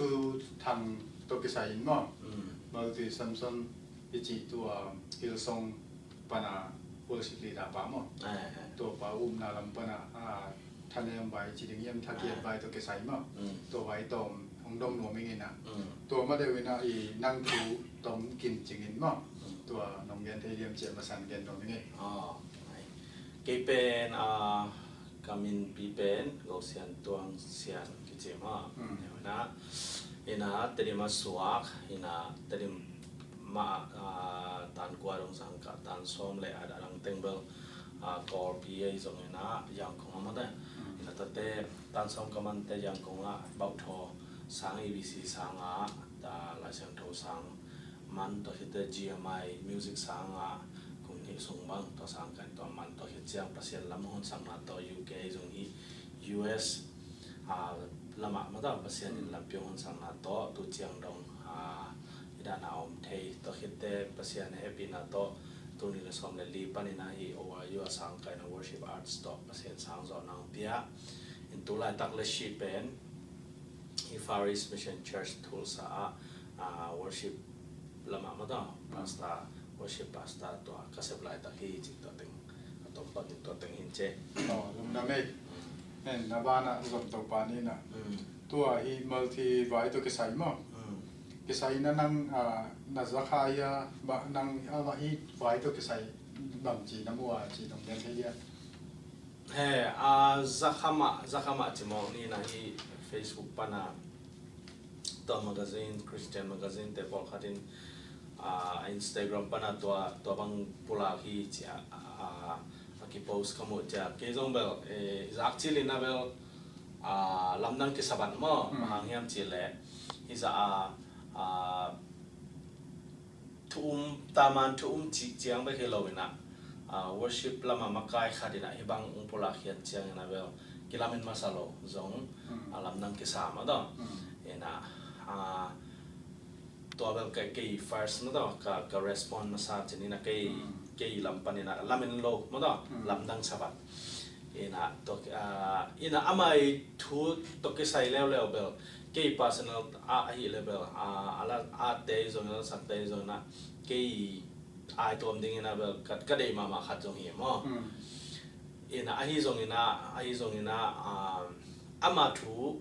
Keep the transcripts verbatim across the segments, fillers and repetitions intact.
Thu Thang tawh kisai in maw. Mm. Malti Samson i cih tua Hillsong pana worship leader pa maw. Eh, eh. Tua pa umna lam pana, ah, thanem vai ci ding hiam, thakiat vai tawh kisai maw. Mm. Tua vai tawm hong dong nuam ing ina. Mm. Tua ma deuh ina i nang thu tawm kin cing in maw. Mm. Tua nong gen thei diam ci a masan gen nuam ing ei. Oh, ai. Kei pen, ah, ka minpi pen Go Sian Tuang Sian kici maw. Mm. Neu ina, ina Tedim a suak, ina Tedim mah, ah, tan kua dong sang ka tan sawm le a dang teng bel, ah, Kawlpi ei zong ina Yangon a mate. Mm. Ina tate tan sawm ka mante Yangon a bauhthaw sang, A B C sang a, ah, Lai Siangtho sang man, tua khit teh G M I music sang a kum nih sung bang tua sang ka in tua man, tua khit ciang Pasian lam hong honsakna tawh U K zong hi, U S, ah, lamah mah tawh Pasian in lampi hong honsakna tawh tu ciang dong, ah, hi dan a om thei, tua khit teh Pasian hehpihna tawh tul nih le sawm le li panin ahi O R U a sang ka in a worship arts tawh Pasian sang zawhna hong pia. In tu laitak le si pen hi Far East Mission Church Tulsa ah, ah, worship lamah mah tawh, pastor, worship pastor tua ka sep laitak hi cih tua teng, a tom pan tua teng hin ci. Oh, lungdam ei. Mm. Hen, na banah zom to pa ni na. Mm. Tua hi Malti vai tawh kisai maw. Mm. Kisai na nang, ah, na zakha ia, ba nang, ah, ba hi vai tawh kisai bang ci na mu a ci nong gen thei ia. He, a, zakha mah, zakha mah ci mawk ni na hi Facebook pana tua magazine, Christian magazine te pawlkhat in, a, Instagram pana tua, tua bang pulak hi ci a, a, a kipost ka muh ci a. Kei zong bel, e, zak cil in a bel, a, lamdang kisa ban maw, mm, bang hang hiam cih leh, hi zah a, a, thu um, taman thu um cih ciang bek hi lo in ah, ah, worship lamah makai khat in ah hih bang hong pulak khiat ciangin ah bel kilamen masa lo zong, mm, ah, lamdang kisa mah tawh. Mm. In ah, ah, tua bel kei, kei first mah tawh, ka, ka respond masa cin in ah kei, mm, kei lam pan in ah lamen lo mah tawh, mm, lamdang sa vat. In ah, tua, ah, in ah amah i thu tawh kisai leuleu bel kei personal ah ahi le bel, ah, a la, a te zong, a la sak te zong in ah kei ai tuam ding in ah bel ka, ka deih mahmah khat zong hi maw. Mm. In ah ahi zong in ah, ahi zong in ah, ah, ama thu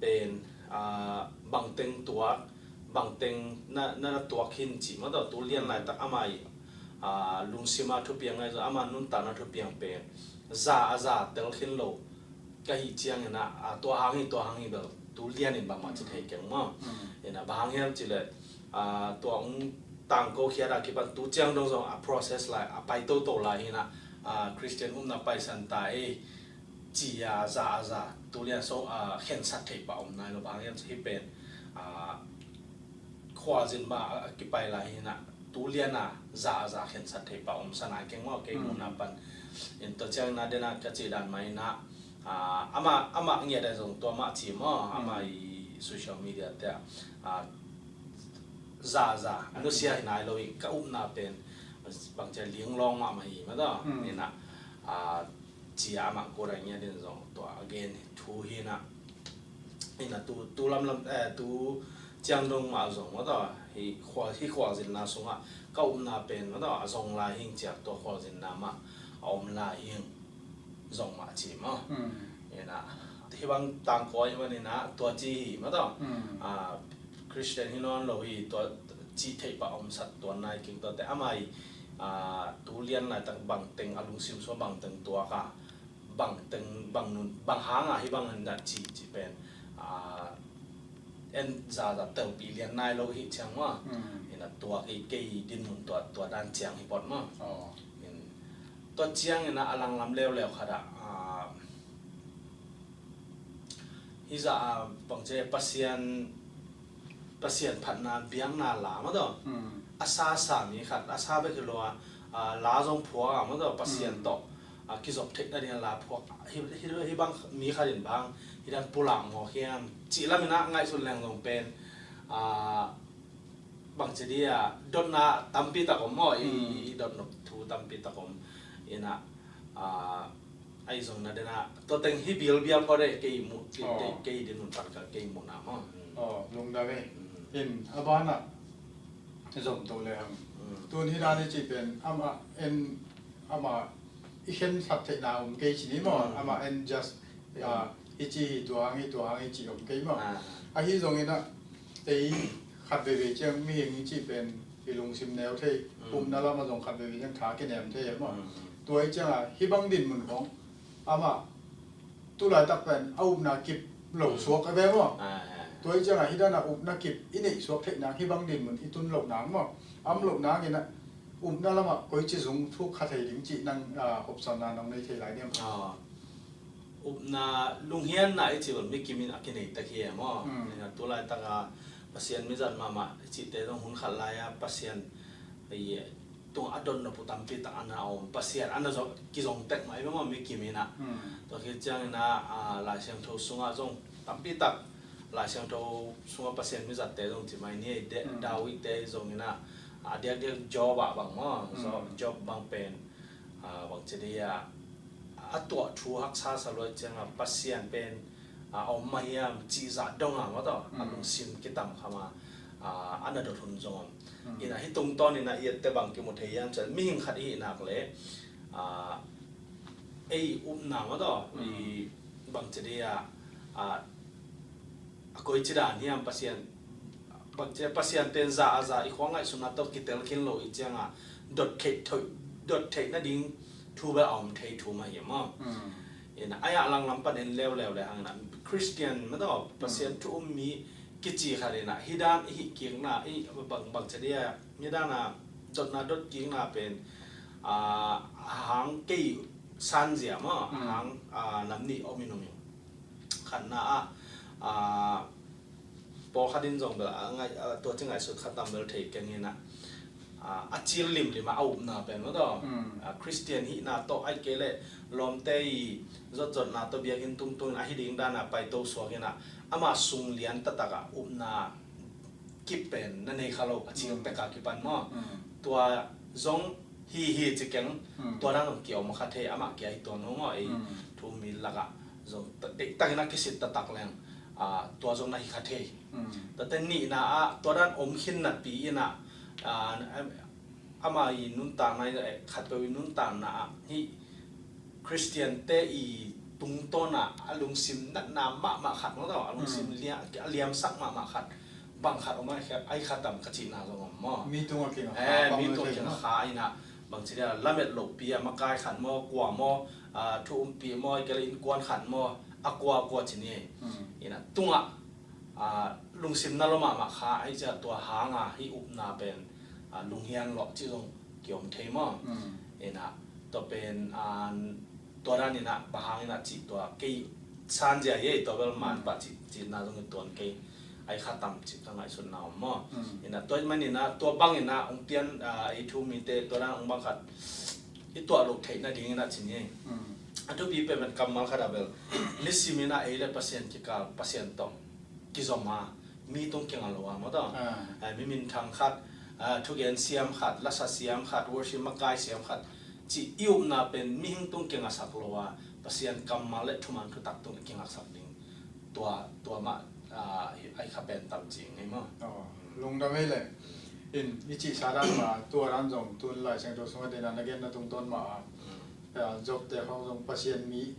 pen, ah, bangteng tuak, bangteng na, na, na tuak hin cih mah tawh, tu lian laitak ama i, ah, lungsim a thupiang ngai zong, ama nuntakna thupiang pen za a za tel khin lo ka hih ciangin ah, ah, tua hang hi, tua hang hi bel tu lian in bangmah ci thei keng maw. Mm. In ah bang hang hiam cih leh, ah, tua hong tangko khiat a kipan tu ciang dong zong a process lai, a pai toto lai hi in ah, ah, Christian upna paisan ta ei ci a za a za tu lian so, ah, khensat theih pah om nai lo, bang hang hiam cih leh hih pen, ah, khualzin mah a kipai lai hi in ah tu lian a za a za khensat theih pah om sa nai keng maw, kei, mm, muhna pan. In tua ciangin ah den a ka cih dan mah in ah, ah, amah, amah ngiat a zong tua mah ci maw, mm, amah i social media te ah, ah, za a za a nusia hi nai lo hi, ka upna pen bangci a linglawng mahmah hi mah tawh. Mm. In ah, ah, ci a amah kua dai ngiat in zong tua again thu hi in ah. In ah tu, tu lamlam, eh, tu ciang dong mah zong mah tawh, hih khual, hih khualzinna sungah ka upna pen mah tawh a zong lai hing ci a, tua khualzinna mah a om lai hing zong mah ci maw. Mm. In ah hih bang tangko ahih manin ah tua ci hi mah tawh. Mm. Ah, Christian hi nawn lo hi, tua ci theih pah om sat tuan nai keng, tuate amah i, ah, tu lian laitak bangteng a lungsim sung bangteng tuak a, bangteng, bang nun, bang hang a hih bang in ah ci, ci pen, ah, en za za telpih lian nai lo hi ciang maw. Mm. In ah tua kei, kei dinmun tua, tua dan ciang hi pawt maw. Oh. In tua ciang in ah a langlam leuleu khat ah, ah, hi zah a bangci a Pasian, Pasian phatna biakna la mah tawh. Mm. A sa sa mi khat, a sa bek hi lo a, a, la zong phuak a mah tawh, Pasian, mm, tawh, a, kizop theih nading a la phuak. Hi, hi, hih bang mi khat in bang hih dan pulak mawk hiam cih lam in ah ngaihsun leng zong pen, a, bangci dia dotna tampi tak om maw, i, mm, i dotnop thu tampi tak om. In ah, a, ahi zong na den ah tua teng hi bialbial phot e, kei muh, kei, oh, kei, kei dinmun pan ka, kei muhna maw. Hmm. Aw, lungdam e. Mm. In, a banah zom to le hang. Mm. Tun hi dan i cih pen amah en, amah i khensat theihna om kei ci ni maw? Mm. Amah en just, mm, ah, i ci hi tua hang hi, tua hang hi ci om kei maw? Ah. Ahi zongin ah, ei khat veivei ciang mihing i cih pen i lungsim neu thei, mm, upna lamah zong khat veivei ciang tha kinem thei e maw? Mm. Tua i ciangah hih bang dinmun khong amah tu laitak pen a upna kip lo, mm, suak a ve maw? Ah, ah, ah. Tua i ciangah hih dan a upna kip i neih suak theih nang hih bang dinmun i tun loh nang maw? A om loh nangin ah upna lamah koici zung thuk kha thei ding cih nang, ah, hopsawnna nong nei thei lai diam? Ah. Upna lunghianna i cih bel mi kimin a kinei tek hi e maw? Mm. Ina tu laitak a Pasian mizat mahmah i cihte zong hun khat lai a Pasian i tungah a dot nop uh tampi tak a na om, Pasian a na zong kizong tek mah i bang mi kimin ah. Mm. Tua khit ciangin ah, ah, Lai Siangtho sungah zong tampi tak Lai Siangtho sungah Pasian mizatte zong ci mai ni, De-, mm, David te zongin ah, a diakdiak Job ah bang maw, mm, Job bang pen, ah, bang ci dia, a tuah thu haksa sa luat ciangah Pasian pen, ah, a om mah hiam cih zah dong a maw tawh, a, mm, lungsim kitam kham a, ah, a na dot hun zong om. Mm. Ina hih tungtawn ina i ette bang kimu thei hiam cih leh mihing khat i hih nak leh, ah, ei upna maw tawh, mm, i bang ci dia, ah, a koici dan hiam Pasian, bang ci dia Pasian pen za a za i khua ngaihsutna tawh kitel khin lo i ciangah dot theih, dot theih nading thu bel a om thei thu mah hi maw? Mm. Ina, a iah langlam pan en leuleu le hang ina Christian maw tawh, Pasian, mm, thu um mi kici khat ina hih dan i hih kikna, i bang, bang ci dia, hih dan a dotna dot kikna pen, ah, a hang kei sanzia maw, mm, a hang, ah, nam nih om in om in. Khatna ah, ah, pawlkhat in zong bel, ah, ngai-, ah, tua ci ngaihsut khat tam bel thei keng ina, ah, a cil limlim a, a upna pen maw tawh. Mm. Ah, Christian hihna tawh ahih kei leh lawmte i zotzotna tawh biakinn tungtungin ahi ding dan a paito suak ina, ama sung lian taktak a upna kip pen na nei kha lo, a cil, mm, pek a kipan maw. Mm. Tua zong hi hi ci keng, mm, tua dan zong kiom kha thei, amah kia hi tuan lo maw, ei, mm, thu um mi lakah zong ta-, deihtakin a kisit taktak leng, ah, tua zong na hi kha thei. Mm. Tate nihna ah, tua dan om khin napi ina, ah, ama i nuntakna, eh, khatpeuh i nuntakna ah hih Christian-te i tungtawn a, a lungsim natna mahmah khat maw tawh, a lungsim, mm, lia-, a liamsak mahmah khat, bang khat om a, ahi kha tam ka cihna zong om maw? Mi tungah kinga, eh, kha, mi tungah kinga kha ina, bang ci dia, lamet lohpi a makai khat maw, kua maw, ah, thu umpih maw, ahih kei leh innkuan khat maw, a kua, a kua ci ni. Mm. Ina tungah, ah, lungsim na lua mahmah kha, ahi ciah tua hanga hih upna pen, ah, lunghiang lawh cih zong kiom thei maw? Mm. Ina, tua pen, ah, tua dan ina, bang hang ina cih tua, kei sanzia hi, tua bel man, mm, pah cih, cihna zong i tuan kei, ahi kha tam cih ka ngaihsutna om maw? Mm. Ina, tua man ina, tua bang ina, hong pian, ah, ei thu um mite, tua dan hong bang khat, i tuah loh theih nading ina ci ni. Mm. A thupi pen kammal khat a bel, nisim ina ei le Pasian kikal, Pasian tawh kizom a, mi tung kinga lo a maw tawh. Ah. Eh, mi minthang khat, ah, thugen siam khat, lasa siam khat, worship makai siam khat, cih i upna pen mihing tung kingasak lo a, Pasian kammal le thuman thutak tung i kingaksak ding. Tua, tua mah, ah, ahi kha pen tam cih ngei maw? Oh, lungdam ei le. In, i cihsa dan mah, tua dan zong, tun Lai Siangtho sungah dena na genna tungtawn mah a, mm, ah, Job te khong zong Pasian mi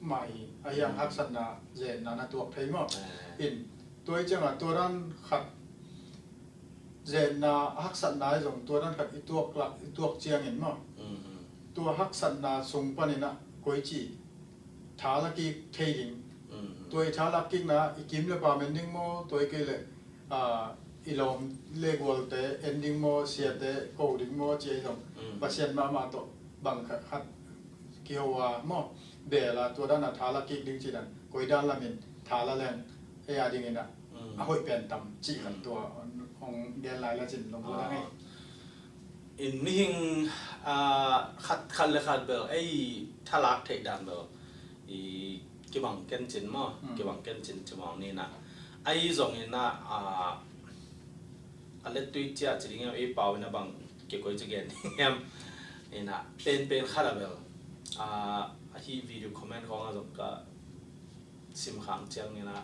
mah hi, a hiang, mm, haksatna, zenna na tuak thei maw? Eh. In, tua i ciangah, tua dan khat, zenna, haksatna i zong, tua dan khat i tuak lah, i tuak ciangin maw? Mm, mm. Tua haksatna sung panin ah, koici, tha la kik thei ding. Mm, mm. Tua i tha la kikna, i kim le pam en ding maw, tua i kei le, ah, i lawm le gualte en ding maw, siate ko ding maw, ci a i zong. Mm. Pasian mahmah tawh, bang khat, khat, kiho a maw, bel a tua dan a tha la kik ding ci dan, koi dan lamin tha la leng, ei a dingin ah, mm, a hoih pen tam cih khat, mm, tua hong gen lai la cin long ko dang ei. Ah. In mihing, ah, khat, khat le khat bel, ei thalak theih dan bel, i kibang kencin maw, mm, kibang kencin ci maw ni na. Ahi zongin ah, ah, a lettui ciah ci ding ei pau in a bang kikoi ci gen ding hiam. Ina, penpen khat a bel, ah, ahi video comment khong a zong ka sim khang ciang ina,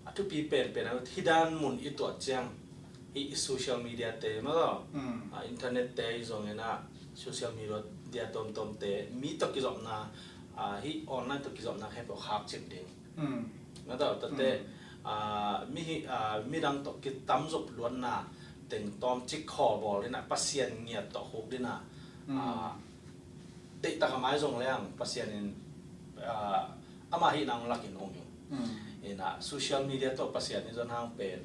A thupi penpen a, hih dan mun i tuah ciang, hih social media te maw, a, internet te i zong in a, social media tuamtuam te, mi tawh kizopna, a, hih online tawh kizopna khempeuh khak cip ding. Maw, tua te, a, mi hi, a, midang tawh kitamzop luatna teng tawmcik khawlbawl in a, Pasian ngiat tawh khuk ding a, a, deihtak a mai zong leng Pasian in, a, ama hihna hong lakin hong hi. In a, social media tawh Pasian i zon hang pen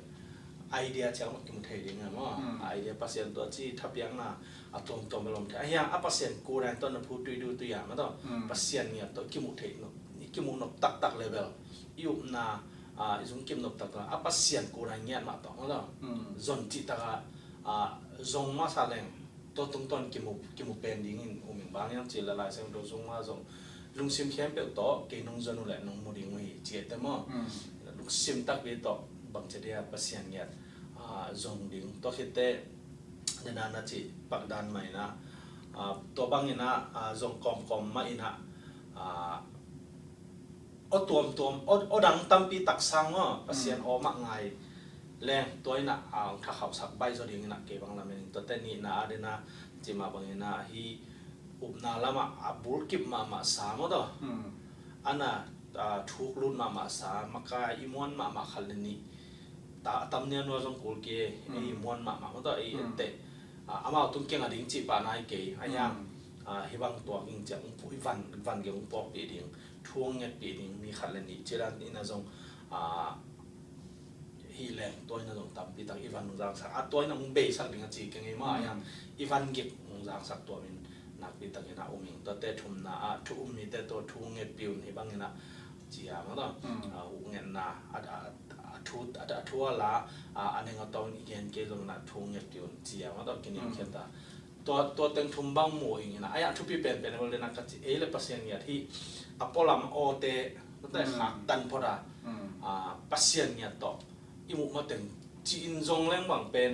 idea ciang mah kimu thei ding a maw. Idea Pasian tawh a ci thapiakna a tuamtuam a lom thei. A hiang a Pasian kudang tawh na phu tui du tui a maw tawh. Pasian ngiat tawh kimu thei nop, kimu nop taktak level. I upna, a, i zung kim nop taktak a Pasian kudang ngiat mah tawh maw tawh. Zon cihtak a, a, zong masa leng tua tungtawn kimu, kimu pen dingin um ing. Bang hiam cih leh Lai Siangtho sung mah zong lungsim khempeuh tawh kei nong zon uh leh nong mu ding uh hi ci e te maw. Lungsim takpi tawh bangci dia Pasian ngiat, a, zong ding. Tua khit teh, dena na cih pak dan mah in a, a, tua bang in a, a, zong kawmkawm mah in a, a, aw tuamtuam, aw, aw dang tampi tak sang maw, Pasian aw mah ngai leng tua in a, a, hong thakhauhsak baih zaw ding in a kei bang lamen. Tua teh nihna a dena cih mah bang in a, hih upna lam ah a bulkip mahmah sa maw tawh. A na, a, thuk lut mahmah sa, makai i muan mahmah khat le nih. Ta, a tam nianua zong kul kei, ei i muan mahmah maw tawh, ei en teh. A, amau tung kiang a ding cih pah nai kei, a hiang, a, hih bang tuak ing ciang, i van, van gei hong puakpih ding, thu hong ngetpih ding, mi khat le nih, ci dan in a zong, a, hi leng, tua in a zong tampi tak i van hong zangsak, a tua in a hong beisak ding a ci kei ngei mah, a hiang, i van gei hong zangsak tuam in, nakpi tak in a um ing. Tua teh thumna ah, thu um mite tawh thu hong ngetpih un, hih bang in a, ci a maw tawh. A, hong ngetna, a, a, a thu, a, a thu a la, a, a neng a tawng i gen kei zong in a thu hong ngetpih un, ci a maw tawh, kiniamkhiat a. Tua, tua teng thum bang mu ing in a, a hiang thupi penpen a bel dena ka ci, ei le Pasian ngiat hih a pualam awte, tua teh khaktan phot a, a, Pasian ngiat tawh i muh mateng ci in zong leng bang pen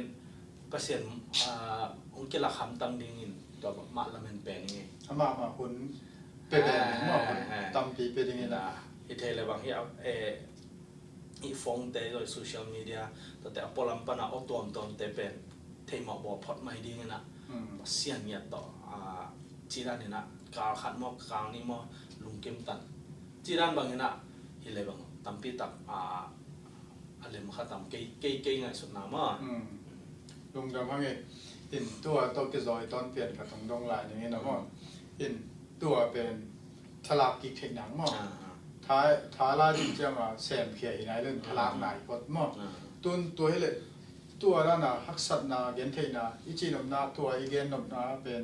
Pasian, a, hong kilak hamtang dingin tua mah lamen pen ing e. Amah mah hun pe pen ding, amah hun tampi pe dingin a. Hi thei le bang hi a, e, i phone te, social media, tua teh a pualam pan a aw tuamtuam te pen theih mawh bawl phot mai dingin a, Pasian ngiat tawh, a, ci dan in a, kal khat maw, kal nih maw, lungkim tan. Ci dan bang in a, hi le bang tampi tak, a, a lem khat tam, kei, kei, kei ngaihsutna maw. Lungdam hang e. In tua tawh kizawi tawn pian ka tung dong lai ning in a maw. In tua pen thalak kik theih nang maw. Tha, tha lai ding ciang a semkhia hi nai lun thalak nai phot maw. Tun tua hi le tua dan a haksatna gentheihna i ci nopna, tua i gen nopna pen,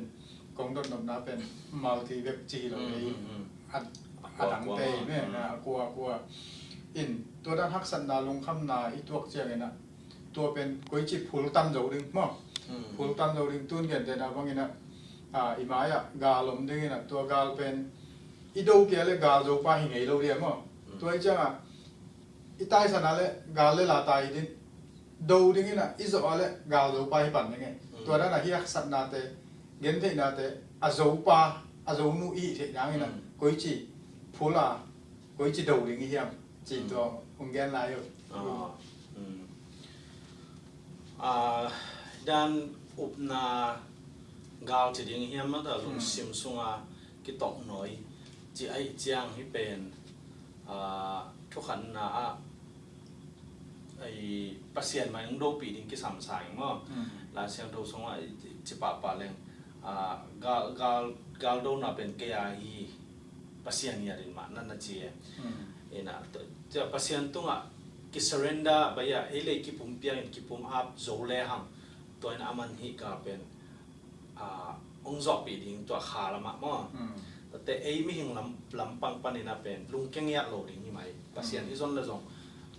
kong dot nopna pen multi vek ci hi lo ei. A, a dang te hi me, a kua, a kua. In tua dan haksatna lungkhamna i tuak ciangin a, tua pen koici phul tan zo ding maw. Phul tan zo ding, tun gentehna bangin a, a, i mai ah gal om dingin a, tua gal pen i do kei le gal zo pa hi ngei lo dia maw. Tua i ciang a, i taisan a le gal le la tai ding, do dingin a, i zawh a le gal zo pa hi pan ding e. Tua dan a hi haksatnate, gentheihnate, a zo pa, a zo nu i hih theih nangin a, koici phul a, koici do ding i hiam, ci tua hong gen lai uh. A, dan upna gal ci ding hiam, mata lungsim sunga kitawk nawi ci aih ciang hi pen, a, thukhanna ah, ei, Pasian mai hong dopih ding kisam sa ing maw. Lai Siangtho sungah i ci pahpah leng, a, gal, gal, gal dona pen kei a hi, Pasian ngiat in mah na na ci e. Ina, tua, tua Pasian tungah kisurrender baih a, ei le kipum piang in kipum ap zo le hang, tua in a man hih gal pen, a, hong zawhpih ding tua kha lamah maw. Tate ei mihing lam, lampang panin a pen lungkia ngiat lo ding hi mai. Pasian i zon le zong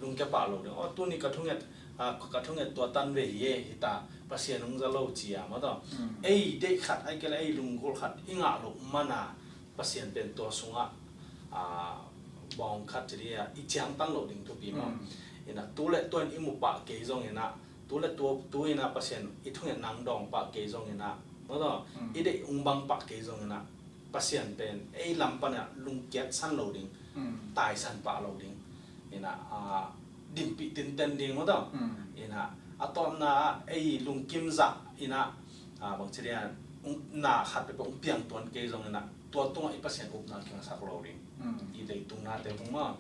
lungkia pah lo ding. Aw, tuni ka thunget, a, ka thunget tua tan ve hi e, hita Pasian hong za lo ci a maw tawh. Ei deih khat, ai kei le ei lunggulh khat i ngah loh mana Pasian pen tua sungah, a, bawng khat ci dia i ciangtan lo ding thupi maw. Ina tu le tua in i mu pah kei zongin a, tu le tu, tu in a Pasian i thungetna hong dawng pah kei zongin a, maw tawh, i deih hong bang pah kei zongin a, Pasian pen ei lam pan a lungkiatsan lo ding, taisan pah lo ding. Ina, a, dinpih tinten ding maw taw. Ina a tawpna ah ei lungkim zah ina bangci dia na khat peuhpeuh hong piang tuan kei zong ina tua tungah i Pasian upna kingasak lo ding. I leitung nate tung maw.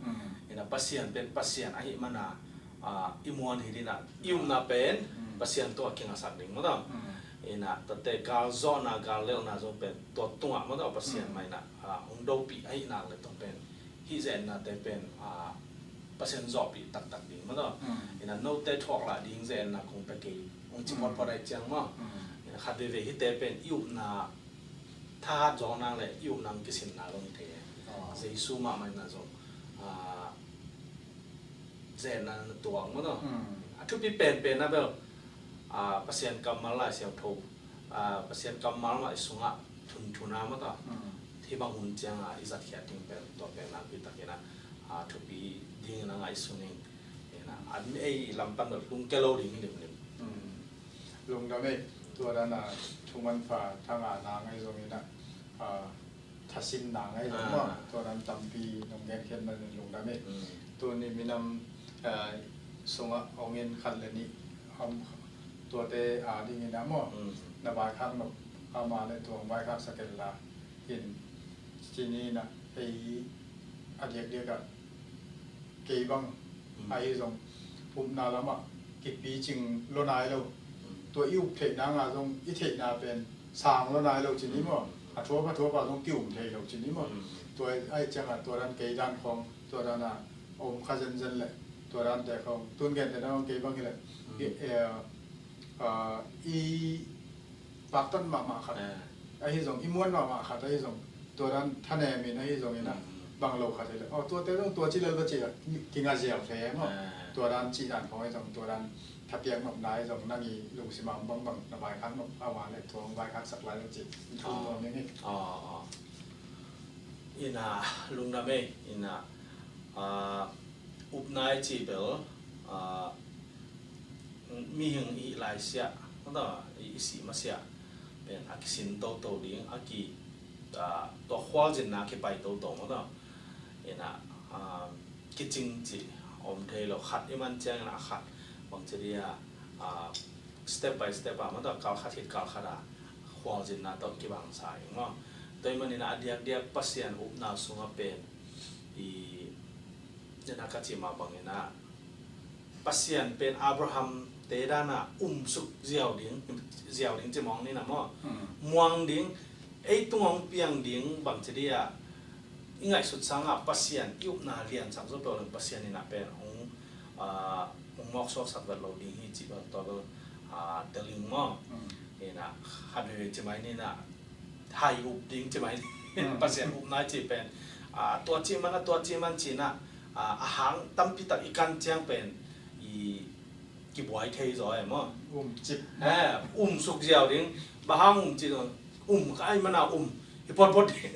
Ina Pasian pen Pasian ahi mana i muan hi dina i upna pen Pasian tungah kingasak ding maw taw. Ina tate gal zawhna gal lelhna zong pen tua tungah maw taw Pasian mah ina hong dopih ahi nak le tua pen hih zetnate pen Pasian zawhpih taktak ding maw taw. Ina note thuak lah ding zetna kong pe kei hong ci photphot ahi ciang maw. Ina khat veve hihte pen i upna thahat zawkna le i upna hong kisinna zong thei. Jesu mahmah ina zong zetna na tuak maw taw. A thupi penpen na bel Pasian kammal Lai Siangtho Pasian kammal mah i sungah thunthuna maw taw. Hih bang hun cianga i zatkhiat ding pen tua pen nakpi takin a thupi dingin a ngaihsun ing. Ina a ei lampan bel lungkia lo ding hi limlim. Lungdam ei. Tua dana thumanpha thanga na ngai zongin a thasinna ngai zong maw. Tua dan tampi nong genkhiat manin lungdam ei. Tuni minam sungah hong en khat le nih om tuate a dingin a maw. Na vaikhak nop ama le tua hong vaikhaksak en la hin cini na ei a diakdiakah kei bang ahi zong upna lamah kipicing lo nai lo. Tua i up theihna nga zong i theihna pen sang lo nai lo cini maw. A thuap a thuap a zong ki-um thei lo cini maw. Tua ahi cianga tua dan kei dan khawng tua dana om kha zenzen le tua dante khawng tun gente na khawng kei bang hi le i paktat mahmah khat ahi zong i muan mahmah khat ahi zong tua dan thanemin ahi zongin a bang lo khat hi le aw tuate zong tua ci lel va ci a kinga ziau thei maw. Tua dan cih dan khawng ahi zong tua dan thapiak nopna ahi zong nang i lungsim a om bangbang na vaikhak nop a va le tua hong vaikhaksak lai lo ci. Thum nuam ing hi. Ina lungdam ei. Ina upna i cih bel mihing i laisiah i sih masiah pen a kisin toto ding a ki tua khualzinna a kipai toto maw taw. Ina kicing cih om thei lo khat i man ciangin a khat bangci dia step by step a maw taw kal khat hit kal khat a khualzinna tawh kibangsa ing maw. Tua i manin a diakdiak Pasian upna sungah pen i Ina ka cih mah bangin a Pasian pen Abraham te dana umsuk ziau ding ziau ding ci mawng ni na maw. Muang ding ei tung hong piang ding bang ci dia i ngaihsut sanga Pasian i upna liansak zo peuh leng Pasian ina pen hong hong mawksuaksak vet lo ding hi ci bang tua bel teling maw. Ina khat veve ci mai ni na hai up ding ci mai ni. Pasian upna i ci pen tua ci man a tua ci man ci na a hang tampi tak i kan ciang pen i kibuai thei zaw e maw. Umcip. Umsuk ziau ding. Bang hang um ci zaw um ka ai man a um i potpot ding.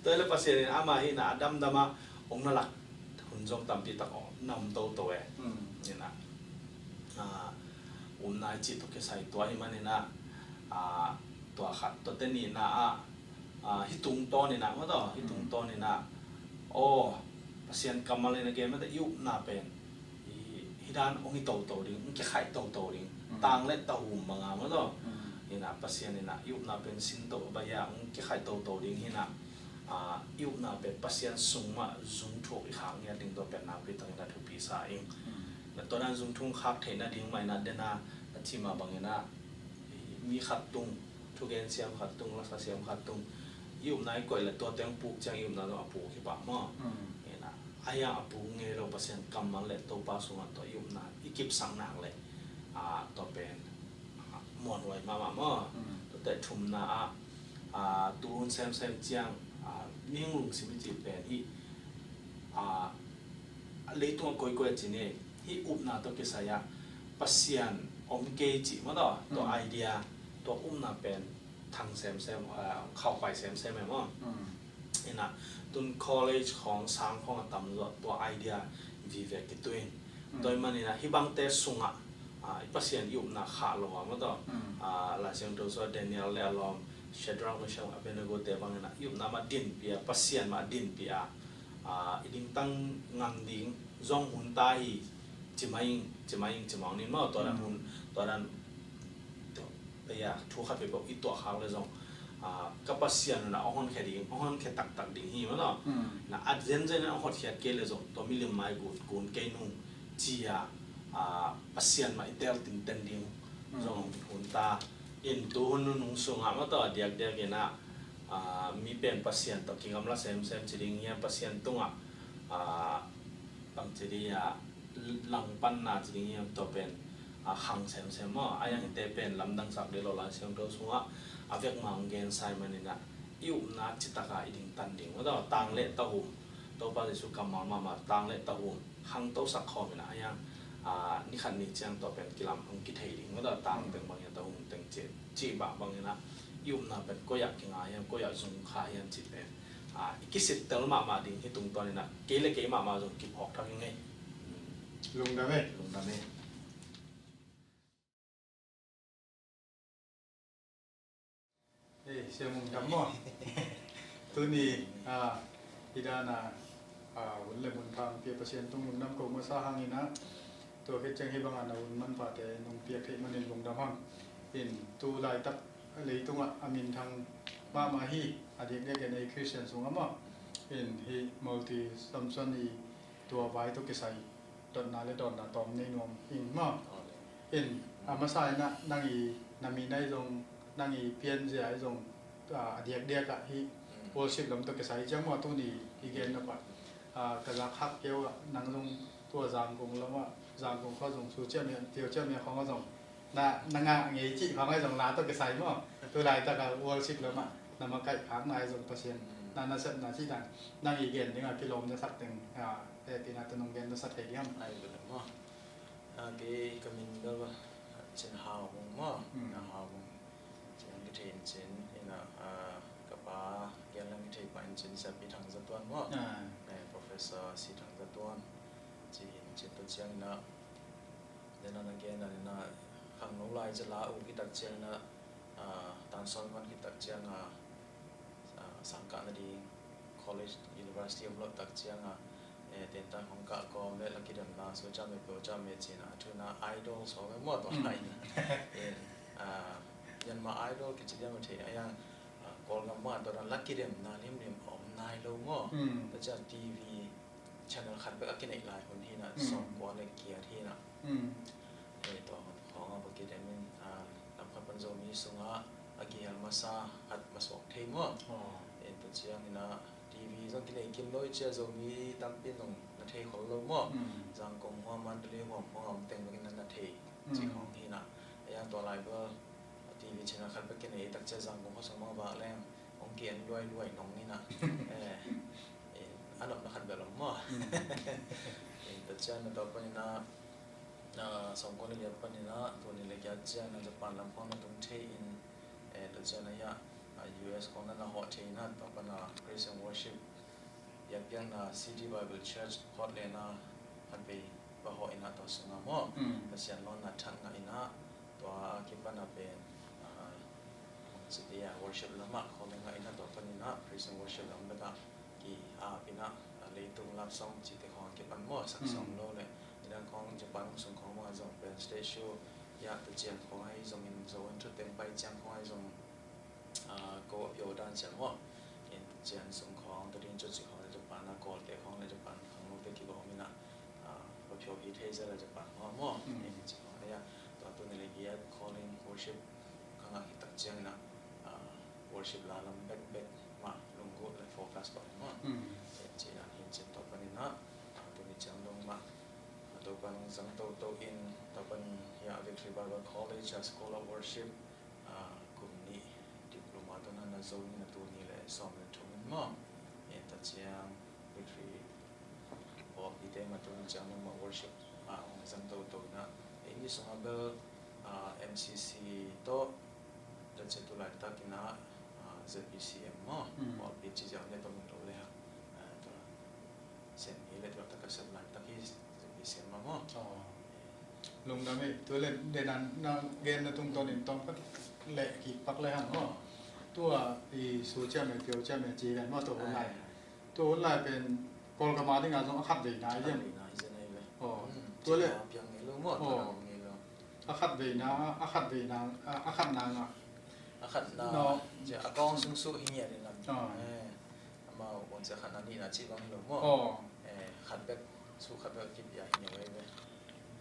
Tua le Pasian in ama hi na a damdam a ong na lak hun zong tampi tak ong na um toto e. Ina umna i ci tua kisai tua hi man ina tua khat tua te nihna ah hih tungtawn ina maw taw hih tungtawn ina aw Pasian kammal ina gen mate i upna pen hih dan ong hi toto ding ong kikhaih toto ding tang le tahum banga maw taw. Ina Pasian ina i upna pen sin to baya ong kikhaih toto ding hina i upna pen Pasian sung mah zung thuk i khak ngiat ding tua pen nakpi takin a thupi sa ing. Na tua dan zung thuk khak theihna ding mah ina dena na thima bangina mi khat tung thugen siam khat tung lasa siam khat tung i upna i koih le tua teng puk ciang i upna zong a puk hi pah maw. Ina a hiang a puk ngei lo Pasian kammal le Topa sungah tua i upna i kipsak nak le tua pen muanhuai mahmah maw. Tuate thumna ah tu hun semsem ciang mihing lungsim i cih pen hi leitung a koikoi a ci ni hi upna tawh kisai ah Pasian om kei cih maw taw tua idea tua upna pen thang semsem khaupai semsem e maw. Ina tun college khawng sang khawng a tam zawh tua idea vive kituin tua i man ina hih bangte sungah i Pasian i upna khah lo a maw taw. Lai Siangtho sua Daniel le a lawm Shadrach, Meshach, Abednego te bangin i upna mah dinpih a Pasian mah dinpih a i dingtang ngam ding zong hun ta hi Ci mai ing, ci mai ing, ci mai ing nin maw, tua dan hun, tua dan, tua, ya, thu khat peuhpeuh i tuah khak le zong, ah, ka Pasian hun ah a honkhia ding, a honkhia taktak ding hi maw, tua. Na a zenzen a hotkhiat kei le zong, tua milim mai gun, gun kei nung, ci a, ah, Pasian mah i tel tinten ding zong hun ta. In tu hun nunung sungah maw, tua diakdiak in ah, ah, mi pen Pasian tawh kigamla semsem ci ding hiam, Pasian tungah, ah, bang ci ding a, langpanna ci ding hiam, tua pen, ah, khang semsem maw. A yang hite pen lamdang sak dih lo, Lai Siangtho sungah a vek mang gen sai manin ah, i upna citaka i dingtan ding maw, tua tang le tahum, Topa Jesu kammal mahmah tang le tahum khangto sak khawm in ah, a yang, ah, ni khat ni ciang tua pen kilam hong kithei ding maw, tua tang teng bang hiam, tahum teng cih, cih bah bang in ah, i upna pen koi ah kinga hiam, koi ah zung kha hiam cih pen, ah, i kisittel mahmah ding hi tungtawn in ah, kei le kei mahmah zong kiphawk thak ing ei. Lungdam ei. Lungdam ei. Ei, Sia Mung Dam maw. Tuni, ah, hi dan a, ah, hun le mun pha hong pia Pasian tung lungdam ko masa hang in ah, tua khit ciang hih bang a na hun manphate nong piak theih manin lungdam hang. In tu laitak leitungah a minthang mahmah hi, a diakdiak in ei Khristian sungah maw. In hih Multi Samson i tua vai tawh kisai dotna le dawnna tawm nei nuam ing maw. In a masa in ah nang i na min ahi zong, nang i pianzia ahi zong, ah, a diakdiak ah hih worship lam tawh kisai ciang maw, tuni i gen nop ah, ah, ka zak hak kei uh ah, nang zong tua Zangkong lam ah, Zangkong khua zong su ciamia, piau ciamia khawng ah zong na, na ngah ngei cih khawng ahi zong, na tawh kisai maw. Tu laitak a worship lam ah na makaih khakna ahi zong, Pasian na, na sepna cih dan nang i gen ding a kilawm na sak teng, ah, hehpihna tawh nong gen na sa thei diam? Ai, lungdam maw. Ah, kei ka min bel Cin Hau Mung maw. Cin Hau Mung. Cin Hau Mung kithei in cin, in ah, ah, ka pa Gen Lam kithei pa in cin, Siapi Thang Za Tuan maw. Eh, Professor Si Thang Za Tuan. Ci in cin, tua ciang in ah, den a na gen a, in ah, khangno lai ci la uh kitak ciang in ah, ah, tan sawm man kitak ciang a, ah, sangkah nading college, university om loh tak ciang a, eh, tentan hong kah kawm le la kidemna, su ciamia, piau ciamia cin a, a thu in ah idol sawm ve maw, tua lai in ah. Eh, ah, Myanmar Idol kici diam a thei a yang, ah, Kawlgam bang a tua dan la kidemna limlim a om nai lo maw. Tua ciang TV channel khat bek a kineih lai hun hi in ah, sawmkua le giat hi in ah. Eh, tua hun khawng a va kidem in, ah, lam khat pan Zomi sungah a kihel masa khat masuak thei maw. Eh, tua ciang in ah TV zong kinei kim lo i ci a, Zomi tampi in zong na thei khol lo maw. Zangkong hua, Mandalay hua, hua om teng bek in na thei cih khawng hi in ah. A yang tua lai bel TV channel khat bek kinei tak ciang Zangkong khua sung bang vak leng hong ki-en luailuai nong in ah. Eh, eh, a nopna khat bel om maw. Eh, tua ciang na tua pan in ah, ah, sawmkua le giat pan in ah, tul nih le giat ciang in ah Japan lam khawng na tung thei in, eh, tua ciang in ah, ah, U S khawng na na hawh thei in ah, tua pan ah Praise and Worship biakpiakna City Bible Church Portland ah khat vei va hawh in ah, tua sungah maw, Pasian lawnna thak ngah in ah, tua a kipan a pen, ah, City ah worship lam ah calling ngah in ah, tua pan in ah Praise and Worship lam bek ah ki-ap in ah, ah, leitung love song cihte khawng a kipan maw, sak song lo le, nidang khawng Japan sung khawng bang a zong pen stage show, ya, tua ciang khawng ahi zongin, Zo in thuteng pai ciang khawng ahi zong, ah, ko a pio dan ciang maw. In ciang sung khawng, tua ding cu ci khawng le Japan a Kawlte khawng le Japan khangnote kibawm in ah, ah, va pio hi thei zel a Japan khawng maw. In ci khawng, ya, tua tul nih le giat calling worship ka ngah khit tak ciang in ah, ah, worship la lam bekbek mah lunggulh le focus pah hi maw. Eh, ci dan hi in cin, tua pan in ah, ah, tuni ciang dong mah, ah, Topa in hong zang toto in, tua pan in hiah Victory Bible College ah School of Worship, ah, kum nih diploma tawh na na zo in ah, tul nih le sawm le thum in maw. Eh, tua ciang Victory Pawlpite mah tuni ciang dong mah worship ah hong zang toto in ah, ei mi sungah bel, ah, M C C tawh, tua ciang tu laitak in ah, ah, Z B C M maw, pawlpi ci ziau ne tawh mi lo le hang, ah, tua sem hi le, tu laitak ka sem laitak hi Z B C M mah maw. Lungdam ei. Tu le, den a na gen na tungtawn in tawm khat le kik pak le hang maw. Tua i su ciam e, piau ciam e ci kan maw, tua hun lai. Tua hun lai pen Kawlgam a ding a zong a khat vei nai diam? Khat vei nai zen ai ve. Aw. Tua le. Tua piang ngei lo maw, tua ngei lo. A khat veina, a khat veina, a, a khat nang a. A khat na, no. Cia a kong sung su hi ngiat in lam. Ah. Eh, amau kong cia khat na ni na ci bang hi lo maw. Oh. Eh, khat bek, su khat bek kip ya hi ngiat ve ve.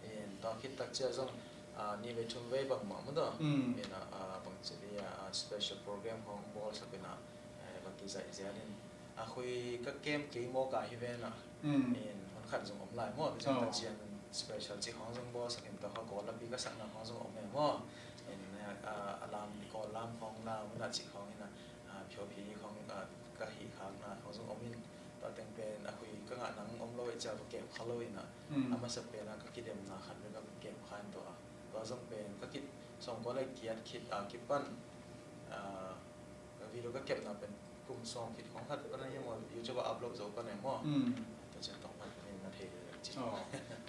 In tua khit tak cia zong, ah, ni ve thum ve bang maw maw tua. Mm. In a, ah, bang ci dia, ah, special program hong bol sak in a, eh, bang ki zai zia in. A khui ka kem kei maw ka hi ve na. Mm. In hon khat zong om lai maw, tua ciang, oh, tua ciang special ci khong zong bawl sak in tua kha Kawl lapi ka sakna khong zong om e maw. In, ah, a lam, Kawl lam khong na, mun a ci khong in a, ah, pio pi khong, ah, ka hi khak na khong zong om in. Tua teng pen a khui ka ngah nang om lo e cia ka kem kha lo in a. Mm. A masa pen a ka kidemna khat ve ka kem kha in tua. Tua zong pen ka kit song Kawl lai kiat khit, ah, kipan, ah, video ka kepna pen kum sawm khit khong khat pan a hiam maw, YouTube ah upload zo pan e maw. Mm. Tua ciang tawng pan pen na thei le ci. Oh.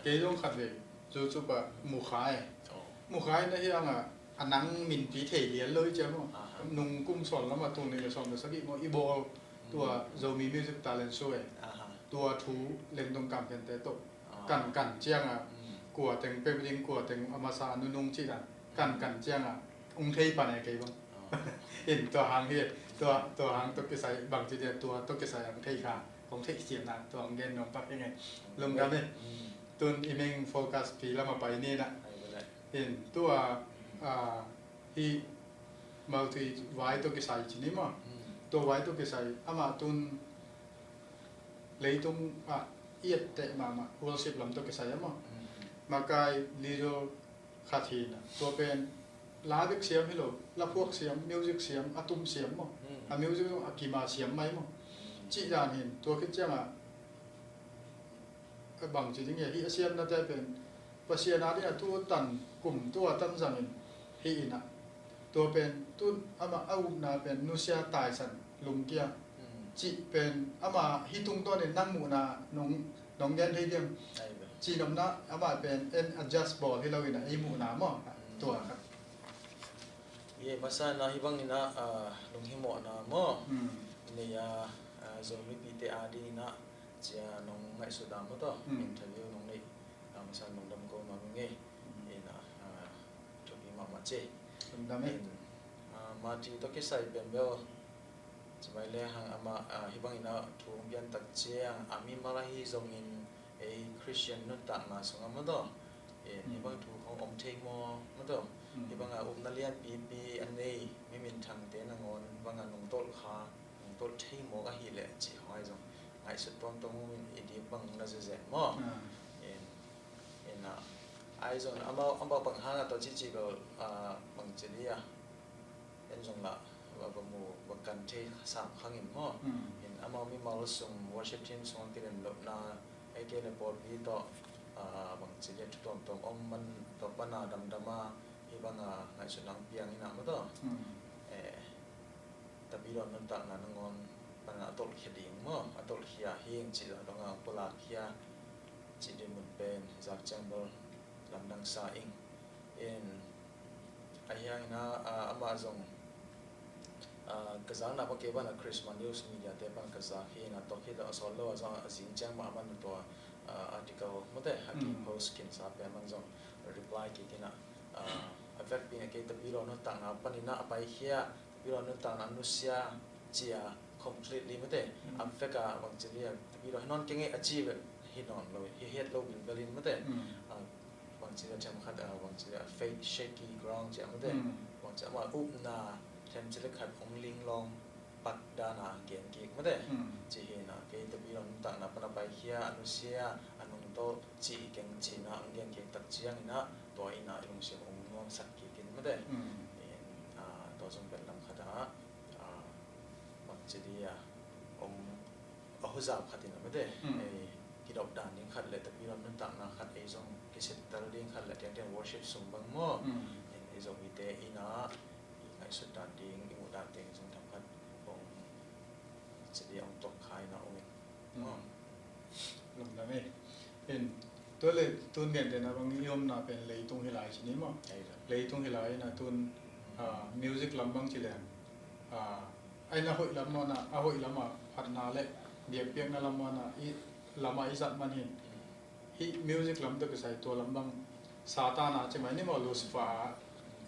Kei zong khat ve, YouTube ah Mukha e. Oh. Mukha e na hiang a, a nang min pi thei lian lo i cia maw. Aha. Nung kum sawm lam a tul nih le sawm le sagih maw, i bawl tua, mm, Zomi Music Talent Show e. Aha. Tua thu Lengdong Kam Khente tawh. Ah. Kan kan ciang a, mm, kua teng pe ding, kua teng a masa nunung ci dan. Kan kan ciang a, ong thei pan e kei bang. Ah. In tua hang hi, tua, tua hang tawh kisai bang ci dia, tua tawh kisai ang thei kha, ong thei siam na, tua ong gen nuam pak hi nge. Lungdam e. Mm. Tun i meng focus pi lam a pai ni na. Ai, bale. In tua, mm, ah, hi Maltui vai tawh kisai ci ni maw. Mm. Tua vai tawh kisai, amah tun leitung ah i etteh mahmah worship lam tawh kisai a maw. Mm. Makai leader khat hi na. Tua pen la bek siam hi lo, la phuak siam, music siam, a tum siam maw. Mm. A music zong a kima siam mai maw. Mm. Cih dan hin, tua khit ciang a, a bang ci ding e, hih a siamnate pen Pasian a ding a tu tan kum tu a tan zangin hih in a. Tua pen tu amah a upna pen nusia taisan lungkia. Mm. Cih pen amah hih tungtawnin nang muhna nong, nong gen thei diam? Ai ve. Cih nopna amah pen en adjust bawl hi lo in a, ei muhna maw. Mm. Tua khat. Ye, masa na hih bangin a, ah, lunghimawhna maw. Mm. Nei a, ah, Zomipite a dingin a cia nong ngaihsut dan maw tawh, mm, interview nong neih dan masa nong dam ko mah ing e. Mm. In a, ah, thupi mahmah ci. Lungdam e. In, ah, Mati tawh kisai pen bel ci mai le hang amah, ah, hih bangin a thu hong pian tak ciang a mimal ahi zongin ei Christian nuntakna sungah maw tawh. In, mm, hih bang thu hong om thei maw maw tawh. Mm. Hih bang a upna lianpipi a nei mi minthangte nangawn bang a nungtolh kha, nungtolh thei mawk ahih leh cih hong ai zong ngaihsut tuamtuam in i dik bang na zezek maw. Ah. In, in a, ai zong amau, amau bang hang a tawh cih cih bel, ah, bang ci dia. En zong lah, va, va mu, va kan thei sam khang in maw. Mm. In amau mimal sung worship team sung a kilem lohna, ei kei le pawlpi tawh, ah, bang ci dia thu tuamtuam om man tawh pan a damdam a, hih bang a ngaihsutna hong piang in a maw tawh. Mm. Eh, Tapidaw nuntakna nangawn pan a tolhkhia ding maw, a tolhkhia hi ing cih zah dong a pulakkhia cih ding mun pen zak ciang bel lamdang sa ing. In, ahi hangin a, a, amah zong, a, ka zakna pan kei ban a Christian News Media te pan ka zak hi in a, tua khit a sawt lo a zong a zing ciang mah man tua, a, article mawte a ki, mm, post khinsa pen man zong reply kik in a, a, a vekpi in a kei Tapidaw nuntakna panin a paikhia, Tapidaw nuntakna nusia ci a completely mawte. Mm. A vek a bang ci dia, Tapidaw hi nawn keng e a ci ve hi nawn lo, hi het lo bilbel in mawte. Mm. A, bang ci dia themkhat, a, bang ci dia faith shaky ground ci a mawte. Mm. Bang ci a amah upna themcik le khat hong linglawng pak dan a gen kik mawte. Mm. Ci hi in a, kei Tapidaw nuntakna pan a paikhia, a nusia, a nungtolh ci keng ci in a hong gen kik tak ciangin a, tua in a i lungsim hong nuamsak kik in mawte. Mm. In, a, tua zong pen lam khat a, a, bang ci dia, om, a huzau khat in a mawte. Mm. Ei, kidop dan ding khat le Tapidaw nuntakna khat ei zong kisitter ding khat le tengteng worship sung bang maw. Mm. In ei zong i te in a, i ngaihsut dan ding, i muh dan ding zong themkhat hong ci dia hong tuak kha in a om in. Mm. Maw. Lungdam e. In, tua le tun gentehna bang i omna pen leitung hi lai ci ni maw. Ei lo. Leitung hi lai in a tun, ah, music lam bang ci leng, ah, a in a hoih lam maw na, a hoih lam a phatna le biakpiakna lam maw na, i lam a i zat man hi. Mm. Hih music lam tawh kisai tua lam bang Satan a ci mai ni maw, Lucifer a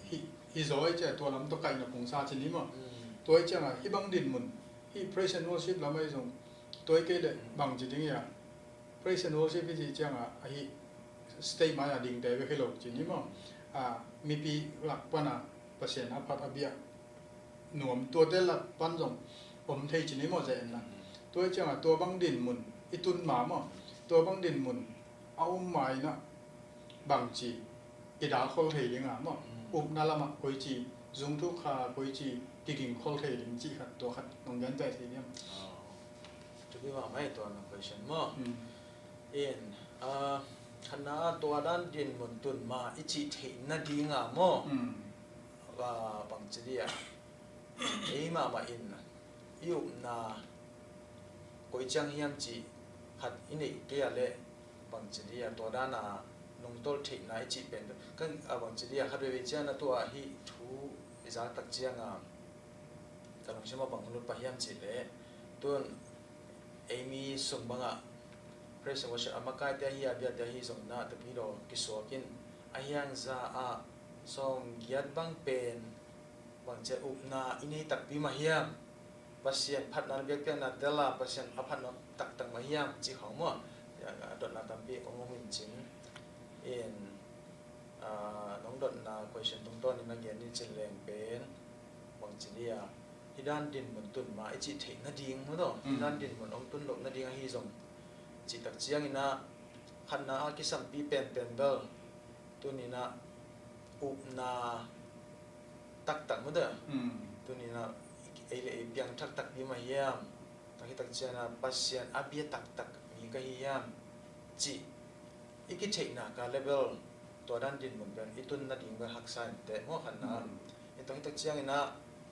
hih, hih zaw i ci a tua lam tawh kaihna kong sa ci ni maw. Mm. Tua i ciangah hih bang dinmun, hih praise and worship lam ahi zong tua i kei leh bang ci ding i a, praise and worship i ci ciangah ahi stage mai a dingte bek hi lo ci ni maw. A, mipi lak pana Pasian a phat a bia nuam tuate lak pan zong om thei ci ni maw, ze en la. Tua i ciangah tua bang dinmun i tun ma maw, tua bang dinmun a om ma inah bangci i dal khol thei ding a maw, upna lamah koici zungthuk kha koici kiging khol thei ding cih khat, tua khat nong gen pai thei diam? Thupi mahmah hi tua na question maw. In, ah, khatna ah tua dan dinmun tun ma i cih theih nading a maw. Ah, bangci dia ei mahmah in i upna koi ciang hiam cih khat i neih kei a leh bangci dia tua dan a nungtolh theihna i cih pen kan, ah, bangci dia khat veivei ciang a tua hih thu i zak tak ciang a ka lungsim ah bang lut pah hiam cih leh, tun ei mi sung bangah praise and worship a makaite ahi a, biate ahi zong inah tapidaw kisuak in a hiangza ah sawmgiat bang pen bangci a upna i nei takpi mah hiam? Pasian phatna biakpiakna tel a Pasian a phatna taktak mah hiam cih khawng maw? A dotna tampi om om in cin. In, ah, nong dotna question tungtawn in a gen ni cin leng pen bangci dia hih dan dinmun tun ma i cih theih nading maw taw, hih dan dinmun hong tun loh nading ahi zong cih tak ciang inah khatna a kisampi penpen bel tun inah upna taktak maw taw. Tun inah ei le ei piang taktak pi mah hiam? Tak hi tak ciang a Pasian a bia taktak mi ka hi hiam cih i kitheihna ka level tua dan dinmun pen i tun nading bel haksa in teh maw khatna. In tak hi tak ciang inah,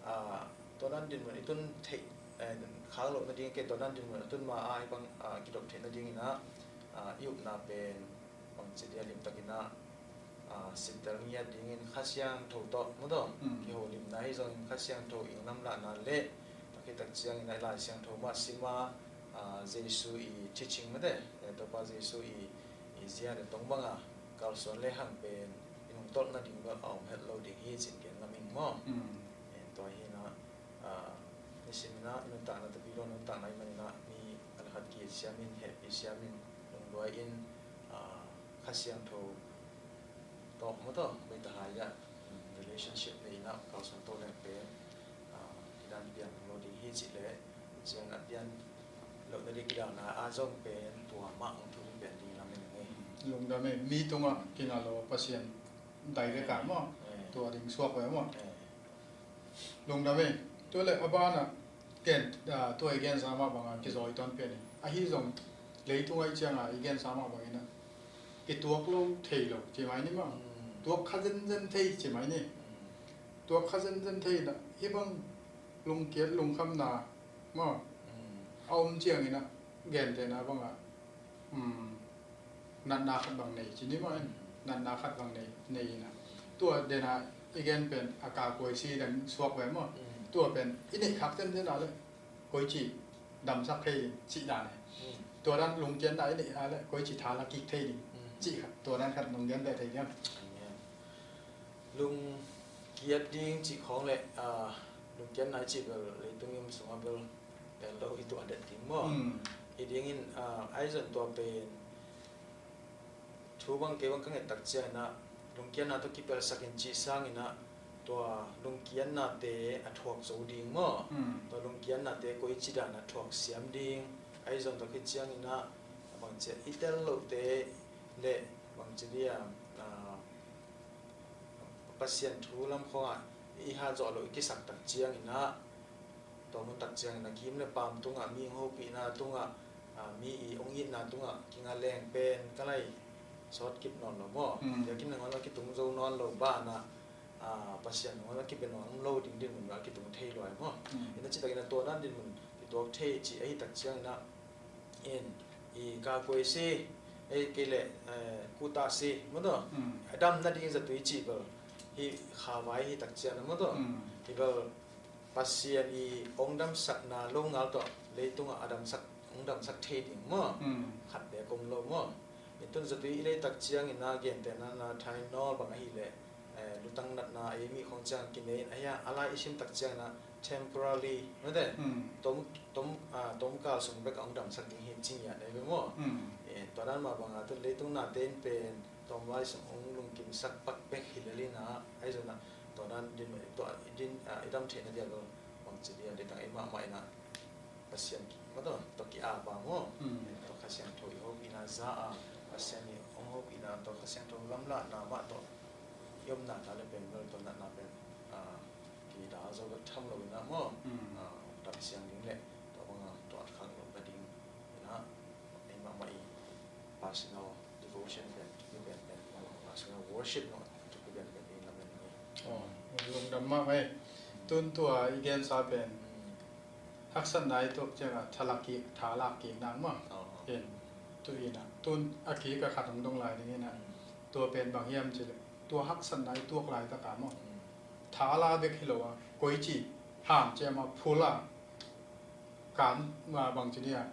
ah, tua dan dinmun i tun theih, eh, khak loh nading kei tua dan dinmun a tun ma a hih bang, ah, kidop theih nading inah, ah, i upna pen bangci dia limtak inah, ah, sitel ngiat dingin Kha Siangtho tawh maw taw kiholimna hi zongin Kha Siangtho i lamlahna le tak hi tak ciang inah Lai Siangtho mah sim a, ah, Jesu i teaching maw te, eh, Topa Jesu i, i zia le tong banga kalsuan le hang pen i nungtolh nading bel a om het lo ding hi cin gen lam ing maw. Eh, tua hi inah, ah, nisim inah i nuntakna tapidaw nuntakna i man inah mi a le khat ki siamin hehpih siamin lungduai in, ah, Kha Siangtho tawh maw taw, mei ta hai ah, mm, relationship nei inah kalsuan to leng pen, ah, kidan pian lo ding hi cih leh ciang a pian loh nading kidana a zong pen tua mah hong thu pen ding lam in a ngei. Lungdam e, mi tungah kinga lo Pasian dai vek a maw. Tua ding suak ve maw. Lungdam e. Tua le a banah gen, ah, tua i gensa mah banga kizawi tawn pian in ahi zong leitung ahi cianga i gensa mah bangin ah kituak lo thei lo ci mai ni maw. Tuak kha zenzen thei ci mai ni. Tuak kha zenzen thei inah hih bang lungkiat lungkhamna maw a om ciangin ah gentehna bangah, um, natna khat bang nei ci ni maw. Natna khat bang nei, nei inah tua dena i gen pen a ka kuai si dan suak ve maw. Tua pen i neih khak zenzen a le koici damsak thei ding cih dan e. Tua dan lungkiatna i neih a le koici tha la kik thei ding cih khat, tua dan khat nong gen beh thei diam? Lungkiat ding cih khawng le, ah, lungkiatna i cih bel leitung i om sungah bel pen lo hi tuah det ding maw. Hi dingin, ah, ahi zon tua pen thu bang kei bang ka nget tak ciangin ah lungkiatna tawh kipelsak in cih sangin ah tua lungkiatnate a thuak zo ding maw. Tua lungkiatnate koici dan a thuak siam ding ahi zon tua khit ciangin ah bangci a i tel lohte le bangci dia, ah, Pasian thu lam khawngah i hat zawh loh i kisak tak ciangin ah tua mun tak ciangin a kim le paam tungah, mi hong hopihna tungah, ah, mi i hong itna tungah kinga leng pen ka lai sawt kip nawn lo maw. Tia kin nangawn a kitung zo nawn lo banah, ah, Pasian nangawn a kibia nawn lo ding dinmun a kitung thei lo ai maw. Ina citakin a tua dan dinmun kituak thei cih ahi tak ciangin ah in i ka kuai si, ei kei le, eh, kuta si maw taw. A dam nading zatui cih bel hi kha vai hi tak ciangin ah maw taw. Hi bel Pasian i hong damsakna lo ngal tawh leitungah a damsak, hong damsak thei ding maw. Khat bek om lo maw. Tun zatui i lei tak ciangin a gentehna na thai nawl bang ahih leh, eh, lutang natna ei mi khong ciang kinei in a hia a lai i sim tak ciangin a temporarily mate, tom, tom, ah, tomkal sung bek a hong damsak ding hi ci ngiat ei ve maw? Eh, tua dan mah banga tun leitung nate in pen tom lai sung hong lungkimsak pak bek hi lel in a, ahi zongin a tua dan din, tua din, ah, i dam theihna dia lo bangci dia ditang ei mahmah in a Pasian ki, mataw, tawh ki-ap a maw? Tawh Kha Siangtho i hopihna za a, Pasian i hong hopihna tawh Kha Siangtho lamlahna mah tawh i omna ta le pen bel tawh natna pen, ah, kidal zo bek tham lo in a maw? Ah, dam siang ding le tawh banga tawh at khak lo ka ding in a, ei mahmah i personal devotion pen, thupi pen pen, personal worship no, thupi pen pen i lamen ni. Oh, lungdam mahmah ei. Tun tua i gensa pen haksatna i tuak ciangah tha lak kik, tha lak kik nang maw? In, tu in a, tun a kik a khat hong dong lai ding in a, tua pen bang hiam cih leh tua haksatna i tuak laitak a maw? Tha la bek hi lo a, koici ham ciam a phul a, kan, ma bangci dia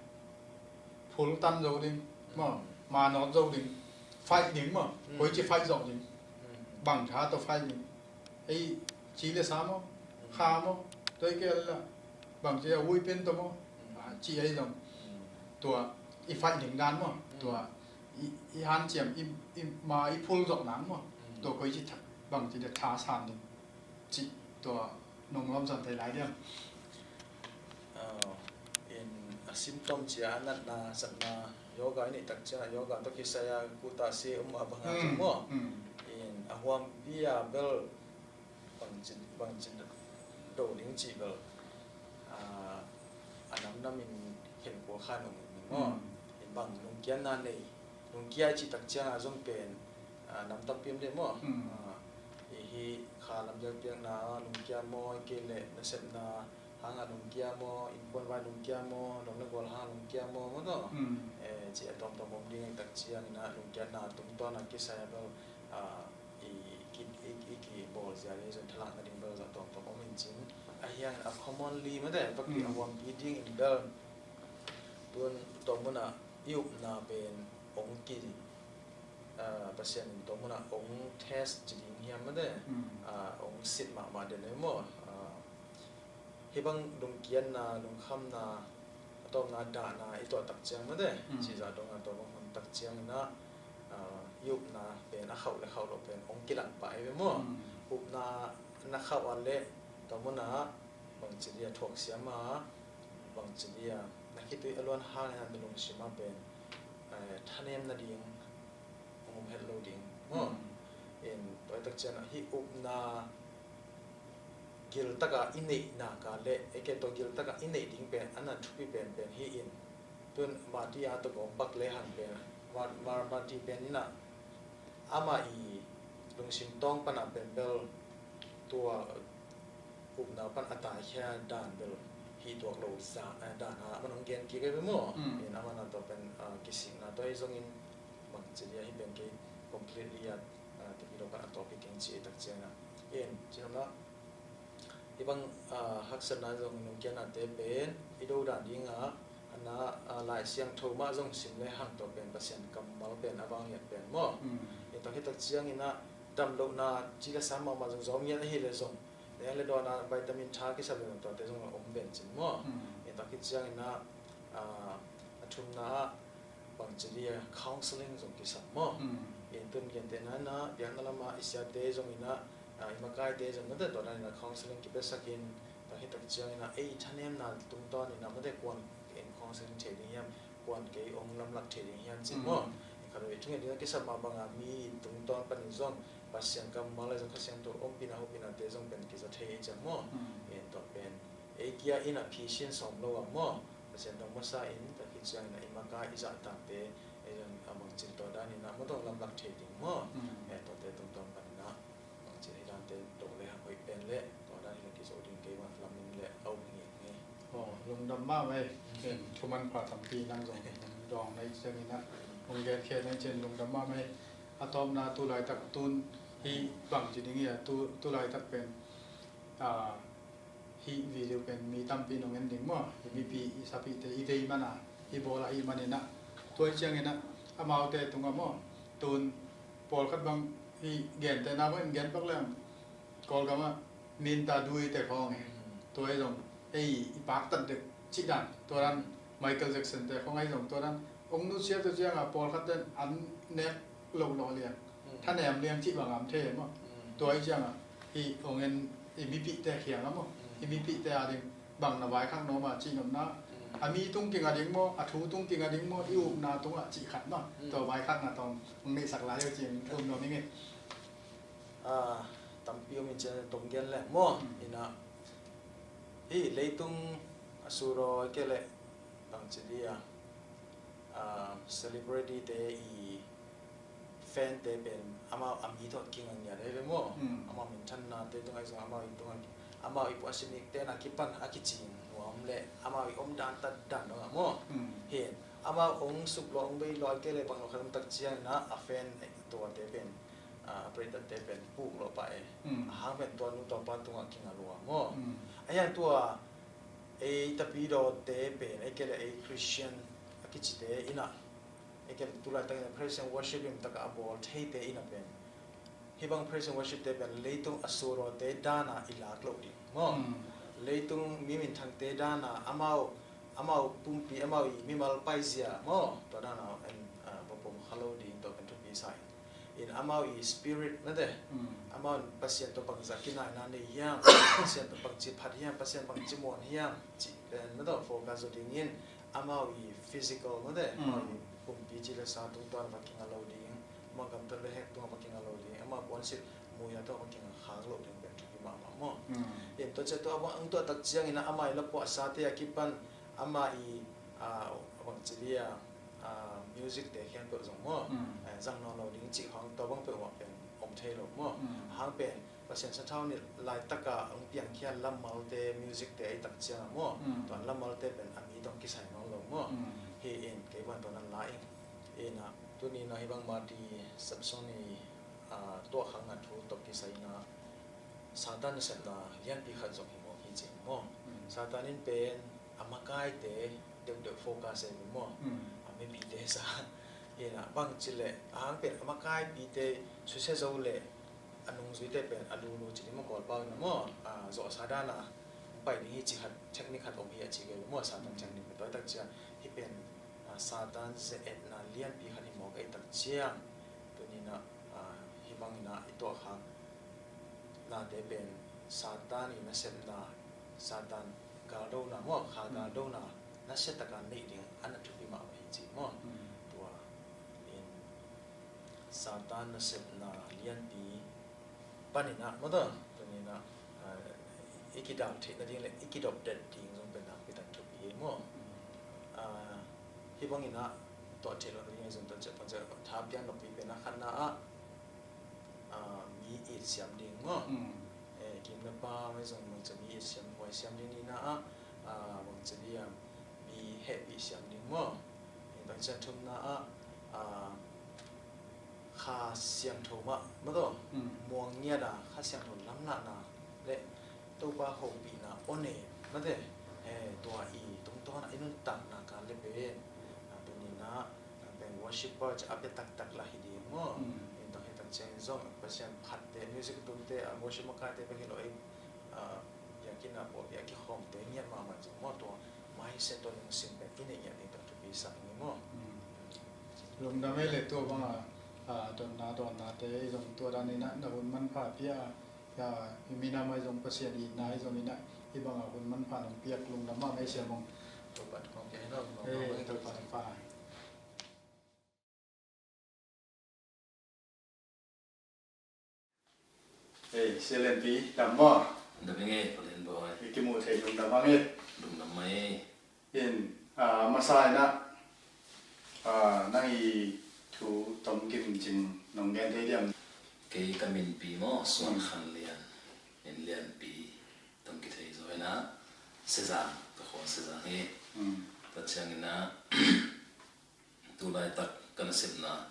phul tan zo ding maw, manawt zo ding, faih ding maw, koici faih zo ding, bang tha tawh faih ding. Ei ci le sa maw, kha maw, tua i kei la bangci a ui pen tawh maw, ci ei zong tua i faih ding dan maw, tua i, i hanciam, i, i ma i phul zok nang maw, tua koici tha, bangci dia tha san ding. Cih tua nong lawm zon thei lai diam? Ah, in a symptom cia a natna satna yoga i neih tak ciangah yoga tawh kisai a kuta se um a banga cih maw? In a huampi a bel bangcin, bangcin do ding cih bel, ah, a namnam in khen kua khan um in maw? In bang lungkiatna nei, lungkia i cih tak ciangah zong pen, ah, nam tampi om deuh maw? Ah, i hi kha lamdang piakna lungkia maw, i kei leh nasepna hanga lungkia maw, innkuan vai lungkia maw, lawm le gual hanga lungkia maw, maw tawh. Eh, ci a tawmtawm om ding tak ciangin a lungkiatna tungtawn a kisai a bel, ah, i ki, i, i kibawl zia ding zong thalak nading bel zong tawmtawm om in cin. A hiang a commonly mate, vak a huampi ding in bel tun tawm munah i upna pen ong ki, ah, Pasian in tawm munah ong test ci ding hiam mate, ah, ong sit mahmah den ei maw? Ah, hih bang lungkiatna, lungkhamna, a tawpna dahna i tuah tak ciang mate, cihzah dongah tua bang hun tak ciangin ah, ah, i upna pen a khauh le khauh loh pen ong kilang pah ei ve maw? Upna na khauh a leh tua munah bangci dia thuak siam a, bangci dia na khitui a luan hangin ah na lungsim ah pen, eh, thanem nading hong um het lo ding maw? In tua i tak ciangah hih upna giltakah i neih nak a leh ei kei tawh giltakah i neih ding pen a na thupi penpen hi in, tun Mati a tawh gawm bak le hang pen, Ma, Ma, Mati pen in ah amah i lungsim tawng panah pen bel tua upna pan a taikhia dan bel hih tuak lo za, eh, dan a man hong gen kik ei ve maw? In amah na tawh pen, ah, kisikna tawh ei zongin bangci dia hih pen kei completely a, ah, tupi lo pan a tawp hi keng ci ei tak ciangah. In, ci nopna, hih bang, ah, haksatna zong lungkiatnate pen i do dan dingah, a na, ah, Lai Siangtho mah zong sim le hang tawh pen Pasian kammal pen a vang lian pen maw? In tua hih tak ciangin ah damlohna ci le sa mahmah zong zawm ngiat ahih leh zong leng le dawn a vitamin tha kisam le tuate zong om ven cin maw? In tua khit ciangin ah, ah, a thumna ah bangci dia counseling zong kisam maw? In tun gentehna in ah biakna lamah i siate zongin ah, ah, i makaite zong na tua dan in ah counseling kipiasak in, tua hih tak ciangin ah ei thanemna tungtawn in ah mate kuan in counseling thei ding hiam, kuan kei ong lamlak thei ding hiam cin maw? Khat vei thunget ding a kisam mah banga mi tungtawn panin zong Pasian kammal le zong Kha Siangtho ompihna hopinate zong pen kiza thei ei ciang maw? En tua pen ei kia in a phisin sawm lo a maw? Pasian dong masa in tua khit ciangin a i maka i zahtakte ei zong a bangcin tua danin a maw tawh lamlak thei ding maw? En tuate tungtawn panin a bangcin hi dante tawh le hoih pen le tua dan hi le kizo ding kei mah lamin le a um hi ngei. Aw, lungdam mahmah ei. Thuman pha tampi nang zong dawng na i ciangin ah hong genkhia na i ciangin lungdam mahmah ei. A tawpna tu laitak tun hih bangci ding hi a, tu, tu laitak pen, ah, hih video pen mi tampi nong en ding maw? Hih mipi i sapihte i vei man a i bawl ahih manin ah tua i ciangin ah amaute tungah maw. Tun pawlkhat bang i gente na bang in gen pak leng Kawlgam ah Minta Dui te khawng e. Tua i zong ei i paktat dek cih dan, tua dan Michael Jackson te khawng ei zong tua dan ong nusia tua ciangah pawlkhat ten an nek lo lo liang, thanem liang cih bang am thei maw. Tua i ciangah i ong en i mipihte khiang a maw, i mipihte a ding bang na vaikhak nuam a cih nopna, a mi tung kinga ding maw, a thu tung kinga ding maw, i upna tungah cih khat maw. Tua vaikhakna tawm ong neihsak lai uh cih ong nuam ing e. Tampi om in cian tong gen leng maw. Ina hi leitung a suraw ke le bangci dia, celebrity te i fan te pen amau a mi tawh kinga ngiat ei ve maw. Amau minthanna te tungah i zong amau i tungah amau i puasimik te na kipan a kicing nuam le amau i om dan tat dan dongah maw. Hin amau ong suk lo ong bei lo ke le bang lo khat om tak ciang ina a fan tua te pen a predator te pen puk lo pa e. A hang pen tua nu tua pa tungah kinga lua maw. A hiang tua ei tapidaw te pen ei ke le ei Christian a kici te ina ei ke le tulai takin praise and worship im taka a bawl thei te ina pen hi bang praise and worship te pen leitung a suraw te dana i lak lo ding maw. Leitung mi minthang te dana amau amau pumpi amau i mimal paizia maw tua dana en va pom kha lo ding tua pen thupi sa in. In amau i spirit mate amau Pasian tawh bangzah kinaina nei hiam, Pasian tawh bangci phat hiam, Pasian bangci muan hiam cih pen mate focus zaw dingin amau i physical mate amau i pumpi ci le sa tung tuan va kinga lo ding, amau gamtat le hek tungah va kinga lo ding, amau puansilh muya tawh va kinga khak lo ding pen thupi mahmah maw. In tua ciah tua bang ang tua tak ciangin amah i lapuahsa te a kipan amah i a bangci dia music te khian peuh zong maw. Zang nawn lo ding cih khawng tua bang peuhmah pen om thei lo maw. A hang pen Pasian sathau nih laitaka hong piangkhian lammalte music te ei tak ciangah maw. Tuan lammalte pen a mi tawh kisai nawn lo maw. Hi in kei ban tuan an la ing. Ina tuni na hi bang Marty Sampson i tuahkhakna thu tawh kisai ina Satan nasepna lianpi khat zong hi mawk hi cing maw. Satan in pen a makaite deuhdeuh focus ei maw. A mipite sa ina bang cileh a hang pen a makaipite susia zo le a nungzuite pen a lulu ci ding maw, Kawlpau ina maw. Zawhsa dana pai ding hi ci khat, technique khat om hi a ci kei maw, Satan technique pen tua i tak ciang hi pen Satan ze-etna lianpi khat hi mawk ei tak ciang. Tunina hi bangina i tuahkhak nate pen Satan i nasepna, Satan galdona maw, kha galdona nasia taka neih ding a na thupi mah hi ci maw. Tua in Satan nasepna lianpi paninah maw, tunina i kidal theih nading le i kidop det ding zong pen nakpi tak thupi hi maw. Hi bangina tuah theih lo nading zong tuah ciah pan ciah tha pian lopi pen a khatna ah mi it siam ding maw. Kim le pa mai zong bangcia mi it siam, huai siam ding nina ah bangcia dia mi hehpih siam ding maw. Bangcia thumna ah Kha Siangtho mah mataw muang ngiat a Kha Siangtho lamlahna le Topa hopihna aw ne mate. Tua i tungtawn a i nuntakna kan le pen tunina pen worshipper ci a pia taktak lah hi ding maw. Tua hi tak ciangin zong Pasian phatte, music tunte, worship makaite bek hi lo ei biakinn a pawlpi a kikhawmte ngiat mahmah zong maw, tua mindset tua lungsim pen i neih ngiat ding tua thupi sa hi maw. Lungdam ei le tua banga dotna dotnate zong tua danin na hun manpha pia a, i minam ai zong Pasian itna ai zong ina i banga hun manpha nong piak lungdam mah mei siam ong. Topa thupha. Ei, Sia Lianpi, dam maw? Dam ing e, Palen Bawi. I kimuh thei lungdam ang e. Lungdam mai. In, a masa ina nang i thu tom kim cin nong gen thei diam? Kei ka minpi maw, Suan Khan Lian, min Lianpi, tom kithei zaw ina, Sezang, ka khuan Sezang hi. Tua ciang ina, tulaitak ka nasepna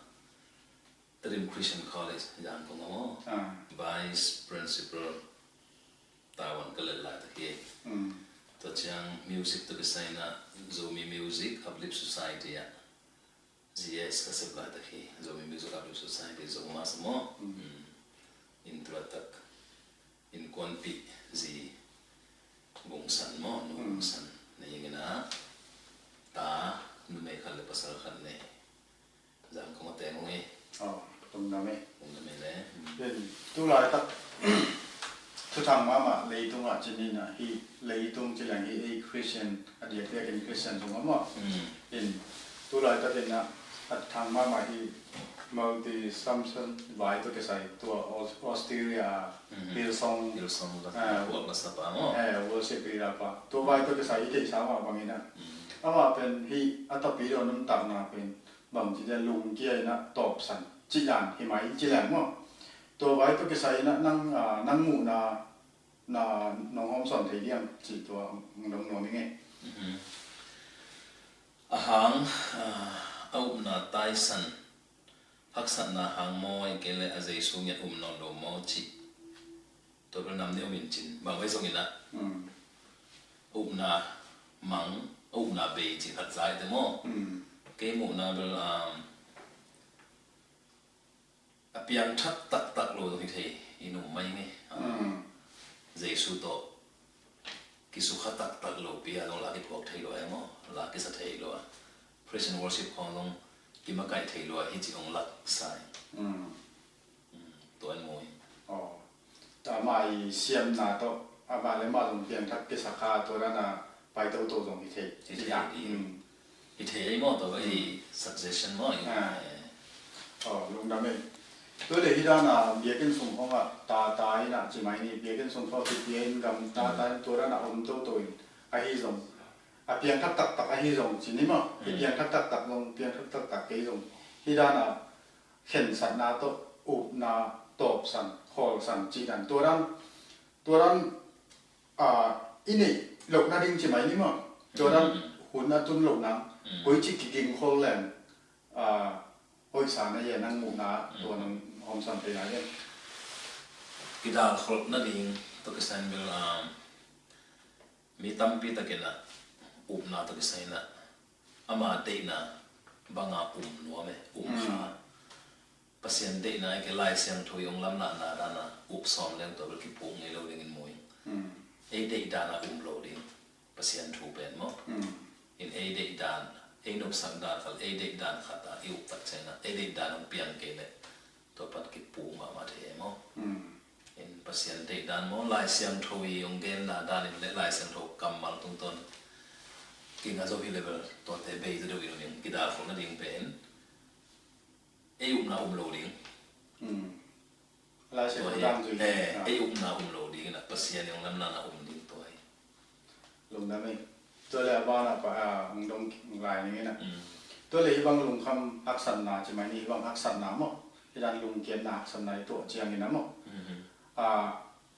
Tedim Christian College Yangon ah maw, Vice Principal tavuan ka lel laitak hi. Tua ciang music tawh kisai ina Zomi Music Uplift Society ah G S ka sep laitak hi Zomi Music Outreach Society Zomi Masa maw. Mm. Mm. In tu laitak innkuanpih zi Gong San maw, Nu Gong San nei ing a, ta numei khat le pasal khat nei. Zang kong a teng ung e. Oh, lungdam e. Lungdam e le. Tu laitak thuthang mahmah leitung ah ci ni a, hi leitung ci leng hi ei Christian a diakdiakin Christian zong a maw. Mm. In tu laitak in a, a thang mahmah hi Multi Samson vai tawh kisai tua Aus-, Australia Hillsong, Hillsong la, ah, worship leader pa. Tua vai tawh kisai i theihsa mah bangin a, amah pen hi a tapidaw nuntakna pen bangci dia lungkia in a tawpsan ci dan hi mai ci leng maw. Tua vai tawh kisai in a nang, ah, nang muhna na nong hawmsawn thei diam cih tua hong dong nuam ing e. A hang, ah, a upna taisan, haksatna hang maw, ahih kei leh a Jesu ngiat um nawn lo maw cih. Tua bel nam nih om in cin, bang vai zong in a, a upna mang, a upna bei cih khat za i te maw. Kei muhna bel, um, a piangthak taktak lo zong hi thei, i nuam mai nge. Jesu tawh kisukha taktak lo pi a zong la kiphuak thei lo a maw, la kisa thei lo a. Praise and worship khawng zong kimakaih thei lo a, hi ci hong lak sa ing. Tua in mu ing. Aw. Tua amah i siamna tawh amah le amah zong piangthak kisakha tua dan a pai toto zong hi thei. Hi thei. Hi thei ei maw, tua i suggestion maw i. Aw, lungdam ei. Tua le hi dan a biakinn sung khawng ah tata in a ci mai ni, biakinn sung khawng kipia in gam tata in tua dan a om toto in ahi zong, a piangthak taktak ahi zong ci ni maw. I piangthak taktak zong, piangthak taktak kei zong hi dan a khensatna tawh upna tawpsan, khawlsan cih dan. Tua dan, tua dan, ah, i neih loh nading ci mai ni maw. Tua dan hun a tun loh nang, koici kiging khol leng, ah, hoihsa na hia nang muhna tua nang hawmsawn thei lai hiam? Kidal kholh nading tawh kisai in bel, ah, mi tampi takin a upna tawh kisai in a ama deihna banga um nuam e, um kha. Pasian deihna i ke Lai Siangtho i hong lamlahna dan a up sawm leng tua bel kipuk ngei lo dingin mu ing. Ei deih dan a um lo ding, Pasian thu pen maw. In ei deih dan, ei nopsak dan khat, ei deih dan khat a i up tak ciangin a ei deih dan hong piang kei leh tua pan kipuk mahmah thei e maw. In Pasian deih dan maw, Lai Siangtho i hong genna dan in le Lai Siangtho kammal tungtawn kinga zo hi le bel tuate bei zaw deuh in om ing. Kidal kholh nading pen ei upna um lo ding. Tua hi, ei upna um lo ding in a Pasian i hong lamlahna um ding tua hi. Lungdam ei. Tua le a ban a pa, a, hong dong lai ning in a. Tua le hi bang lungkham haksatna ci mai ni, hi bang haksatna maw, hi dan lungkiatna haksatna i tuah ciangin a maw. A,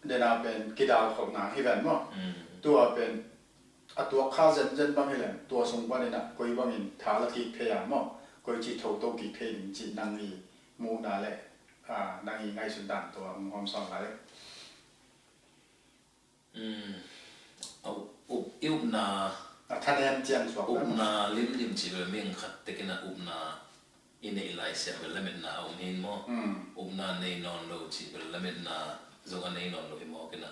dena pen kidal kholhna hi ven maw. Tua pen a tuak kha zenzen bang hi leng tua sung panin a koi bangin tha la kik thei a maw, koici thoto kik thei ding cih nang i muhna le, a, nang i ngaihsut dan tua hong hawmsawn lai. A, up, i upna, a thanem ciang suak upna limlim cih bel mihing khat tekin a upna i neih lai siah bel lametna a um hi maw. Upna nei nawn lo cih bel lametna zong a nei nawn lo hi mawk in a.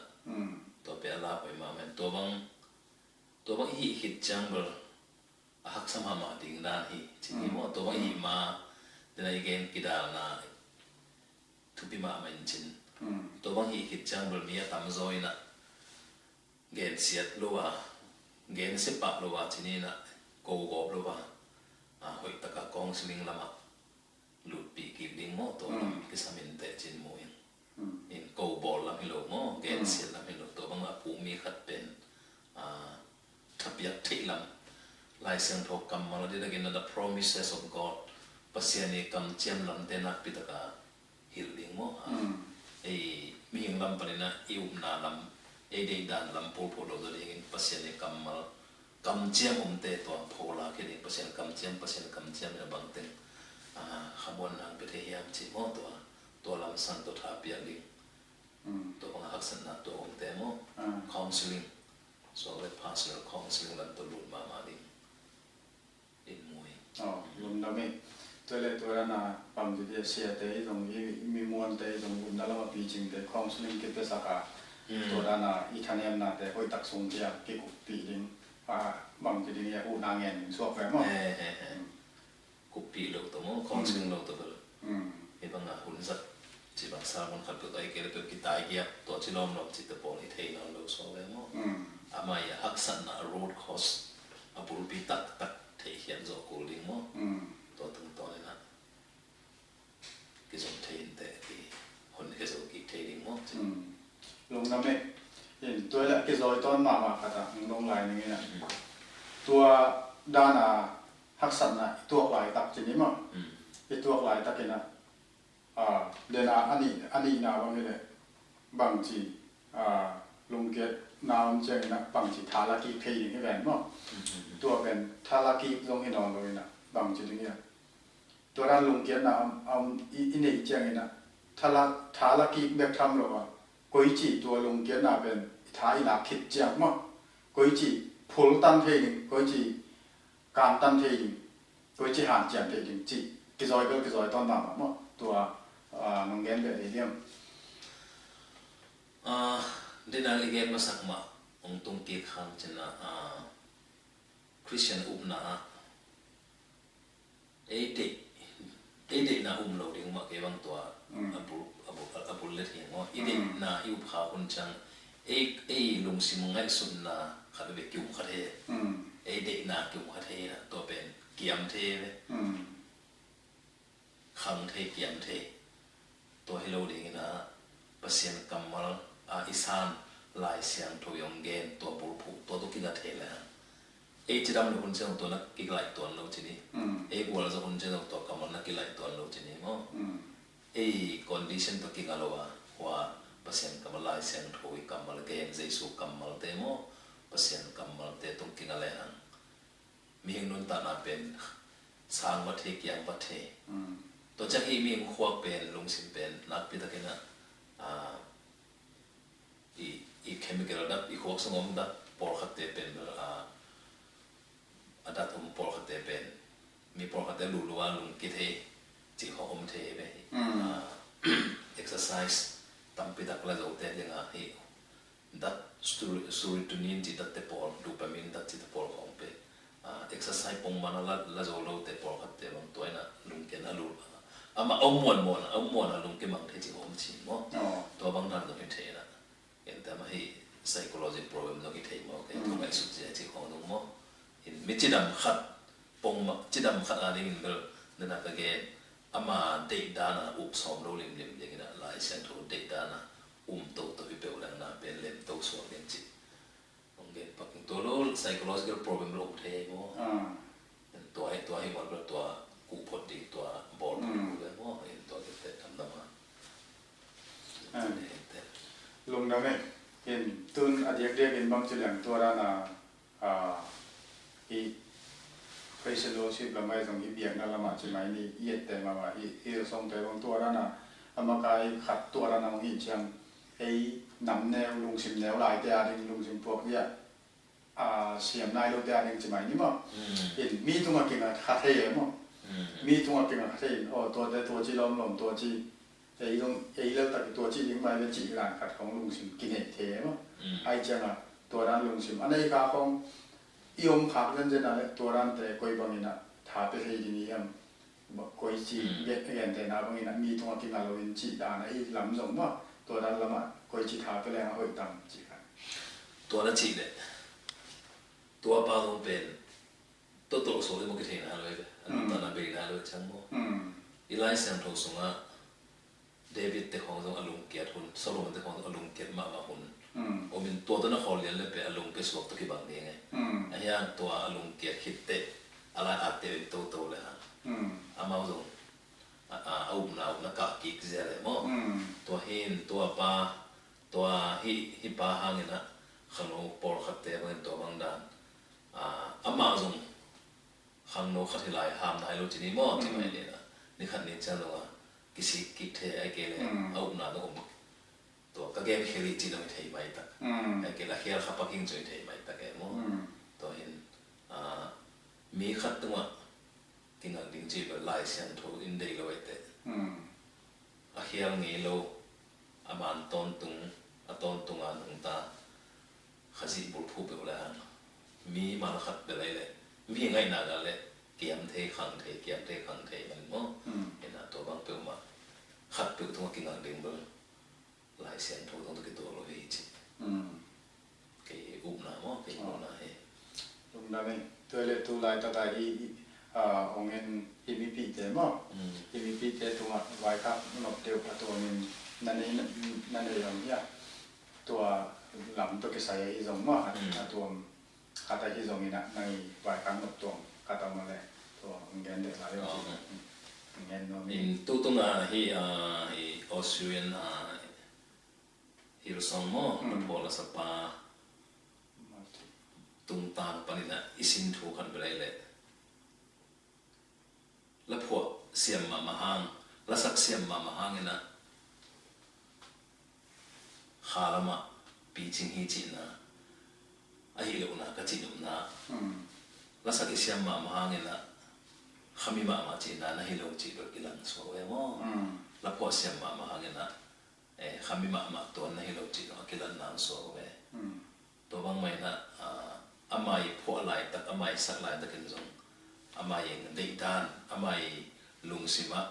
Tua pia a la hoih mahmah in tua bang, tua bang i hih khit ciang bel a haksa mahmah ding dan hi ci ni maw. Tua bang i hih ma dena i gen kidalna thupi mahmah in cin. Tua bang hih khit ciang bel mi a tamzaw in a gensiat lo a, gensia pah lo a ci ni in a, ko gawp lo a, a, hoih taka counseling lamah lutpih kik ding maw, tua lam kisam in teh cin mu in. In ko bawl lam hi lo maw, gensiat lam hi lo, tua bang a puk mi khat pen, a, thapiak theih lam, Lai Siangtho kammal a didangin a, the promises of God, Pasian i kamciam lamte nakpi taka hilh ding maw. Ei mihing lam panin a i upna lam, ei deihdan lam pulphuh lo zaw dingin Pasian i kammal, kamciam omte tua pho lak hi ding, Pasian kamciam, Pasian kamciam in a bangteng, a, khamuanna hong pia thei hiam cih maw, tua, tua lamsang tua thapiak ding. Tua bang a haksatna tua omte maw. Counseling, suak le pastoral counseling lam tua lut mahmah ding in mu hi. Aw, lungdam ei. Tua leh tua dana bangci dia siate i zong i mi muante i zong upna lama picingte counseling kipiasak a, tua dana i thanemnate hoihtak sung kia kikuppih ding, a, bangci ding i a huhna ngen ding suak ve maw? Kuppih lo tawh maw, counseling lo tawh bel. Hih banga hun zat ci bang sermon khat peuh tawh ei kei le peuh kitai giak tua ci lawmlawm cihte pawl i thei nawn lo suak ve maw? Amah i a haksatna a root cause a bulpi taktak theihkhiat zawh kul ding maw? Tua tungtawn inah kizom thei inteh, ki hon khe zo kik thei ding maw? Lungdam ei. In tua le kizawi tawn mahmah khat ah hong dong lai ning inah. Tua dana haksatna i tuak laitak ci ni maw? I tuak laitak inah, a, dena a nih, a nihna bang hileh bangci, a, lungkiatna om ciang inah bangci thala kik thei ding hi ven maw? Tua pen thala kik zong hi nawn lo inah bangci ding hiam? Tua dan lungkiatna a om, a om i, i neih ciang inah thala, thala kik bek tham lo a, koici tua lungkiatna pen i tha i lak khit ciang maw? Koici phul tan thei ding, koici kan tan thei ding, koici hanciam thei ding cih kizawi bel kizawi tawn mahmah maw? Tua, a, nong gen beh dei diam? A, dena i gen masak mah hong tung kik hang cinah, a, Christian upna ah ei deih, ei deihna um lo ding mah kei bang tua a bul, a bul, a bul let hi maw? I deihna i up kha hun ciang ei, ei lungsim ngaihsutna khat veve kium kha thei. Ei deihna kium kha thei inah tua pen kiam thei ve. Khang thei, kiam thei. Tua hi lo ding inah Pasian kammal a i san Lai Siangtho i hong gen tua bulphuh tua tawh kinga thei le hang. Ei cidam le hun ciang tua na kilai tuan lo ci ni. Ei gualzawh hun ciang tua kammal na kilai tuan lo ci ni maw? Ei condition tawh kinga lo a, hua Pasian kammal Lai Siangtho i kammal gen Jesu kammalte maw? Pasian kammalte tawh kinga le hang mihing nuntakna pen sang va thei, kiang va thei. Tua ciang hih mihing khuak pen, lungsim pen nakpi takin ah, a, i, i chemical a dat, i khuak sung om dat pawlkhatte pen bel, a, a dat om pawlkhatte pen mi pawlkhatte lulu a lungkithei cih khawng om thei ve. A, exercise tampi tak la zote dingah hih dat, seri-, serotonin cih datte pawl, dopamine dat cihte pawl khawng pen, a, exercise pongman a la, la zo lote pawlkhatte bang tua inah lungkiat a lul, amah a om muanmuan a, a om muan a lungkia mang thei cih om ci maw? Tua bang dan zong hi thei inah. Ken te amah hi psychology problem zong hi thei maw? Ken thu ngaihsut zia cih khawng zong maw? In mi cidam khat pongman, cidam khat a dingin bel nana ka gen, ama deih dana up sawm lo limlim dingin ah Lai Siangtho deih dana um toto hi peuh leng na pen lemto suak ding cih hong gen pak ing. Tua lo psychological problem lo um thei maw? Tua hi, tua hi maw, tua kuh phot ding, tua bawl phot ding maw? In tua ding te damdam a. Lungdam e. In tun a diakdiak in bang ci leng tua dana, a, i praise and worship lamah zong i biakna lamah ci mai ni, i ette mahmah i, i songte bang tua dana a makai khat tua dana hong hi ciang ei nam neu, lungsim neu laite a ding, lungsim puak dia, a, siam nai lote a ding ci mai ni maw? In mi tungah kinga kha thei e maw? Mi tungah kinga kha thei in, aw, tuate tua ci lawmlawm tua ci, ei zong ei leltak i tua ci ding mai le cih dan khat khawng lungsim kinei thei e maw? Ai ciangah tua dan lungsim a nei kha khawng i om khak zenzen a le tua dante koi bangin ah tha pia thei ding i hiam? Koici gentehna bangin ah mi tungah kinga lo in cih dan a i lam zong maw? Tua dan lamah koici tha pia leng a hoih tam cih kha. Tua na cih leh tua pa zong pen tawhtawh suak le maw, kithei nai lo e ve. A nuntakna bei nai lo e ciang maw? I Lai Siangtho sungah David te khawng zong a lungkiat hun, Solomon te khawng zong a lungkiat mahmah hun om in tua tawh na khawl lian le pen a lungkia suak tawh kibang ding e. A hiang tua a lungkiat khit teh a lai atte in toto le hang amau zong a, a, a upna uh na kah kik zia le maw? Tua hin tua pa, tua hih, hih pa hangin ah khangno pawlkhatte bangin tua bang dan, a, amah zong khangno khat hi lai ham nai lo ci ni maw? Ci mai ni na. Ni khat ni ciang zong a kisik kik thei ai kei le a upna zong om. Tua ka gen khel hi ci zong hi thei mai tak. Ai kei le a khel kha paking zong hi thei mai tak e maw? Tua hin, a, mi khat tungah Kingak ding cih bel Lai Siangtho in deih lo ei teh. Hmm. A khial ngei lo, a man tawntung, a tawntung a nungta, Khazih bulphuh peuh le hang. Mi mal khat bel ei le, mi ngaihna gal le, kiam thei khang thei, kiam thei khang thei man maw. Hmm. Ina tua bang peuhmah, khat peuh tungah kingak ding bel Lai Siangtho tawh kituak lo hi ci. Mm. Kei upna maw, kei upna hi. Lungdam ei. Tua le tu laitak a hi, hi, ah, hong en hi mipite maw. Mm. Hi mipite tungah vaikhak nop deuh a tuamin na nei, na nei om hia. Tua lam tawh kisai ahi zong maw, a, mm, a tuam khat ahi zongin ah, nang i vaikhak nop tuam khat a om a le, tua hong gen deuh lai. Oh. Hong gen nuam ing. In tu tunga hi, ah, hi Australian, ah, Hillsong maw, hmm, laphuah lasapa tungtang panin ah i sin thu khat bel ei le. Laphuah siam mahmah hang, lasak siam mahmah hangin ah, kha lamah picing hi cihna ahi lohna ka cih nopna. Hmm. Lasak i siam mahmah hangin ah, khami mahmah cihna na hi lo cih bel kilang suak ve maw. Hmm. Laphuah siam mahmah hangin ah, eh, khami mahmah tuan na hi lo cih dong a kilan nang suak ve. Hmm. Tua bangmah in ah, ah, amah i phuah laitak, amah i sak laitakin zong, amah i deihdan, amah i lungsim ah,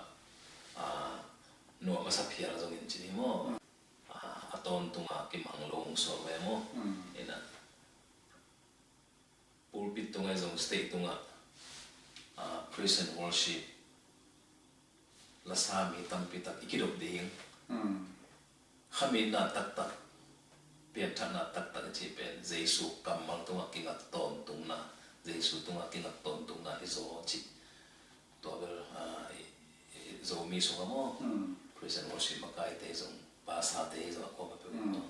ah, nuam a sa phial zongin ci ni maw. Hmm. Ah, a tawntung a kimang lo hong suak ve maw. Hmm. Ina pulpit tungah zong, stage tungah, ah, praise and worship lasa mi tampi tak i kidop ding. Mm. Khamitna taktak, pianthakna taktak i cih pen Jesu kammal tungah kingak tawntungna, Jesu tungah kingak tawntungna hi zaw cih. Tua bel, ah, i, i, Zomi sungah maw, mm, praise and worship makaite zong, pastorte zong a kuamah peuh, mm, maw.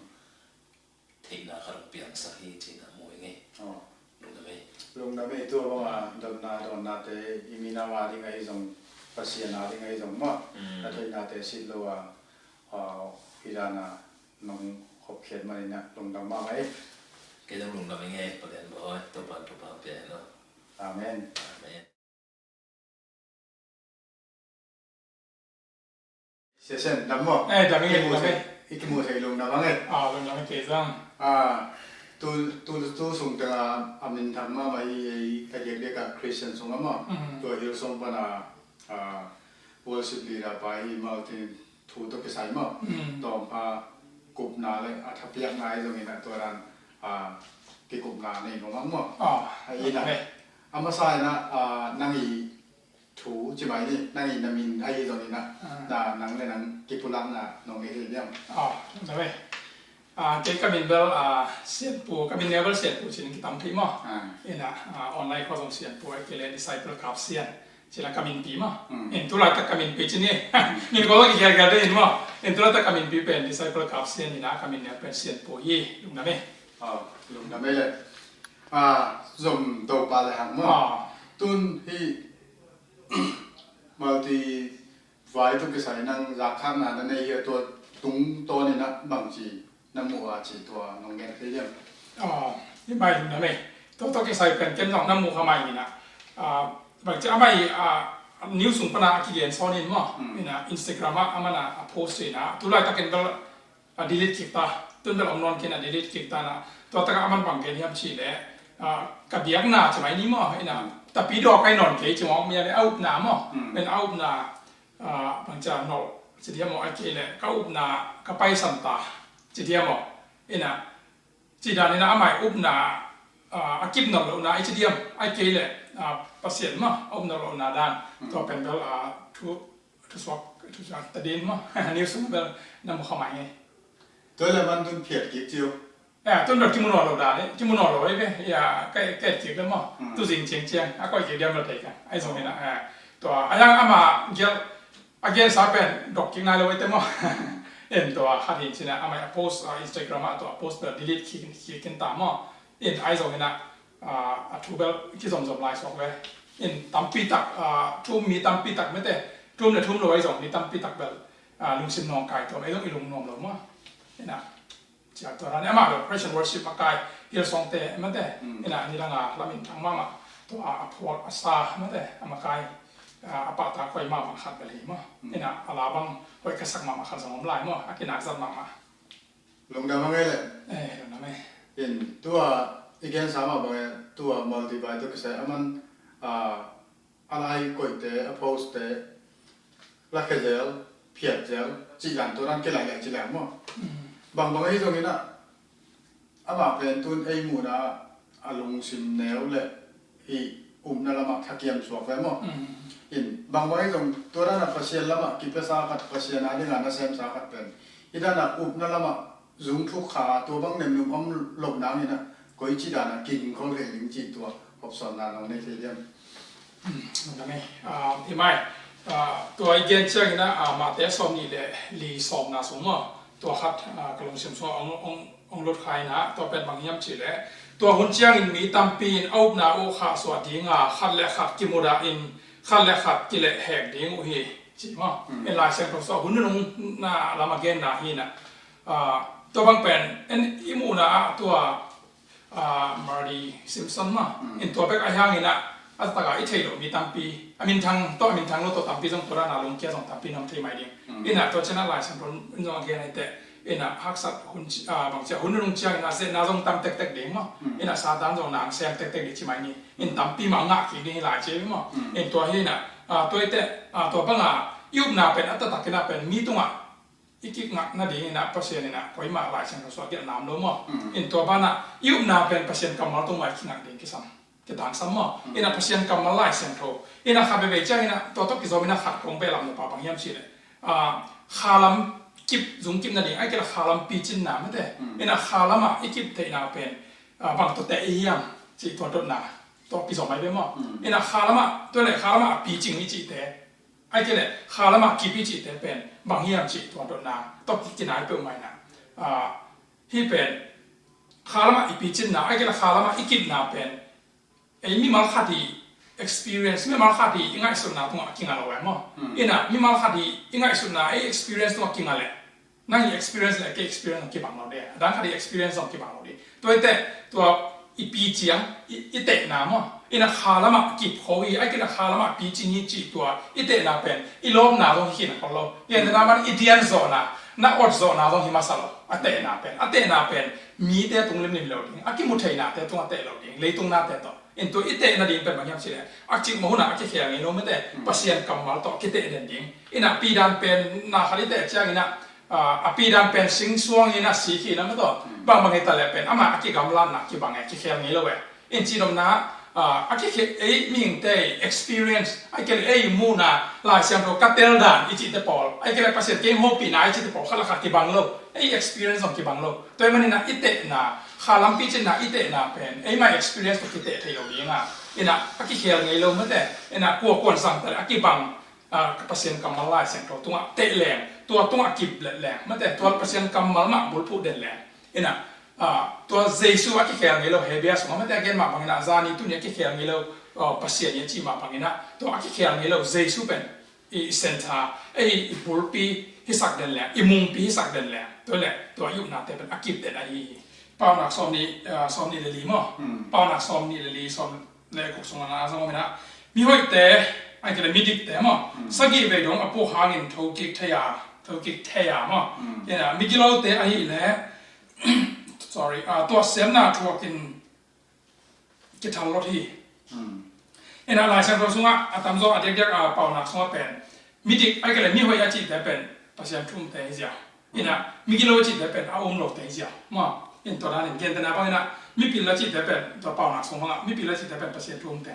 Theihna khat hong piangsak hi cihna mu ing ei. Oh. Lungdam ei. Lungdam ei, tua banga dotna dawnnate i minam a ding ahi zong, Pasian a ding ahi zong maw. Mm. A theihnate sit lo a, a, hih dana nong hopkhiat manin ah lungdam mahmah ei. Kei zong lungdam ing ei, Palian bawi, Topa'n thupha pia hen aw. Amen. Amen. Sia Sian, dam maw? Eh, dam ing ei, dam ing ei. I kimuh thei lungdam ing ei. Ah, lungdam ing ei kei zong. Ah, tu, tu, tu sung teng a, a minthang mahmah hi, ei, ka diakdiak a Christian sung a maw. Mm. Tua Hillsong pan a, ah, worship leader pa hi Martin thu tawh kisai maw. Mm. Tawmpha kupna le a thapiakna ahi zongin ah tua dan, ah, kikupna nei nuam ing maw. Ah, a ina. Amen. A masa in ah, ah, nang i thu ci mai ni, nang i na min ahi zongin ah, ah, na nang le nang kipulakna nong nei thei diam? Ah, na ve. Ah, kei ka min bel, ah, Sianpu, ka min neu bel Sianpu ci-in kitam thei maw. Ah. Ina, ah, online khawng zong Sianpu, ahih kei leh Disciple Kap Sian ci-in ka minpi maw. Hmm. In tu laitak ka minpi ci ni. Min khawng zong kigelgel ding in maw. In tu laitak ka minpi pen Disciple Kap Sian ina, ka min neu pen Sianpu hi, lungdam ei. Ah, lungdam ei le. Ah, zom to pa le hang maw. Ah. Tun hih Martin vai tawh kisai nang zakkhakna na nei hi a, tua tungtawn in ah bangci na muh a ci tua nong gen thei diam? Ah, hi mai lungdam ei. Tua tawh kisai pen ken zong na muh kha mai in ah. Ah, bangci amah i, ah, news sung pan a kigen sawn in maw. Hmm. In ah Instagram ah amah in ah a post in ah. Tu laitakin bel a delete kik ta, tun bel om nawn kei in a delete kik ta in a, tua tak a aman bang gen hiam cih leh, ah, ka biakna ci mai ni maw, in a, tapi dawk ahi nawn kei ci mawk, mi a le a upna maw, mm, pen a upna, ah, bangci a nolh ci diam maw, ahih kei leh ka upna ka paisan ta ci diam maw, in a, ci dan in a amah i upna, ah, a kip nolh lohna i ci diam, ahih kei leh, ah, Pasian maw a up nolh lohna dan, mm, tua pen bel, ah, thu, thusuak, thusuak ta ding maw. News sung bel na mu kha mai ngei. Tua leh man tun phiat kik ci uh. Eh, tun bel kimu nawn lo dan, eh, kimu nawn lo ei ve. Ya, ka, ka et kik leh maw. Hmm. Tu zing ciangciang a koih kik diam lo thei ka. Ahi zongin ah, eh, tua a yang ama gel, a gelsa pen dok kik nai lo ei te maw. En tua khat hi in cin ah, ama a post, ah, Instagram ah tua post bel delete kik, kik khin ta maw. In ahi zongin ah, ah, a thu bel kizomzom lai suak ve. In tampi tak, ah, thu um mi tampi tak mete, thu um le thu um lo ahi zong mi tampi tak bel, ah, lungsim nawngkai tuam, ahi zong i lung nuam lo maw. In ah, ciah tua dan, amah bel praise and worship makai, Hillsong te mete, mm, in ah nidang a lam in thang mahmah, tua a phuak a sa mete, a makai. a, a pahtak hoih mahmah khat bel hi maw. Ina a la bang hoih ka sak mahmah khat zong om lai maw, a kinak zat mahmah. Lungdam a ngei leh. Eh, lungdam ei. In tua i gensa mah bang e, tua Multivai tua kisai a man, a, a lai koihte, a poste, lakhia zel, phiat zel, cih dan tua dan kilai leh ci leng maw. Bangbang ahi zongin ah, amah pen tun ei muhna a lungsim neu le hih upna lamah thakiam suak ve maw. In bangbang ahi zong tua dan a Pasian lamah kipiasa khat, Pasian a dinga nasemsa khat pen hih dan a upna lamah zung thuk kha tua bang nemnum om loh nangin ah koici dan a kigingkhol thei ding cih tua hopsawnna nong nei thei diam? Lungdam ei. Ah, hi mai. Ah, tua i gen ciangin ah, ah, Mate sawm nih le li sawmna sung maw, tua khat, ah, ka lungsim sungah ong, ong, ong lut kha in ah, tua pen bang hiam cih leh, tua hun ciangin mi tampi in a upna uh khahsuah ding a, khat le khat kimudah in, khat le khat kilehhek ding uh hi, ci maw. En Lai Siangtho sungah hun nunung na lam a genna hi in ah, ah, tua bang pen en i muhna ah tua ah, Marty Simpson mah. In tua bek a hiangin ah, a taktak a i theih loh mi tampi, a minthang tawh a minthang lo tawh tampi zong tua dan a lungkia zong tampi na om thei mai ding. In ah tua ciangin ah Lai Siangtho in zong a gen ahih teh, in ah haksat hun ci-, ah, bang ci a hun nunung ciangin ah, a zetna zong tam tektek ding maw. In ah Satan zong na sem tektek ding ci mai ni. In tampi mah ngah kik ding hi lai ci maw. In tua hi in ah, ah, tua hi teh, ah, tua bang a i upna pen a taktak in ah pen mi tungah i kingah nadingin ah Pasian in ah koimah Lai Siangtho sungah gelhna om lo maw. In tua banah i upna pen Pasian kammal tungah i kingah ding kisam, kitangsam maw. In ah Pasian kammal Lai Siangtho in ah kha veivei ciangin ah tua tawh kizom in ah khat kong behlap nop a bang hiam cih leh, ah, khalam kip, zung kip nading, ahih kei leh khalam picinna mate. In ah khalam ah i kip theihna pen, ah, bang tawh teh i hiam cih tua dotna tawh kizom ahi ve maw. In ah khalam ah, tua leh khalam ah a picing i cihte, ahih kei leh khalam ah kip i cihte pen bang hiam cih tua dotna tawh ki-, kinai peuhmah in ah, ah, hih pen khalam ah i picinna, ahih kei leh khalam ah i kipna pen ei mimal khat i experience, mimal khat i ngaihsutna tungah kinga lo eh maw. In ah mimal khat i ngaihsutna, ei experience tungah kinga leh nang i experience le kei experience zong kibang lo ding, a dang khat i experience zong kibang lo ding. Tua hi teh tua i pici a, i, i tehna maw, in ah khalam ah kip kho hi, ahih kei leh khalam ah picing hi cih tua i tehna pen i lawpna zong hi khin a khol lo. Gentehna ban i dian zawhna, na ot zawhna zong hi masa lo. A tehna pen, a tehna pen mite tung limlim lo ding, a kimu theihnate tungah teh lo ding, leitung nate tawh. In tua i teh nading pen bang hiam cih leh a cikmah hunah a kikhel ngei lo mate, Pasian kammal tawh kiteh den ding. In ah pi dan pen na khat i teh ciangin ah, ah, a pi dan pen singsuang in ah si khin a mate, bangbang hi ta leh pen amah a kigamlatna kibang e, kikhel ngei lo e. In cihnopna ah, a kikhel, ei mihingte experience, ahih kei leh ei muhna, Lai Siangtho ka tel dan i cihte pawl, ahih kei leh Pasian kei hopihna i cihte pawl khat le khat kibang lo, ei experience zong kibang lo. Tua ahih manin ah i tehna, khalam picinna i tehna pen eimah experience tawh kiteh thei lo ding a, in ah a kikhel ngei lo mate. In ah kua kuan sang ta leh a kibang, ah, ka Pasian kammal Lai Siangtho tungah teh leng, tua tungah kip let leng mate, tua Pasian kammal mah bulphuh den leng. In ah, ah, tua Jesu a kikhel ngei lo, Hebrew sungah mate a gen mah bangin ah, zani tuni a kikhel ngei lo, ah, Pasian i a ci mah bangin ah, tua a kikhel ngei lo Jesu pen i center, ei i bulpi hisak den leng, i mungpi hisak den leng, tua leh tua i upnate pen a kip den ahi hi. Paunak sawm nih, ah, sawm nih le li maw. Paunak sawm nih le li, sawm le guk sungah na zong om in ah, mihoihte, ahih kei leh midikte maw, sagih vei dong a puk hangin thokik thei a, thokik thei a maw. In ah migilote ahih leh, sorry, ah, tuahsiatna thuakin kithal lot hi. In ah Lai Siangtho sungah a tamzaw a diakdiak a paunak sungah pen midik, ahih kei leh mihoih a cihte pen Pasian thu umte hi ziau. In ah migilo a cihte pen a um lote hi ziau maw. In tua danin gentehna bangin ah mipil a cihte pen tua paunak sung bangah mipil a cihte pen Pasian thu umte,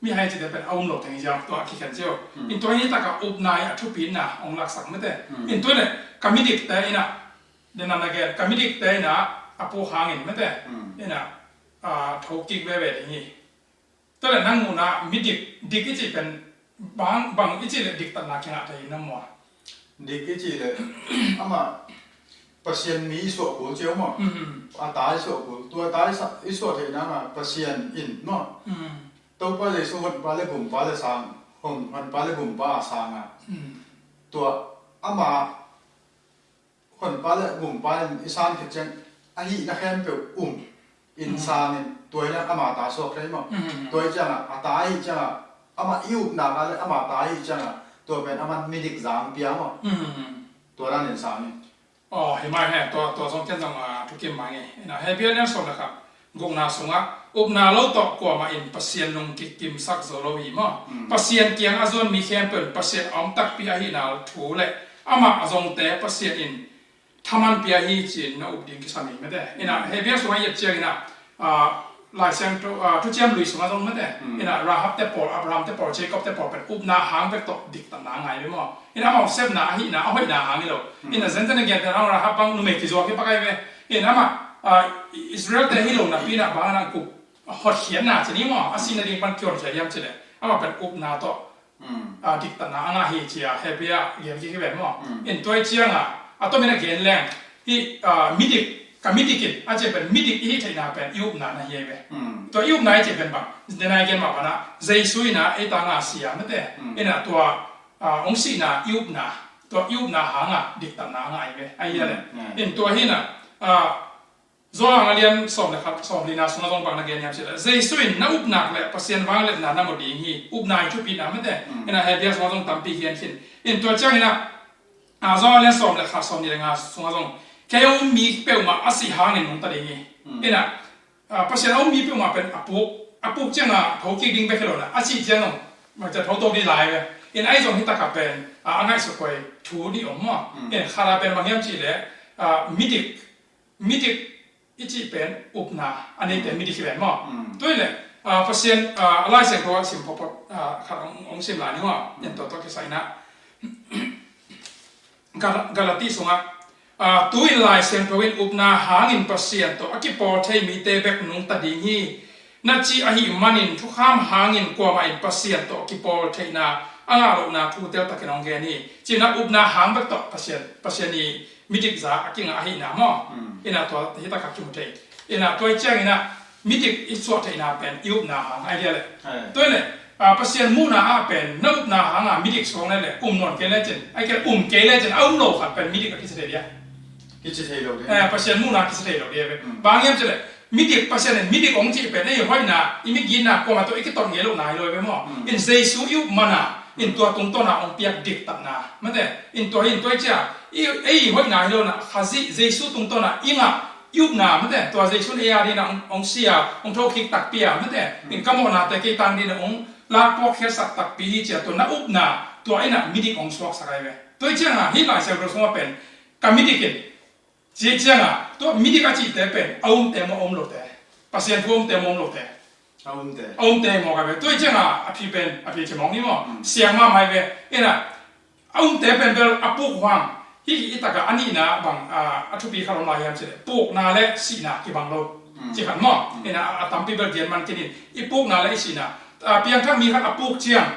mihai a cihte pen a um lote hi ziau, tua a kikhen ziau. In tua hi takah upna i a thupina hong laksak mate. In tua leh ka midikte in ah, den a na gen, ka midikte in ah a puk hangin mate. In ah, ah, thokik veve ding hi. Tua leh nang muhna midik, dik i cih pen bang, bang i cih leh diktatna kingah thei in na mua? Dik i cih leh amah Pasian mi i suah kul ciau maw. A ta i suah kul, tua ta i sa-, i suah theih nangah Pasian in maw, Topa Jesu honpa le gumpa le sang, hon-, honpa le gumpa a sang a, tua ama honpa le gumpa in i san khit ciang a hihna khempeuh um in sangin tua in ama ta suak thei maw. Tua i ciangah a ta ahi ciangah Amah i upna kha le amah ta ahih ciangah tua pen amah midik zang pia maw? Hmm. Tua dan in sang hi. Aw, hi mai he, tua, tua zong ken zong, ah, thukim mai ngei. Ina, Hebrew lian sawm le khat, gukna sungah, upna lo tawh kuamah in Pasian nung kikimsak zo lo hi maw? Hmm. Pasian kiang a zuan mi khempeuh in Pasian a om takpi ahihna thu le amah a zongte Pasian in thaman pia hi ci-in na up ding kisam hi mate. Ina, Hebrew sungah i et ciangin ah, ah, Lai Siangtho, ah, Thuciam Lui sungah zong mate. Hmm. Ina, Rahab te pawl, Abraham te pawl, Jacob te pawl pen upna hang bek tawh diktatna a ngah hi ve maw? Ina, amau sepna ahihna, a hoihna hang hi lo. Hmm. Ina, Zen te na gente hang Rahab bang numei kizuak hi pak hi ve. Ina, amah, ah, Israel te hi lo napi-in ah bang a na kup hotkhiatna ci ni maw? A sihna ding pan kion khia hiam ci leh amah pen upna tawh, mm, ah, diktatna a ngah hi ci-a Hebrew ah lian kik hi ve maw? Mm. In tua i ciangah a tomin a gen leng hih, ah, midik, ka midik in a ci pen midik i hih theihna pen i upna na hi ve. Mm. Tua i upna i ci pen bang, dena i gen mah pana Jesu ina ei tanga si a mate. Mm. Ina tua, ah, hong sihna i upna, tua i upna hanga diktatna a ngah hi ve. Ahi a le. Mm. In tua hi ina, ah, Johan a lian sawm le khat, sawm lina sungah zong bang na gen hiam ci leh, Jesu in na upna le Pasian vangliatna na mu ding hi, upna i thupina mate. Mm. Ina Hebrew sungah zong tampi hian khin. In tua ciangin ah, ah, Johan a lian sawm le khat, sawm nih le nga sungah zong, kei a um mi peuhmah a sih hangin nungta ding hi. Mm. Ina, ah, Pasian a um mi peuhmah pen a puk, a puk ciangah tho kik ding bek hi lo na, a sih ciang zong, mah ciang tho to ding lai ve. In ahi zong hi takah pen, ah, a ngaihsut khuai thu dih om maw? Mm. In khat a pen bang hiam ci leh, ah, midik, midik i cih pen upna a nei pen midik hi ven maw? Mm. Tua hi leh, ah, Pasian, ah, a Lai Siangtho ah sim phawtphawt, ah, khat hong, hong sim lai ni maw? Mm. En tawh tawh kisai na. Gal-, Galati sungah, ah, tu-in Lai Siangtho in upna hangin Pasian tawh a kipawl thei mite bek nungta ding hi. Na cih ahih manin thukham hangin kuamah in Pasian tawh kipawl theihna a ngah lohna thu teltakin hong gen hi. Cihna upna hang bek tawh Pasian, Pasian i midik za a kingah ahihna maw? Mm. Ina tua hi takah kimu thei. Ina tua i ciangin ah midik i suah theihna pen i upna hang ahi dia le. Hai. Tua hi le, ah, Pasian muhna ah pen na upna hanga midik suang le le um nawn kei lecin, ahi kei le um kei lecin, a um lo khat pen midik a kici thei dia. Kici thei lo dia. Eh, Pasian muhna kici thei lo dia ve. Mm. Bang hiam ci le, midik, Pasian in midik hong cih pen ei hoihna, i migitna kuamah tawh i kiton ngei lohna hi lo ve maw? Mm. In Jesu i up mana, in tua tungtawna hong piak diktatna mate. In tua hi in tua i cia, i, ei hoihna hi lo na, Khazih Jesu tungtawna i ngah i upna mate. Tua Jesu in ei a dingin ah hong, hong si a, hong thokik takpi a mate. Mm. In ka mawhnate kei tang dingin ah hong lak pawkkhiatsak takpi hi cia tua na upna, tua in ah midik hong suaksak ahi ve. Tua i cianga hih Lai Siangtho sungah pen ka midik in, ci cianga, tua midik a cihte pen a umte maw a um lote? Pasian thu a umte maw a um lote? A umte. A umte maw ka ve. Tua i cianga a phi pen, a phi ci mawk ni maw? Mm. Siang mahmah hi ve. Ina, a umte pen bel a puk huang. Hih i takah a nihna bang, a, a thupi khat om lai hiam ci le, pukna le sihna kibang lo. Mm. Ci khat maw? Mm. Ina, a, a tampi bel gen man kinin. I pukna le i sihna. A, piangthak mi khat a puk ciang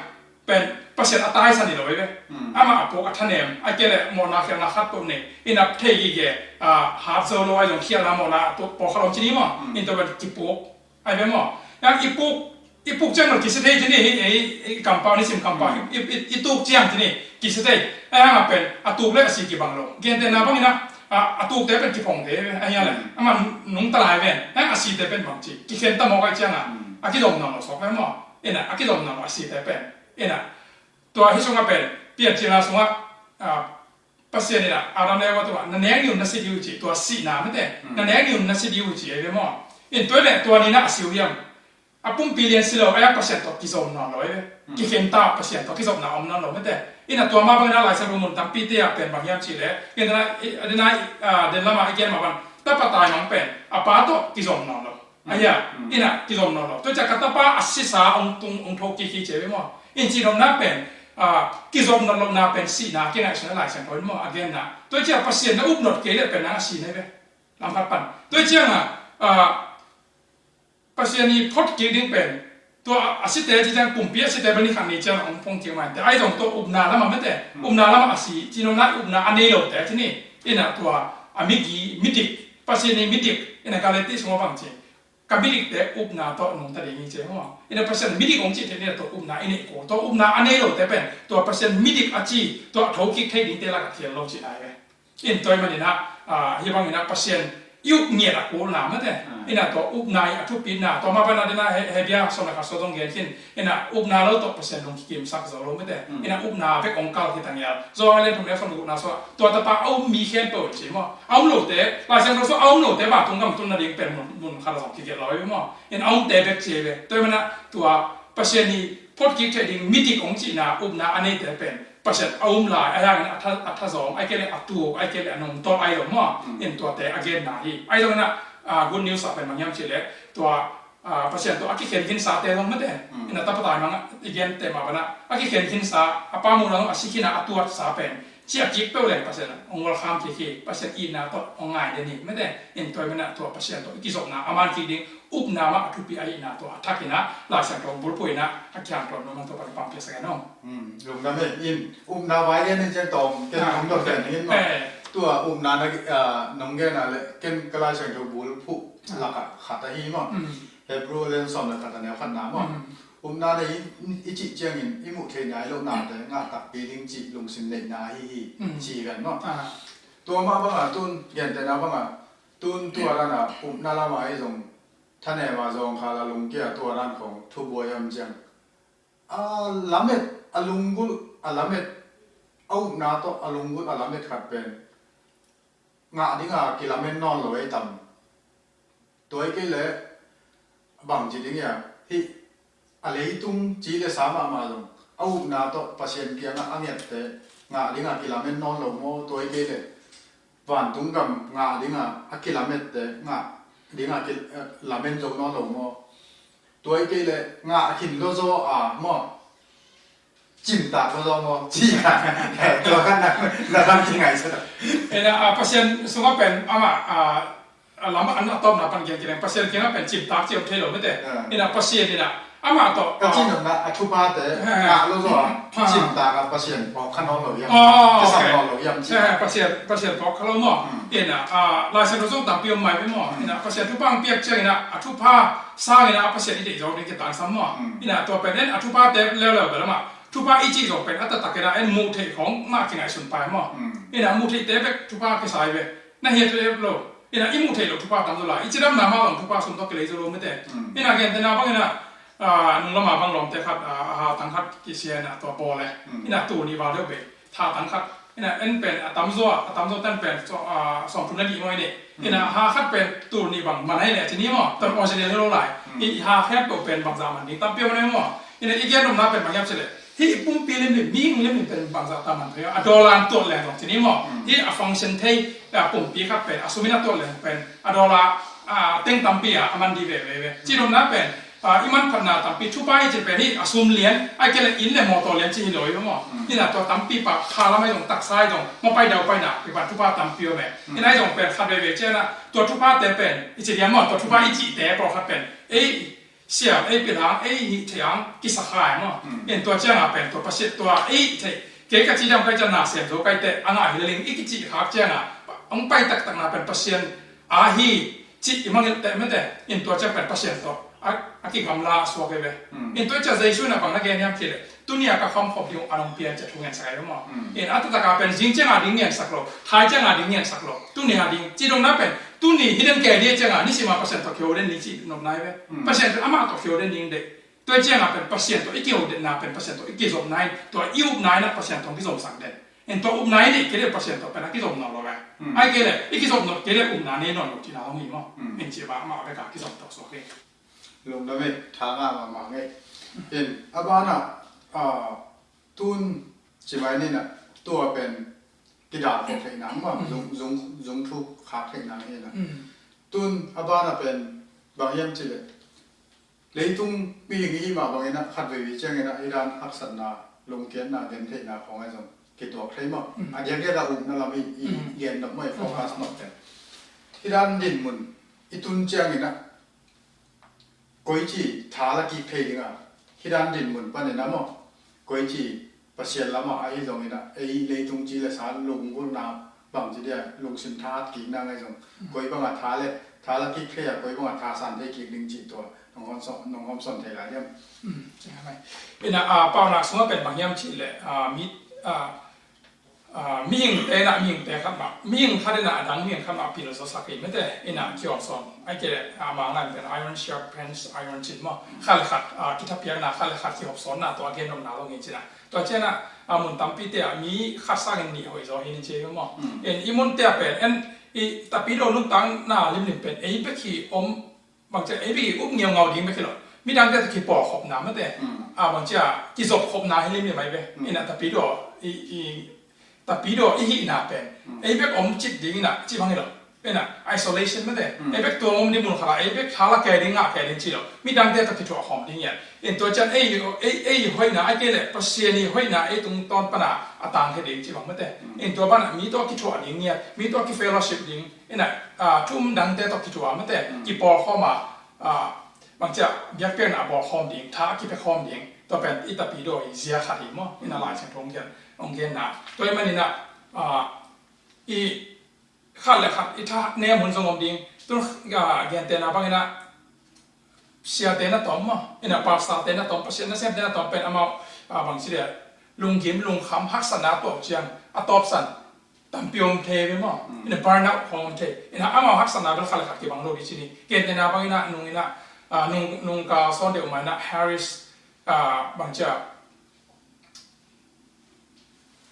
pen Pasian a taisan hi lo hi ve. Mm. Amah a puk a thanem, a kei le mawhna khialhna khat peuh nei. Ina thei gige, ah, hat zo lo ahi zong khialhna mawhna pawlkhat om ci ni maw? Mm. In tua pen kipuk ahi ve maw? Yang i puk, i puk ciang lo kisi thei ci ni, hi, hi, hi kampau ni sim kampau, mm, i, i, i tuk ciang ci ni, kisi thei. Ahi hang a pen a tuk le a si kibang lo. Gentehna bangin ah, a, a tukte pen kiphong thei ve, ahi a le. Mm. Amah nungta lai ven. Yang a site pen bang ci, kikhen ta mawk ahi cianga, mm, a kizom nawn lo sawk ve maw? Ina, a kizom nawn lo a site pen. Ina, tua hih sungah pen, Piancilna sungah, ah, Pasian in ah, Adam le Eva tungah, na nek ni un na si ding uh ci, tua sihna mate, mm, na nek ni un na si ding uh ci, ahi ve maw? In tua le tua ni na a si uh hiam? A pumpi lian si lo, ahi a Pasian tawh kizom nawn lo, ahi ve. Mm. Kikhen ta Pasian tawh kizopna om nawn lo mate. Ina tua mah bangin ah Lai Siangtho mun tampite ah pen bang hiam ci le, ina, ina, ah, den lamah i gen mah bang, tapa taimang pen a pa tawh kizom nawn lo. Ahi a, mm, ina kizom nawn lo. Tua ciah ka tapa a sisa hong tung, hong thokik hi ci ve maw? In cihnopna pen, ah, kizom nawn lohna pen sihna kingaihsun a Lai Siangtho in maw, a genna. Tua ciah Pasian na up nawn kei le pen nang a si na hi ve. Lam khat pan. Tua ciangah, ah, Pasian i phot kik ding pen, tua a site ci ciang pumpi a site pen ni khat ni ciang hong phong kik mai. Te ahi zong tua upna lamah mate, mm, upna lamah a si, cihnopna upna a nei lote ci ni. Ina tua a migi, midik, Pasian i midik, ina Galati sungah bang ci. Ka midikte upna tawh nungta ding hi ci maw? Ina Pasian midik hong cih theih ni tua upna i neih kul. Tua upna a nei lote pen, tua Pasian midik a ci, tua a thokik thei dingte lakah khial lo cihna hi ve. In tua ahih manin ah, ah, hih bangin ah Pasian i up ngiat a kulna mate. Ina tua upna i a thupitna tua mah pana dena he bia sawm le khat sawt zong gen khin. Ina upna lo tawh Pasian nung kikimsak zo lo mate. Ina upna bek ong kal khita ngial zo a le thum le sawm le gukna sua tua tapa a um mi khempeuh ci maw, a um lote Laisiangtho sua a um lote vantung gam tunna ding pen mun khat a zong kigelh lo i maw. Ina a umte bek ci ve. Tua mana tua Pasian i photkik theih ding midik ong cihna upna a neite pen Pasian a um lai a hangin a thazawng ai kei le a tuuk ai kei le a nungtolh ai lo maw. In tuate a genna hi. Ai zongin ah good news ah pen bang hiam cih le tua Pasian tawh a kikhen khinsate zong mate. Ina tapatai mangah i gente mah banah a kikhen khinsa a pamuh zong a si khinah a tuatsa pen ciah kik peuh leng Pasian ong welcome kik hi. Pasian itna tawh ong ngai den hi mate. In tua i manah tua Pasian tawh i kizopna a man kik ding upna mah a thupi ahihna tua a thakinah Laisiangtho bulphuh inah a kiang tuan nuam tua pan pangpiak sakin ong. Lungdam e. In upna vai gen in ciang tawm ken ong dot ken in maw. Tua upna na nong gen a le ken ka Laisiangtho bulphuh lakah khat ahi maw. Hebrew lian sawm le khat a neu khatna maw. Upna na i cih ciangin i muh theihna i lohnate ngah takpi ding cih lungsim neihna ahi hi ci ven maw. Tua mah bangah tun gentehna bangah tun tua dana upna lama i zong thanem a zawngkhal a lungkia tua dan khong thubuai om ciang a lamet a lunggulh a lamet a upna tawh a lunggulh a lamet khat pen ngah dinga kilamen nawn lo ei tam. Tua i kei le bangci ding ia hih a leitung ci le sa mahmah zong a upna tawh Pasian kiangah a ngiatte ngah dinga kilamen nawn lo maw? Tua i kei le vantung gam ngah dinga a kilamette ngah dinga kilamen zo nawn lo maw? Tua i kei le ngah a khin lo zaw a maw? Cimtak lo zaw maw? Ci ka tua kan na kan kingaihsak. Ena Pasian sungah pen amah a lam an a tawpna pan gen kileng Pasian kiangah pen cimtak ci om thei lo mete. Ina Pasian ina amah tawh ka cin omna a thupate ngah lo zaw a cimtak a Pasian pawk kha nawn lo hiam? Kisam nawn lo hiam ci. Pasian Pasian pawk kha lo maw? Ina Laisiangtho zong tampi om mai maw? Ina Pasian thupha ang piak ciang ina a thupha sang ina a Pasian i deih zo ding kitangsam maw? Ina tua pen en a thuphate leuleu bel amah thupha i cih zong pen a taktak ina en muh theih khong mah kingaihsun pai maw? Ina muh theihte bek thupha kisai ve. Na hiat lo. Ina i muh theih lo thupha tam zo lai i cidamna mah zong thupha sum tawh kilei zo lo mete. Ina gentena bang ina nung lama bang lawmte khat a ha tang khat kisia ina tua bawl e. Ina tul nih val deuh bei tha tang khat ina en pen a tam zo a tam zo tan pen sawm thum na nih maw i nih. Ina ha khat pen tul nih bang man ai le a ci ni maw tam awsian lo lai. I ha khen to pen bangzah man ding tampi maw. Ina i gen nopna pen bang hiam ci le hih pumpi limlim mi limlim pen bangzah ta man thei a dollar an tuat leng zong ci ni maw. Hih a function thei pumpi khat pen a sumin a tuat leng pen a dollar teng tampi a a man di veve ve ci nopna pen i manphatna tampi thupha i ci pen hih a sum lian ai kei le inn le mawtaw lian ci hi lo i maw. Ina tua tampi pa pha lam ai zong taksa ai zong maw pai dau paina pi pan thupha tampi om e. Ina ai zong pen khat veve ciana tua thuphate pen i ci lian maw tua thupha i cihte pawlkhat pen ei siam ei pilhang ei hih theih ang kisakha e maw. In tua cianga pen tua Pasian tua ei theih kei ka cidam kai cian na siam zo kai teh a ngah hi leling i kicih khak cianga hong pai taktakna pen Pasian a hi cih i mangilh teh mete. In tua ciang pen Pasian tawh a kigamla a suak ei ve. In tua ciang Jesu in a bang na gen hiam cih leh tunia ka khamkhop ding uh a nong pian ciah thungen sak ei ve maw. In a taktak a pen zing cianga ding ngiansak lo thai cianga ding ngiansak lo tunia ding ci dongna pen tuni hidden ke dia cianga nisima Pasian tawh kiho den ni ci nopna i ve. Pasian pen amah tawh kiho den ding dei. Tua cianga pen Pasian tawh i kiho denna pen Pasian tawh i kizopna in tua i upna in a Pasian tawh kizomsak den. En tua upna i neih kei le Pasian tawh pen a kizom nawn lo ve. Ai kei le i kizom nawn kei le upna nei nawn lo tina hong hi maw. En ci ba amah beka kizom tawh suak hi. Lungdam ei tha ngah mahmah ngei. En a banah tun ci mai nina tua pen kidal khawh theihna maw zung thuk khak theihna hi na. Tun a banah pen bang hiam ci le leitung mihing i hih mah bangin ah khat veivei ciangin ah hih dan haksatna lungkiatna gentheihna khawng ah zong kituak thei maw. A diakdiak ah upna lam i gen nop maw i focus nop pen hih dan dinmun i tun ciangin ah koici tha la kik thei ding a hih dan dinmun panin ah maw koici Pasian lamah ahi zongin ah ei leitung ci le sa lunggulhna bangci dia lungsim thahat kikna ngai zong koi banga tha le tha la kik thei a koi banga tha san thei kik ding cih tua nong hawmsawn thei lai hiam? Ina a paunak sungah pen bang hiam cih le a mi a ah, mihingte in ah mihingte khat mah, mihing khat in ah a dang mihing khat mah pil zawsak hi mate, in ah kihawm sawn. Ai ke, ah, Mangkam pen iron sharpens iron cin maw. Khat le khat, ah, kithapiakna, khat le khat kihawm sawnna, tua a gen nopna lo ngen cin ah. Tua ciang ah, ah, mun tampite ah mi khat sangin nih hoih zaw hi ning ci hi maw. Mm. In i munte ah pen, en i Tapidaw nuntakna limlim pen ei bek hi om, bangci a ei bek i up ngeungau ding bek hi lo. Midangte tawh kipawlkhopna mate. Mm. Ah, bangci a kizopkhopna hi limlim ai ve. Mm. In ah Tapidaw i, i Tapidaw i hihna pen, mm, ei bek om cip ding in ah ci bang hi lo. In ah isolation mate. Mm. Ei bek tuam om ding mun khat ah, ei bek hal a kei ding, ngah kei ding ci lo. Midangte tawh kithuah khawm ding hi a. In tua ciang ei, ei, ei hoihna, ai ke le Pasian i hoihna ei tungtawn pan a a tangkhia ding ci bang mate. Mm. In tua pan a mi tawh kithuah ding hi a, mi tawh kifellowship ding. In ah, ah, thu um dangte tawh kithuah mate, mm, kipawlkhawm a, ah, bangci a biakpiakna a bawlkhawm ding, tha a kipia khawm ding. Tua pen i Tapidaw i zia khat hi maw. In ah Lai Siangtho hong gen, hong genna. Tua ahih manin ah, ah, i khat le khat i thanem hun zong om ding. Tun, ah, gentehna bangin ah siate na tawm maw. In ah pastorte na tawm, Pasian nasemte na tawm pen amau, ah, bangci dia, lunggim, lungkham, haksatna a tuak ciang a tawpsan tampi om thei ve maw. Mm. In ah burnout khawng om thei. In ah amau haksatna bel khat le khat kibang lo ding ci ni. Gentehna bangin ah nung in ah, ah, nung, nung ka sawn deuh mah in ah Harris, ah, bangci a,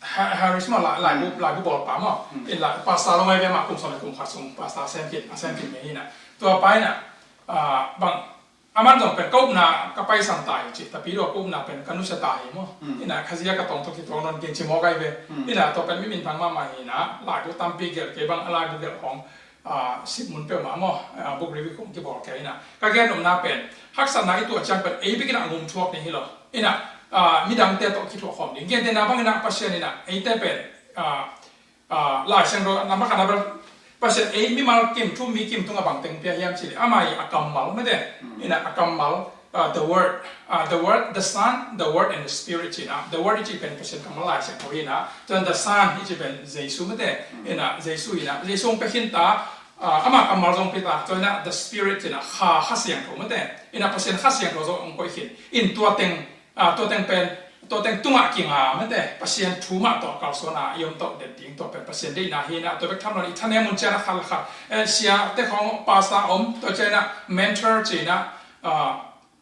Ha-, Harris maw, lai, laibu, laibu bawlpa maw. Mm. In lai, pastor lo ngai ve mah, kum sawm le kum khat sung pastor sem khin, a sem khin mai hi in ah. Tua pa in ah, ah, bang, aman zong pen ka upna ka paisan ta hi ci, Tapidaw ka upna pen ka nusia ta hi maw. Mm. In ah Khazih a ka tawng tawh kituak nawn kei ci mawk ai ve. Mm. In ah tua pen mi minthang mahmah hi in ah, laibu tampi gelh kei bang, a laibu gelh khawng, ah, sip mun peuhmah maw, ah, book review khawng kibawl kei in ah. Ka gen nopna pen, haksatna i tuah ciang pen ei bek in ah ngum thuak ding hi lo. In ah, ah, midangte tawh kithuah khawm ding. Gentehna bangin ah Pasian in ah eite pen, ah, ah, Lai Siangtho lam a khat ah bel Pasian ei mimal kim, thu um mi kim tungah bang teng pia hiam cih leh, amah i a kammal mate. Mm. In ah a kammal, ah, the word, ah, the word, the Son, the Word and the Spirit ci in ah. The Word i cih pen Pasian kammal Lai Siangtho hi in ah. Tua the Son i cih pen Jesu mate. Mm. In ah Jesu hi in ah. Jesu hong pia khin ta, ah, amah kammal zong pia ta. Tua in ah the Spirit ci in ah, Kha, Kha Siangtho mate. In ah Pasian Kha Siangtho zong hong koih khin. In tua teng, ah, tua teng pen, tua teng tungah kinga mate, Pasian thu mah tawh kalsuan a i om tawh den ding, tua pen Pasian deihna hi in ah, tua bek tham lo in i thanem mun ciang ah khat le khat, eh, siate khawng, pastor om, tua ciang ah mentor ci in ah, ah,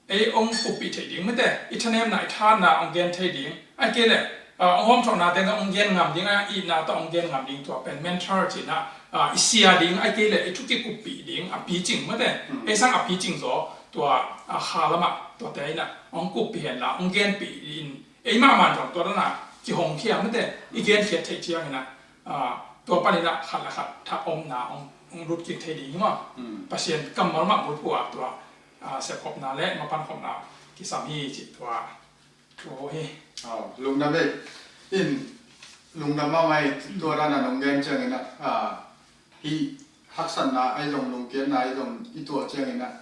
ei hong kuppih theih ding mate, i thanemna, i thahatna hong gen thei ding, ai ke le, ah, hong hawmthawhna teng hong gen ngam ding, a itna tawh hong gen ngam ding, tua pen mentor ci in ah, ah, i sia ding, ai ke le i thu kikuppih ding, a picing mate, mm, ei sang a picing zaw, tua, ah, Kha lamah, tuate in ah hong kuppih hen la, hong genpih in, ei mahmah zong tua dan a kihongkhia mate, i genkhiat theih ciang in ah, ah, tua pan in ah khat le khat tha omna hong, hong lut kik thei ding hi maw. Mm. Pasian kammal mah bulphuh a tua, ah, sepkhopna le mapankhopna kisam hi ci tua. Thu hi. Aw, lungdam ei. In, lungdam mahmah ei, tua dan a nong gen ciangin ah, ah, hih haksatna ahi zong, lungkiatna ahi zong i tuah ciangin ah,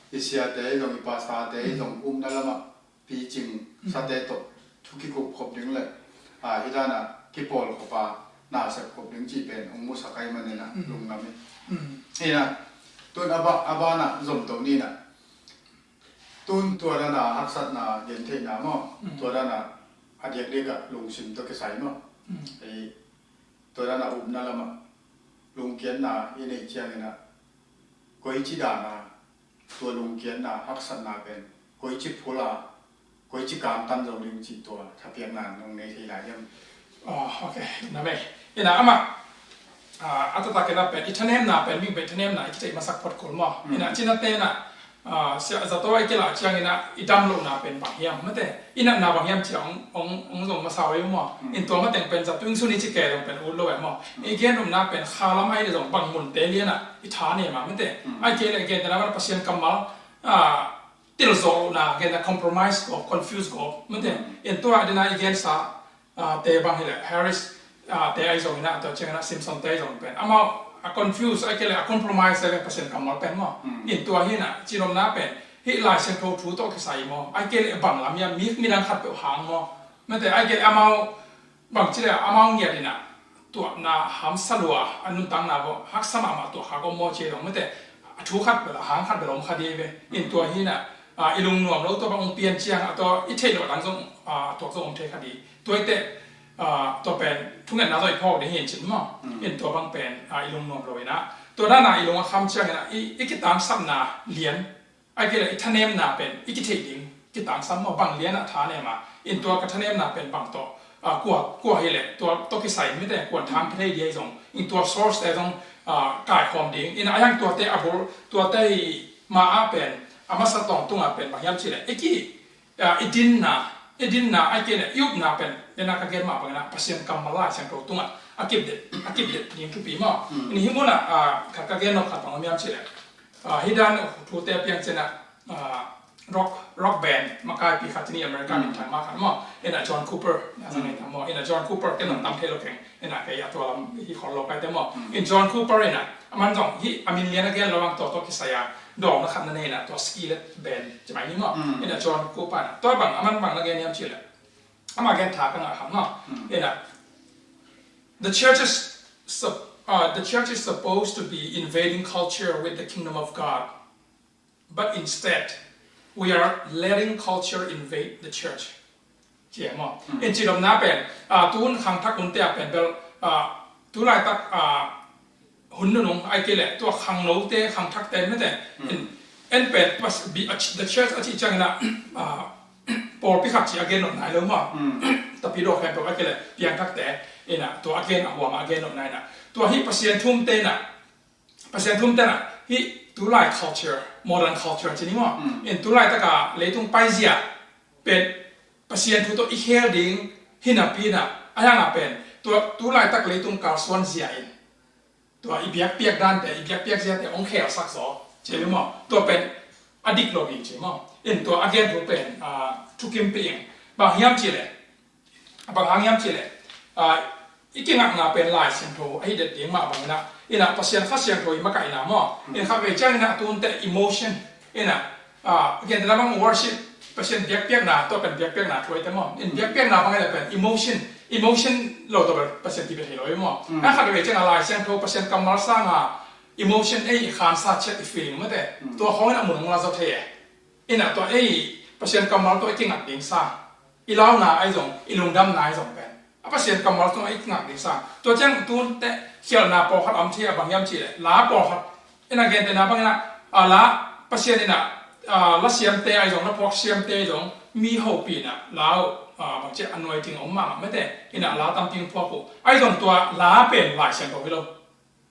i siate ahi zong, i pastorte ahi zong, upna lamah picing sate tawh thu kikup khop ding le, ah, hih dan a kipawl khop a, na sep khop ding cih pen hong musak ahih manin ah, mm, lungdam ei. Mm. In ah, tun a ba-, a ban ah zom to ni in ah. Tun tua dan a haksatna gentheihna maw, mm, tua dan a a diakdiak ah lungsim tawh kisai maw. Mm. Ei, tua dan a upna lamah lungkiatna i neih ciangin ah, koici dan a tua lungkiatna, haksatna pen koici phul a, koici kantan zo ding cih tua thapiakna nong nei thei lai hiam? Aw, ok, na ve. In ah amah, ah, a taktak in ah pen, i thanemna pen, mihing pen i thanemna i kitheih masak phot kul maw. Mm. In ah cinate in ah, ah, sia, zato a i kilah ciangin ah i dam lohna pen bang hiam mate, i natna bang hiam ci a hong, hong, hong zong masa uh ei maw. Mm. In tua mateng pen zato inn sung i ci kei zong pen ut lo ei maw. Mm. I gen nopna pen Kha lam ahi leh zong bang munte lian ah i thanem a mate. Mm. Ai ke le gentehna bang Pasian kammal, ah, tilzawh lohna, gentehna compromise gawp, confuse gawp mate. Mm. In tua dan a i gensa, ah, te bang hi leh, Harris, ah, te ahi zongin ah, tua ciangin ah Simpson te ahi zong pen, amau a confuse, ai ke le a compromise le Pasian kammal pen maw. Mm. In tua hi in ah, ci nopna pen, hih Lai Siangtho thu tawh kisai maw, ai ke le bang lam hiam, mi, midang khat peuh hang maw. Mate, ai ke le amau, bangci le amau ngiat in ah, tuahna hamsa lua, a nuntakna bawh haksa mahmah tuah kha gawm maw ci zong mate, a thu khat bel, a hang khat bel om kha ding ve. In tua hi in ah, ah, i lungnuam lo tua bang hong pian ciang, a tua i theih loh dang zong, ah, tuak zong om thei kha ding. Tua hi teh, ah, tua pen thungetna tawh i phawk ding hi in cin maw. In tua bang pen, ah, i lungnuam lo in ah, tua dan a i lung a kham ciangin ah i, i kitangsapna lian, a kile i thanemna pen i kitheih ding kitangsam maw, bang lian ah thanem a, in tua ka thanemna pen bang tawh, ah, kua, kua hi leh tua tawh kisai mite kuan thang kithei dia i zong, in tua source te zong, ah, kaikhawm ding in ah, a hiang tuate a bul, tuate hi ma ah pen a masa tawng tungah pen bang hiam cih leh i ki, ah, i dinna, i dinna a kile i upna pen, den a ka gen mah bangin ah Pasian kammal Lai Siangtho tungah a kipdet, a kipdet ding thupi maw. In hih munah, ah, khat ka gen nop khat bang om hiam cih leh, ah, hih dan thute piang ciangin ah, ah, rock, rock band makaipi khat ci ni, America minthang mah khat maw. In ah John Cooper, na zang ngai tam maw. In ah John Cooper ken nong tam thei lo keng. In ah kei a tua lam hi khol lo kaite maw. In John Cooper in ah, aman zong hih a min lian a gen lo ang, tua tawh kisai a dawng na khat na nei in ah, tua Skillet band ci mai ni maw. In ah John Cooper in ah tua bang, aman bang na gen hiam cih leh, ama gen tha ka ngah kha maw. In ah, the church is sup-, uh, the church is supposed to be invading culture with the kingdom of God. But instead, we are letting culture invade the church. Ci e maw. In cidamna pen, ah, tun khangthak hunte a pen bel, ah, tu laitak, ah, hun nunung a kile tua khangnote, khangthakte mite. In, en pen, pas, bi, a, the church a cih ciangin ah, ah, pawlpi khat ci a gen nop nai lo maw. Tapi dawh khempeuh a kile piangthakte in ah, tua a gen a huam a gen nop nai in ah, tua hih Pasian thumte in ah, Pasian thumte in ah hih tulai culture, modern culture ci ni maw. In tulai taka leitung paizia pen Pasian thu tawh i khel ding hi napi in ah, a hiang a pen tua tulai tak leitung kalsuan zia in tua i biakpiak dante, i biakpiak ziate hong khelsak zaw ci ni maw. Tua pen a dik lo ding ci maw. In tua a gen thu pen, ah, thukim pi ing. Bang hiam cih leh, a bang hang hiam cih leh, ah, i kingakna pen Lai Siangtho ahi det ding mah bangin ah, in ah Pasian Kha Siangtho i makaihna maw. In khatvei ciangin ah tunte emotion, in ah, ah, gentehna bang worship, Pasian biakpiakna, tua pen biakpiakna thu ahite maw. In biakpiakna bang ahih leh pen emotion, emotion lo tawh pen Pasian kipia thei lo hi maw. A khatvei ciangin ah Lai Siangtho Pasian kammal sanga emotion ei i khansa ciat i feeling mate, tua khawngin a mun hong la zaw thei e. In ah tua ei Pasian kammal tawh i kingak ding sa, i launa ahi zong, i lungdamna ahi zong pen a Pasian kammal tungah i kingak ding sa. Tua ciang tunte khialhna pawlkhat a om thei a, bang hiam cih leh la pawlkhat, in ah gentehna bangin ah, a la, Pasian in ah, a, la siamte ahi zong, la phuak siamte ahi zong mi hopih in ah la uh, a, bang ci a anointing a om mahmah mate, in ah la tampi hong phuak uh ahi zong tua la pen Lai Siangtho hi lo.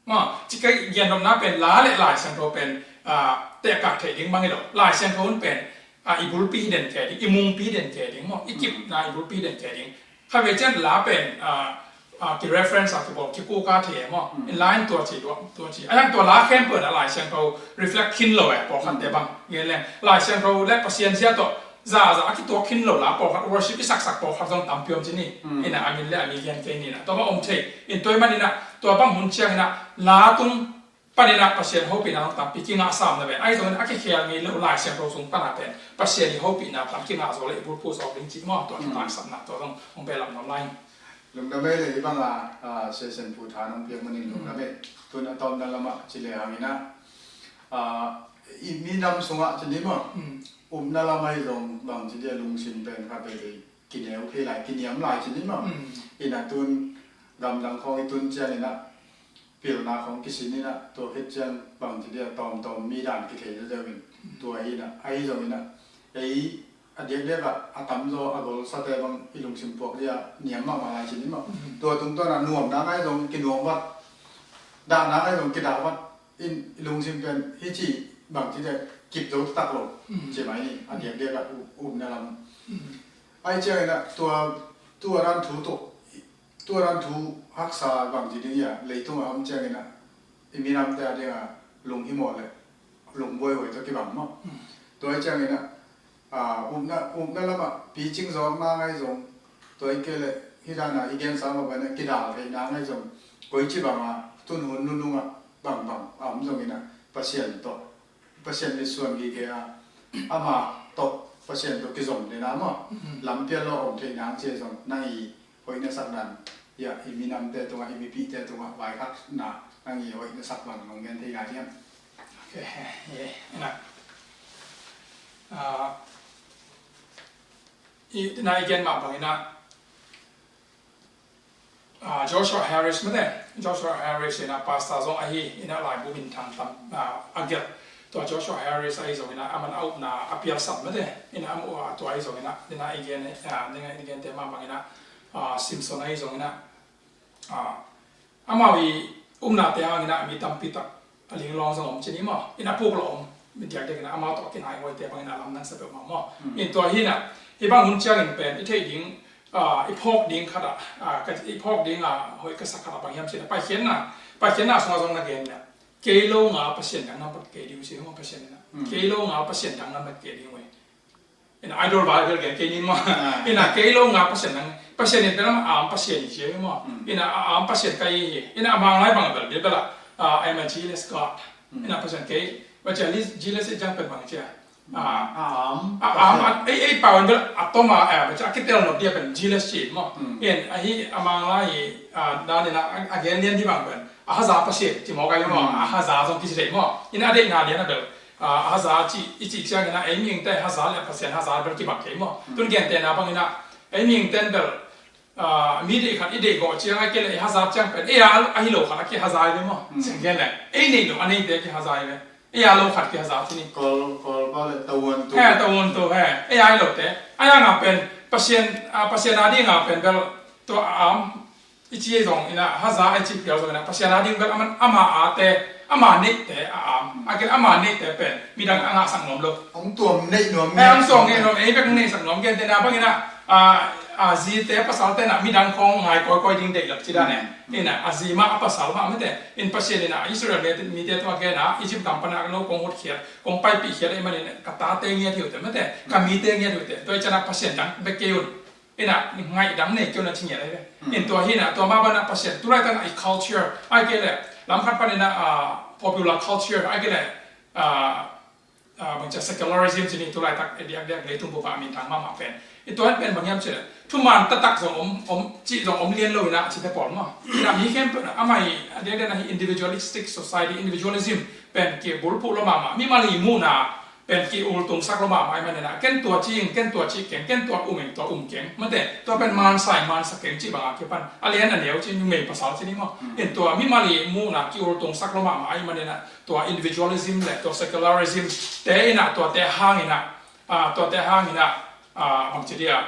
Maw, ci ka gen nopna pen la le Lai Siangtho pen, ah, tehkak theih ding bang hi lo. Lai Siangtho in pen, ah, i bulpi hi den kei ding, i mungpi hi den kei ding maw, i kipna i bulpi hi den kei ding. Khatvei ciang la pen, ah, ah, ki reference a kibawl, kikuka thei e maw. In la in tua ci, tua, tua ci. A hiang tua la khempeuh in ah Lai Siangtho reflect khin lo e, pawlkhatte bang gen leng. Lai Siangtho le Pasian zia tawh za za a kituak khin lo la pawlkhat, worship i saksak pawlkhat zong tampi om ci ni. In ah a min le a mi gen kei ni in ah tua bang om thei. In tua ahih manin ah tua bang hun ciangin ah la tung panin ah Pasian hopihna zong tampi kingah sam na ven. Ahi zongin a kikhel ngei lo Lai Siangtho sung pan ah pen Pasian i hopihna tam kingah zaw le i bulphuh zaw ding ci maw, tua kitangsapna tua zong hong behlap nuam lai. Lungdam ei le, hih bang a, ah, session phu tha nong piak manin lungdam ei. Tun a tawpna lamah ci le hangin ah, ah, i minam sungah ci ni maw. Upna lam ahi zong bang ci dia lungsim pen kha veve kineu phei lai, kiniam lai ci ni maw. In ah tun gamdang khawng i tun ciangin ah pilna khawng kisin in ah tua khit ciang bang ci dia tawmtawm mi dan kithei deuh in tua hi in ah, ahi zongin ah ei a diakdiak ah a tamzaw a golsate bang i lungsim puak dia niam mahmah lai ci ni maw. Tua tungtawn ah nuamna ngai zong kinuam vat, dahna ngai zong kidah vat. In i lungsim pen hih ci bang ci dia kip zo taktak lo ci mai ni, a diakdiak ah u-, upna lam. Ahi ciangin ah tua, tua dan thu tuk, tua dan thu haksa bang ci ding hi a, leitung a om ciangin ah i minamte a ding a lunghimawh le lungbuaihuai tawh kibang maw. Tua ahi ciangin ah, ah, upna, upna lamah picing zawkna ngai zong, tua hi kei le hih dan a i gensa mah bangin ah kidal theihna ngai zong, koici bang a tun hun nunung ah bangbang a om zongin ah Pasian tawh, Pasian mitsuan gige a, ama tawh, Pasian tawh kizom dena maw. Lampial lo a om theihna ang ci zong nang i hoih na sak dan, ya, i minamte tungah, i mipihte tungah vaikhakna nang i hoih na sak bang nong gen thei lai hiam? Ok, eh, na, ah, i, na i gen mah bangin ah, Joshua Harris mate, Joshua Harris ina pastor zong ahi ina laibu minthang tam a gelh. Tua Joshua Harris ahi zong ina aman a upna a pialsam mate, ina amu a tua ahi zong ina ina i gen ina i gen te mah bang ina Simpson ahi zong ina amau i upnate hang ina mi tampi tak a linglawng zong om ci ni maw, ina puk lo om. Diakdiak ina amau tawh kinai huaite bang ina lamdang sa peuhmah maw. In tua hi ina hi bang hun ciangin pen i theih ding i phawk ding khat ah i phawk ding a hoih ka sak khat ah bang hiam cih ina paikhiatna, paikhiatna sungah zong na gen ina kei lo nga Pasian dang na mat kei ding uh ci maw. Pasian ina kei lo nga Pasian dang na mat kei ding uh hi. Ina idol vai bel gen kei ni maw. Ina kei lo nga Pasian dang, Pasian in pen ama am Pasian hi ci maw. Ina a am Pasian ka hi hi. Ina a manglai bang bel bel bel a I am a jealous God. Ina Pasian kei, Pasian jealous i jang pen bang cia. A am a am ei ei pau in bel a toma a kitel nop dia pen jealous ci maw. In ahi a manglai hi dan ina a gen lian di bang pen a haza Pasian ci maw ka hi maw. A haza zong kici thei maw. Ina a deihna lian a bel a haza ci i cih ciangin a ei mihingte haza le Pasian haza bel kibang kei maw. Tun gentehna bangin a ei mihingte in bel mi deih khat i deih gawh ciang a kei le i haza ciang pen ei a ahi lo khat a kihaza i ve maw. Ciang gen le ei neih lo a neite a kihaza i ve. Ei a lo khat kihaza ci ni. Kawl, Kawl pa le tawuan tu. He tawuan tu he ei a ahi lote a yanga pen Pasian, Pasian a dinga pen bel tua a am i ci zong ina haza i ci piau zong ina Pasian a ding bel aman ama ate ama neihte a am a kei ama neihte pen midang a ngahsak nuam lo. Hong tuam neih nuam. Hong tuam neih nuam ei bek ngahsak nuam. Gentehna bang ina a zite pasalte na midang khong ngai kawikawi ding deih lap ci dan e. Ina a zi mah a pasal mah mate in Pasian ina Israel mite tua gen a Egypt gam pana lo kong hotkhiat kong paipihkhiat ei manin ka tate ngiat hiute mate ka mite ngiat hiute tua i ciana Pasian dang bek kei un. Ina ngaih dang nei kei un a ci ngiat ahi ve. In tua hi ina tua mah bana Pasian tulaitak na i culture ai kei le lam khat pan ina popular culture ai kei le bangcia secularism ci ni tulaitak diakdiak leitung bupa minthang mahmah pen. I tua in pen bang hiam ci le thuman taktak zong om, om cih zong om lian lo ina cite pawl maw. Ina mi khempeuh na amah hi a diakdiak na hi individualistic society, individualism pen kibulphuh lo mahmah, mimal i muhna pen ki-ultungsak lo mahmah ahih manin ah, ken tua ci ing, ken tua ci keng, ken tua um ing, tua um keng. Mate, tua pen mansa ing, mansa keng cih bangah kipan a lian a neu ci, numei pasal ci ni maw. In tua mimal i muhna ki-ultungsak lo mahmah ahih manin ah, tua individualism le tua secularism te in ah, tuate hangin ah, ah, tuate hangin ah, ah, bangci dia,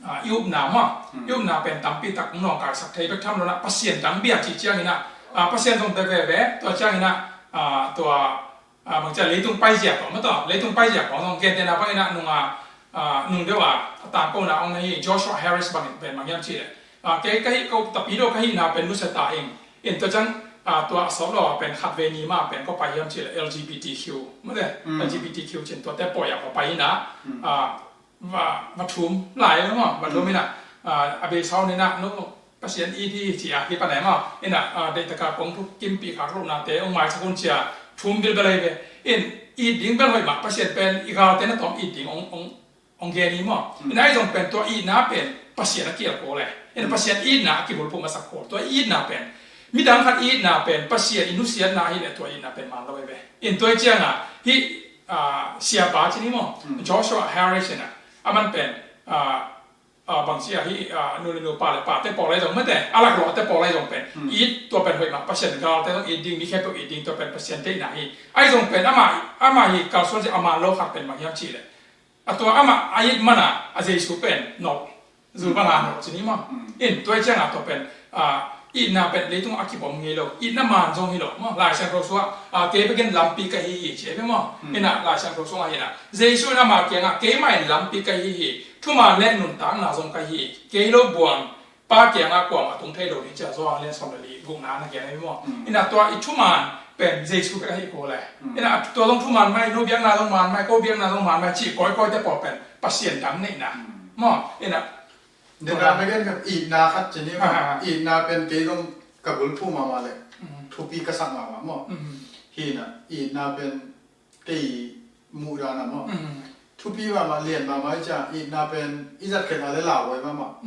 ah, i upna maw, i upna pen tampi tak nawngkaisak thei bek tham lo na, Pasian dang bia cih ciangin ah, ah, Pasian zong pe veve, tua ciangin ah, ah, tua, ah, bangcia leitung paizia kong, maw tua, leitung paizia kong zong gentehna bangin ah nung ah, ah, nung deuh ah, a tangkona ong na hi Joshua Harris bangin pen bang hiam cih leh, ah, kei ka hih ko tapi deuh ka hihna pen nusia ta ing. In tua ciang, ah, tua a sawt lo ah pen khatvei ni mah pen ko pai hiam cih leh L G B T Q, mate, L G B T Q cin tuate pawi ah ko pai in ah, ah, va, va thum lai lo maw, va thum in ah, ah, a bei sau ni na, no, Pasian it hi ci a, hi pa nai maw, in ah, ah, deihtaka kong thuk kimpih khak lohnate ong maisak un ci a, thum bilbel ahi ve. In it ding bel hoih mah, Pasian pen i galte na tawm it ding ong, ong, ong gen hi maw. In ah ahi zong pen tua itna pen Pasian a kial ko le. In ah Pasian itna a kibulphuh masak ko. Tua itna pen, midang khat itna pen Pasian i nusiatna hi le tua itna pen man lo ahi ve. In tua i cianga, hi, ah, siapa ci ni maw, Joshua Harris in ah, aman pen, ah, ah, bangci a hi, ah, nu le nu, pa le pate pawl ahi zong mate, a lak lo ate pawl ahi zong pen it, tua pen hoih mah, Pasian galte zong it ding, mi khempeuh it ding, tua pen Pasian deihna hi. Ahi zong pen amah, amah hi kalsuan ci a man lo khat pen bang hiam cih leh, a tua amah a it mana a Jesu pen nop, zul banga nop ci ni maw. In tua i cianga tua pen, ah, itna pen leitung a kibom ngei lo, itna man zong hi lo maw. Lai Siangtho sungah, ah, kei bekin lampi ka hi hi ci ahi ve maw. In ah Lai Siangtho sungah hi in ah, Jesu in amah kiangah, keimah in lampi ka hi hi, thuman le nuntakna zong ka hi hi, kei lo buang Pa kiangah kuamah tung thei lo ding ci a, Johan lian sawm le li gukna na gen ahi maw. In ah tua i thuman pen Jesu bek ahi ko le. In ah tua zong thuman mai, no biakna zong man mai, ko biakna zong man mai cih kawikawite pawl pen Pasian dang neihna maw. In ah Dena na gen ka itna khat ci ni maw. Itna pen kei zong ka bulphuh mahmah le thupi ka sak mahmah maw. Hi in ah itna pen kei muh dan a maw, thupi mahmah, lian mahmah i ciang itna pen i zat khen a le lauhuai mahmah.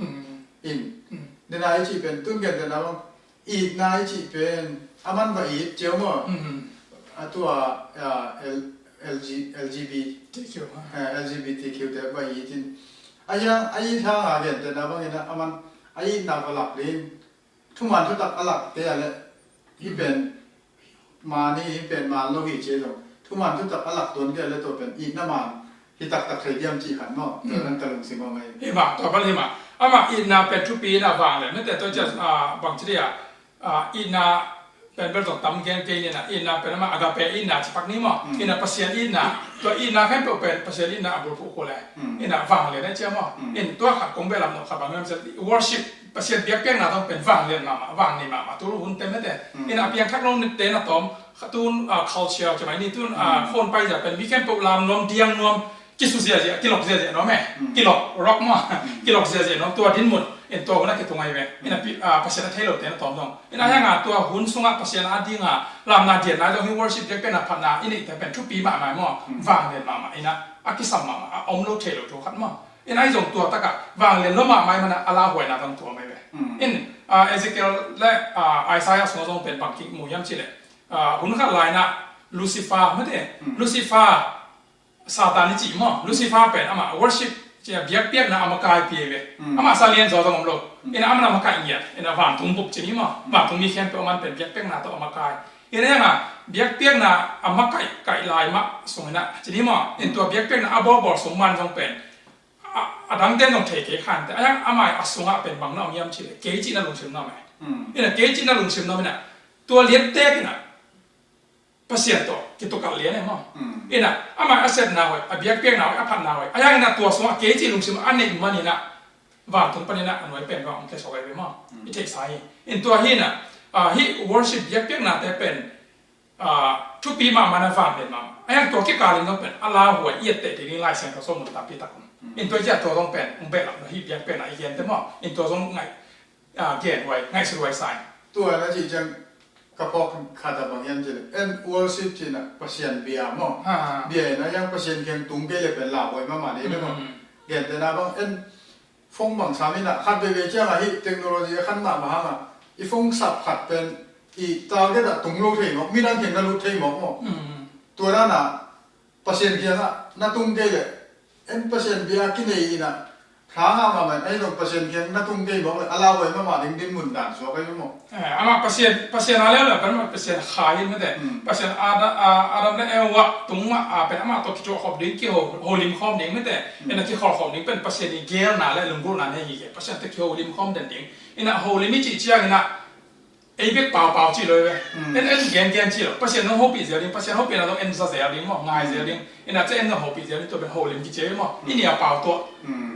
In dena i cih pen tun gentehna maw, itna i cih pen a man va it cio maw. A tua, ah, L-, L G, L G B T Q, ah, L G B T Q te va it in, a hiang a it hanga gentehna bangin a man a itna va lak ding. Thuman thutak a lak te a le, hi pen mani hi pen man lo hi ci e zong, thuman thutak a lak tuan te a le, tua pen itna man hi taktak thei diam cih khat maw? Tua nan ka lungsim aw mai. Hi mah, tua bang hi mah. Amah itna pen thupi in a vang le mete tua cia, bangci dia, itna pen bel zong tam gen kei ni na, itna pen amah agape itna citak ni maw? Itna Pasian itna, tua itna khempeuh pen Pasian itna a bulphuh khu le. Itna vanglian a cia maw? In tua khat kong belam nop khat bang hiam cia, worship, Pasian biakpiakna zong pen vanglian mahmah, vangni mahmah, tu hun te mete. Itna piangthak lo te na tawm, kha tun culture ci mai ni tun, phone pai zia pen mi khempeuh lam nuam, diang nuam, kisu ziazia, kilok ziazia nuam e. Kilok rock maw? Kilok ziazia nuam, tua dinmun in tua hun a kitung ahi ve. Ina Pasian a thei lote na tawm zong, ina hianga tua hun sungah Pasian a dinga lamna dianna zong hi, worship biakpiakna phatna i neihte pen thupi mahmah maw? Vanglian mahmah ina a kisam mahmah, a om lo thei lo thu khat maw? Ina ahi zong tua takah vanglian lo mahmah i mana a lauhuaina zong tua mai ve. In Ezekiel le Isaiah sungah zong pen bang kimu hiam cih leh, hun khat lainah Lucifer mate, Lucifer Satan i cih maw? Lucifer pen amah worship, cia biakpiakna a makai pi ve. Amah sa lian zaw zong om lo. Ina amah a makai ngiat, ina vantung bup cini maw? Vantung mi khempeuh aman pen biakpiakna tawh a makai. Ina hianga biakpiakna a makai kai lai mah sung ina cini maw? In tua biakpiakna a bawlbawl sung man zong pen a dangten zong thei kei khante. A hiang amah a sungah pen bang na om hiam cih leh kei cihna lungsim na om e. Ina kei cihna lungsim na om ina tua liantek ina Pasian tawh kitukal lian e maw? Ina amah a sepna hoih, a biakpiakna hoih, a phatna hoih, a hiang ina tua sungah kei cih lungsim a neih man ina vantung pan ina a nuai pen bang hong kiasuak ahi ve maw? I theihsa hi. In tua hi ina hih worship biakpiaknate pen thupi mahmah na vanglian mahmah. A hiang tua kikalin zong pen a lauhuai i etteh dingin Lai Siangtho sawm mun tampi tak om. In tua i ciah tua zong pen hong behlap lo hih biakpiakna i gente maw? In tua zong ngaih genhuai, ngaihsuthuai sa in. Tua na cih ciang ka phawk khat a bang hiam cih leh, en worship cih na Pasian bia maw? Bia in a hiang Pasian kiang tung kei leh pen lauhuai mahmah ding maw? Gentehna bang en phone bang sam in a khat veivei ciang a hih technology a khan mahmah hang a i phone sap khat pen i target ah tung lo thei mawk, midang kiang na lut thei mawk maw? Tua dan a Pasian kiangah na tung kei leh, en Pasian bia kinei inah, tha ngah mahmah in, ahi zong Pasian kiang na tung kei mawk leh a lauhuai mahmah ding dinmun dan suak ahi maw? Eh, amah Pasian, Pasian a leuleu pen amah Pasian kha hi mete. Pasian Adam, ah, Adam le Eva tung mah, ah, pen amah tawh kithuah khawm ding, kiho, holim khawm ding mete. Ena kikhol khawm ding pen Pasian i gelna le lunggulhna nei hi kei. Pasian tawh kiholim khawm den ding. Ina holim i cih ciang ina ei bek paupau cih lo hi ve. En, en gengen cih lo. Pasian nong hopih zel ding, Pasian hopihna zong en za zel ding maw, ngai zel ding. Ina cia en nong hopih zel ding, tua pen holim kici hi maw. I nia pau tuah.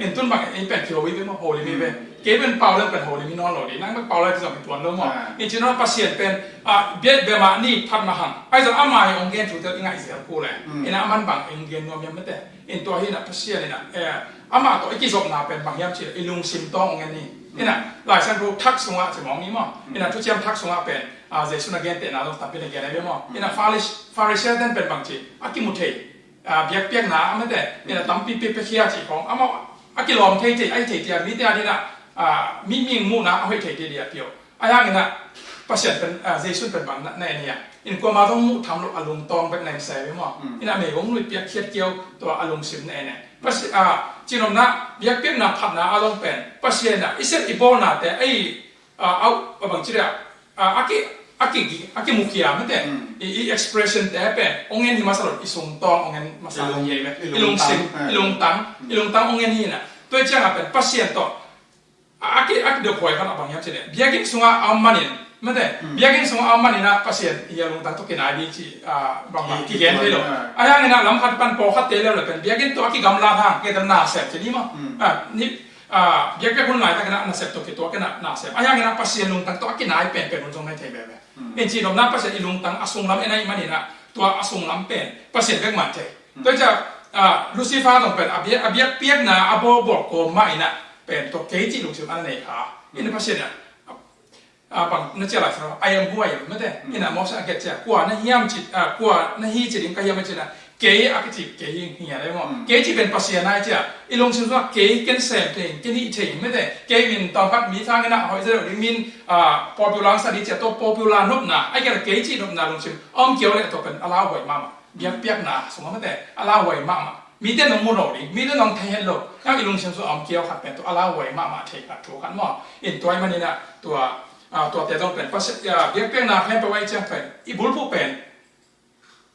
En tun bang ei pen kiho hi ve maw, holim hi ve. Kei pen pau leng pen holim hi nawn lo ding. Nang bek pau lai kizom hi tuan lo maw. I cih nawn Pasian pen, ah, biat bia mah ni phat mah hang. Ahi zong amah i ong gen thu tel i ngaih zel kul le. Ina aman bang i ong gen nuam hiam mete. In tua hi ina Pasian ina, eh, amah tawh i kizopna pen bang hiam cih leh i lungsim tawng ong en hi. Ina Lai Siangtho thak sungah ci mawng hi maw? Ina Thuciam thak sungah pen, ah, Jesu na gentehna zong tampi na gen ahi ve maw? Ina Faris-, Farisea ten pen bang ci a kimu thei, ah, biakpiakna a mete, ina tampi piakpiakhia cih khawng amah a kilawm thei thei, a hi thei thei a mite a dina, ah, mi ming muhna a hoih thei thei dia piawh. Ahi hangin ah Pasian pen, ah, Jesu pen bang na, na en hi a. In kuamah zong muh tham lo a lungtawng bek na en sa hi ve maw? In a mei hong luit piak khiat kiau tua a lungsim na en e. Pasi-, ah, cinomna biakpiakna phatna a zong pen Pasian ah i set i bawlnate ei, ah, au, a bang ci dia, ah, a ki, a ki, a kimukhia mete. I, i expression te pen ong en hi masa lo, i sungtawng ong en masa lo hi ve. I lungsim, i lungtang, i lungtang ong en hi na. Tua i ciangah pen Pasian tawh a, a ki, a kidop huai khat a bang hiam cih leh, biakinn sungah a om manin, mete, biakinn sungah a om manin ah Pasian i a lungtang tawh kinai ding cih, ah, bang bang kigen thei lo. Ahi hangin ah lam khat pan pawlkhat te leu le pen biakinn tawh a kigamlat hang, kei tel nasep cih ni maw. Ah, ni, ah, biakpiak hun laitakin ah nasep tawh kituak in ah nasep. Ahi hangin ah Pasian lungtang tawh a kinai penpen hun zong nai thei veve. In cih nopna Pasian i lungtang a sunglam en ahih manin ah tua a sunglam pen Pasian bek man thei. Tua hi ciah, ah, Lucifer zong pen a biak, a biakpiakna a bawlbawl kawm mah in ah pen tua kei cih lungsim a na nei kha. Ina Pasian ah, ah, bang na ciah lai sa, "I am who I am," mete. Ina Moses a kiat ciah, "Kua na hiam cih, ah, kua na hi cih ding ka hiam," a cih na, "Kei," a kici, "Kei hi ngiat ahi maw." Kei cih pen Pasian ahi ciah, i lungsim sungah kei ken sem thei, ken hih thei, mete. Kei min tawmkhat mi thang ina hoih zia lo ding min, ah, popular sa ding ciah, tua popular nopna, a kiat kei cih nopna lungsim a om kiau leh tua pen a lauhuai mahmah. Biakpiakna sungah mete a lauhuai mahmah. Mite nong mu lo ding, mite nong thei het lo. Nang i lungsim sung a om kiau khat pen tua a lauhuai mahmah thei khat thu khat maw. In tua ahih manin ah tua, Ah, tuate zong pen Pasian, ah, biakpiakna khempeuh a i ciang pen i bulphuh pen,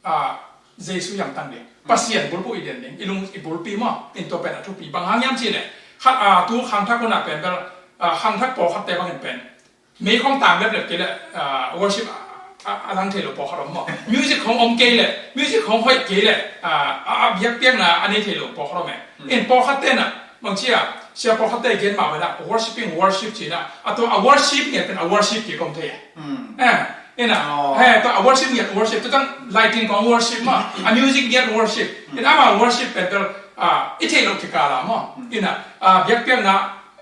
ah, Jesu i hamtang ding, Pasian bulphuh i den ding, i lung i bulpi maw, in tua pen a thupi. Bang hang hiam cih leh, khat, ah, tu khangthak hunah pen bel, ah, khangthak pawlkhatte bangin pen mei khong tang leplep kei leh, ah, worship a, a, a lang thei lo pawlkhat om maw. Music khong om kei leh, music khong hoih kei leh, ah, a, a biakpiakna a nei thei lo pawlkhat om e. In pawlkhat tenah bang ci a, sia pawlkhatte gen mah bana worshipping worship cina, a tua a worship ngiat pen a worship kik om thei e. Eh, ina, he, tua a worship ngiat worship, tu tang lighting kong worship maw, a music ngiat worship. In ama worship pen bel, ah, i theih loh kikal a maw. Ina, ah, biakpiakna,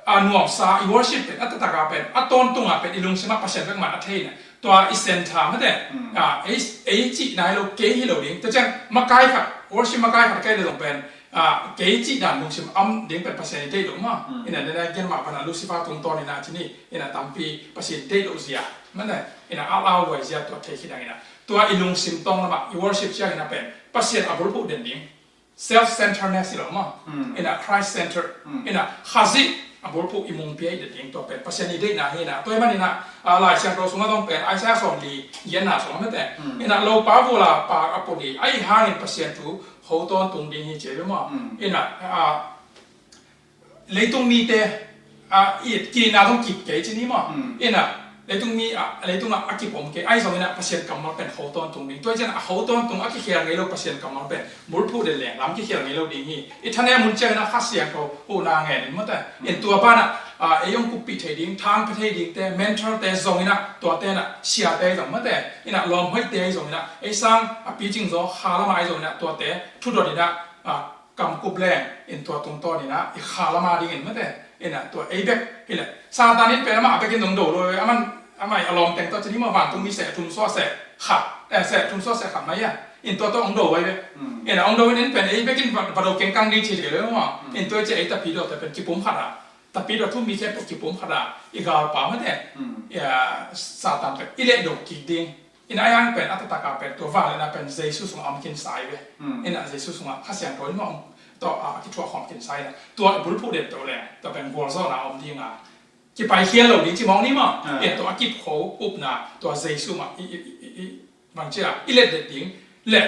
ah, nuamsa i worship pen a taktak a pen a tawntung a pen i lungsim ah Pasian bek man a thei na. Tua i center mate, ah, ei, ei cih nai lo, kei hi lo ding. Tua ciang makai khat, worship makai khat kei le zong pen, ah, kei cih dan lungsim om ding pen Pasian i theih loh maw. Ina, nena gen mah pana Lucifer tungtawn ina cini, ina tampi Pasian i theih loh zia, mate, ina a lauhuai zia tua thei khidang ina. Tua i lungsim tawng lamah i worship ciang ina pen Pasian a bulphuh den ding. Self-centeredness hi lo maw. Ina Christ-centered. Ina Khazih a bulphuh i mungpia i den ding tua pen Pasian i deihna hi ina. Tua i man ina, ah, Lai Siangtho sungah zong pen Isaiah sawmli giatna sungah mate. Ina lopa vula pa a puli, ahi hangin Pasian thu ho tawntung ding hi ci hi maw. Ina, ah, leitung mite, ah, i kina zong kip kei ci ni maw. Ina leitung mi, ah, leitung ah a kip om kei, ahi zong ina Pasian kammal pen ho tawntung ding. Tua i cian a ho tawntung a kikhial ngei lo Pasian kammal pen bulphuh den leng lam kikhial ngei lo ding hi. I thanem mun ciang ina Kha Siangtho huhna ngen in mate. In tua pana, ah, ei hong kuppih thei ding, thang pia thei dingte, mentor te zong ina, tuate ina siate zong mate. Ina lawm hoihte zong ina ei sang a picing zaw kha lama ei zong ina tuate thudot ina, ah, kamkup leng in tua tungtawn ina i kha lama dingin mate. Ina tua ei bek hi leh Satan in pen amah a bekin zong do lo, aman amah i a lawm teng tawh cini maw, vantung mi seh thum sua seh khat, eh, seh thum sua seh khat mai a. In tua tawh ong do vai bek. Ina ong do in pen ei bekin va, va do kengkang ding ci thei lo maw. In tua i ci ei tapi do te pen kipum khat a, tapi do thu mi khempeuh kipum khat a, i galpa mate. Ia, Satan pen i leh do kik ding. Ina a yang pen a taktak a pen tua vangliatna pen Jesu sungah om khinsa hi ve. Ina Jesu sungah Kha Siangtho in maw om, tua a kithuah khawm khinsa hi na. Tua i bulphuh den peuh leng tua pen gualzawhna om ding a, kipaikhial lo ding ci mawk ni maw. Ina tua a kipkho upna tua Jesu mah i, i, i, i, i bang ci a i let det ding leh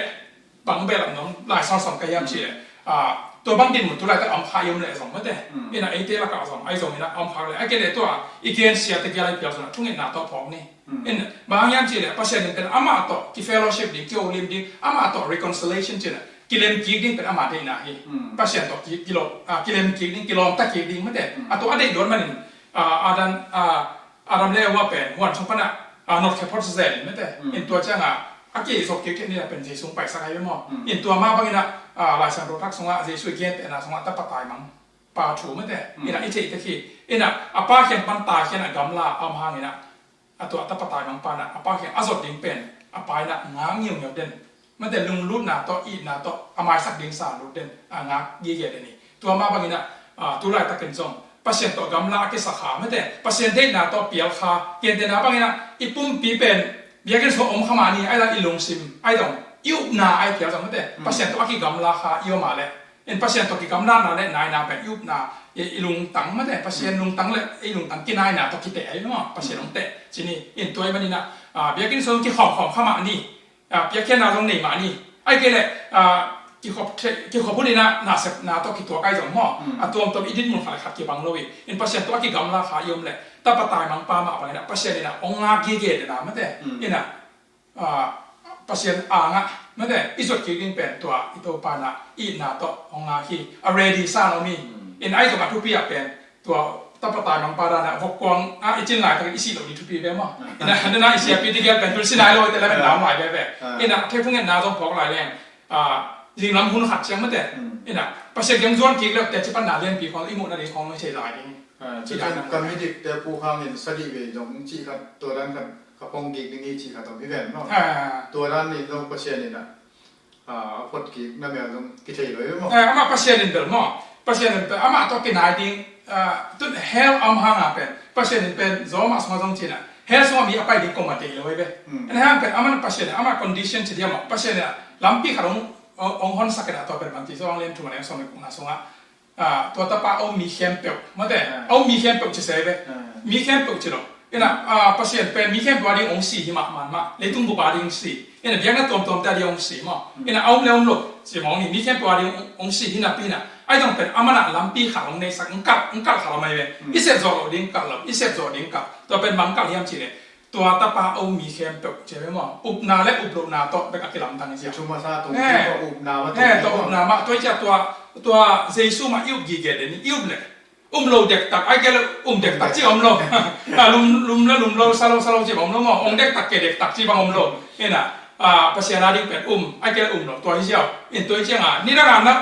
bang bel lam nong lai sang sang ka hiam ci leh, ah, tua bang dinmun tu laitak a om kha i om leh zong mate. Ina eite lakah zong ahi zong ina a om kha leh a kei leh tua i gen siate gial a i pial zong a thungetna tawh phawk ni. In bang hang hiam cih leh Pasian in pen amah tawh ki fellowship ding, ki holim ding, amah tawh reconciliation cih leh kilem kik ding pen amah deihna hi. Pasian tawh ki, ki lo, ah, kilem kik ding, kilawmta kik ding mate. A tua a deih luat manin, ah, Adam, ah, Adam le Eva pen huan sung pana, ah, notkhia phot zen in mate. In tua cianga a kizop kik kik ni a pen Jesu paisak ahi maw. In tua mah bangin ah, ah, Lai Siangtho thak sungah Jesu i gentehna sungah tapa taimang pa thu mate. Ina i theih tek hi. Ina a pa khian pan ta khian a gamla a om hangin ah a tua a tapa taimang pa na a pa khian a zot ding pen a pa ina ngak ngiungeu den. Mate lunglutna tawh itna tawh a maisak ding sa lut den a ngak gige den hi. Tua mah bangin ah, ah, tu laitakin zong Pasian tawh gamla a kisak kha mate Pasian deihna tawh pial kha kentena bangin ah i pumpi pen biakinn sung om kha mah ni ai la i lungsim ai dong i upna ai pial zong mate Pasian tawh a kigamla kha i om a leh in Pasian tawh kigamlatna le naina pen i upna, i, i lungtang mate, Pasian lungtang le i lungtang kinaina tawh kiteh ahi maw, Pasian hong teh. Cini in tua i manin ah, ah, biakinn sung kikhawm khawm kha mah ni, ah, piakkhiatna zong nei mah ni. Ai kei leh, ah, kikhop thei, kikhop hun in ah nasepna tawh kituak ai zong maw. A tuamtuam i dinmun khat le khat kibang lo hi. In Pasian tawh a kigamla kha i om leh tapa taimang pa mah bangin ah Pasian in ah hong ngak gige dena mate. In ah ah, Pasian angah mate i zot kik ding pen tua i Topa na itna tawh hong ngak hi. A ready sa lo mi. In ai zong a thupi ah pen tua tapa taimang pa dana vokkuang ah i cin laitakin i sih lo ding thupi ve maw. Ina dana i siapi ding gel pen tul sinai lo i te la pen dam lai veve. Ina thei phungetna zong phawk lai leng, ah, zinglam hun khat ciang mate. Ina Pasian kiang zuan kik le teci panna lianpi khong i muhna ding khong i thei lai ding. Ah, ci dan kan mi dik te pu hangin sadi ve zong ci khat tua dan khat ka phong kik ding hi ci khat om hi ven maw. Tua dan nih zong Pasian in ah, ah, a phot kik na mel zong kithei lo hi maw. Eh, amah Pasian in bel maw. Pasian in bel amah tawh kinai ding, ah, tun hell a om hang a pen Pasian in pen zaw mah sungah zong cin ah hell sungah mi a pai ding kong a deih lo hi ve. En hang pen amah Pasian in amah condition ci dia maw. Pasian in ah lampi khat hong, hong, hong honsak in ah tua pen bang ci zong lian thu ma leng sawm le kukna sungah ah, tua tapa a um mi khempeuh mate, a um mi khempeuh ci se ve. Mi khempeuh ci lo. Ina, ah, Pasian pen mi khempeuh a ding hong si hi mah, man mah. Leitung bup a ding si. Ina, biakna tuamtuamte a ding hong si maw. Ina, a om le om lo ci mawk ni, mi khempeuh a ding hong, hong si hi napi ina, ahi zong pen aman ah lampi khat hong neisak, hong kalh, hong kalh khat lo mai ve. I sep zawh loh ding kalh lo, i sep zawh ding kalh. Tua pen bang kalh hiam cih leh, tua Tapa a um mi khempeuh ci ve maw. Upna le uplohna tawh bek a kilamdang hi sia. Thu masa tung, eh, tua upna mah, eh, tua upna mah. Tua hi cia tua, tua Jesu mah i up gige den, i up leh um lo dektak, ahih kei leh um dektak ci om lo. Ah, lum, lum le lum lo, sa lo, sa lo ci om lo maw. Hong dektak kei dektak ci bang om lo. Ina, ah, Pasian a ding pen um, ahih kei leh um lo. Tua hi ziau. In tua hi cianga, nidang a na,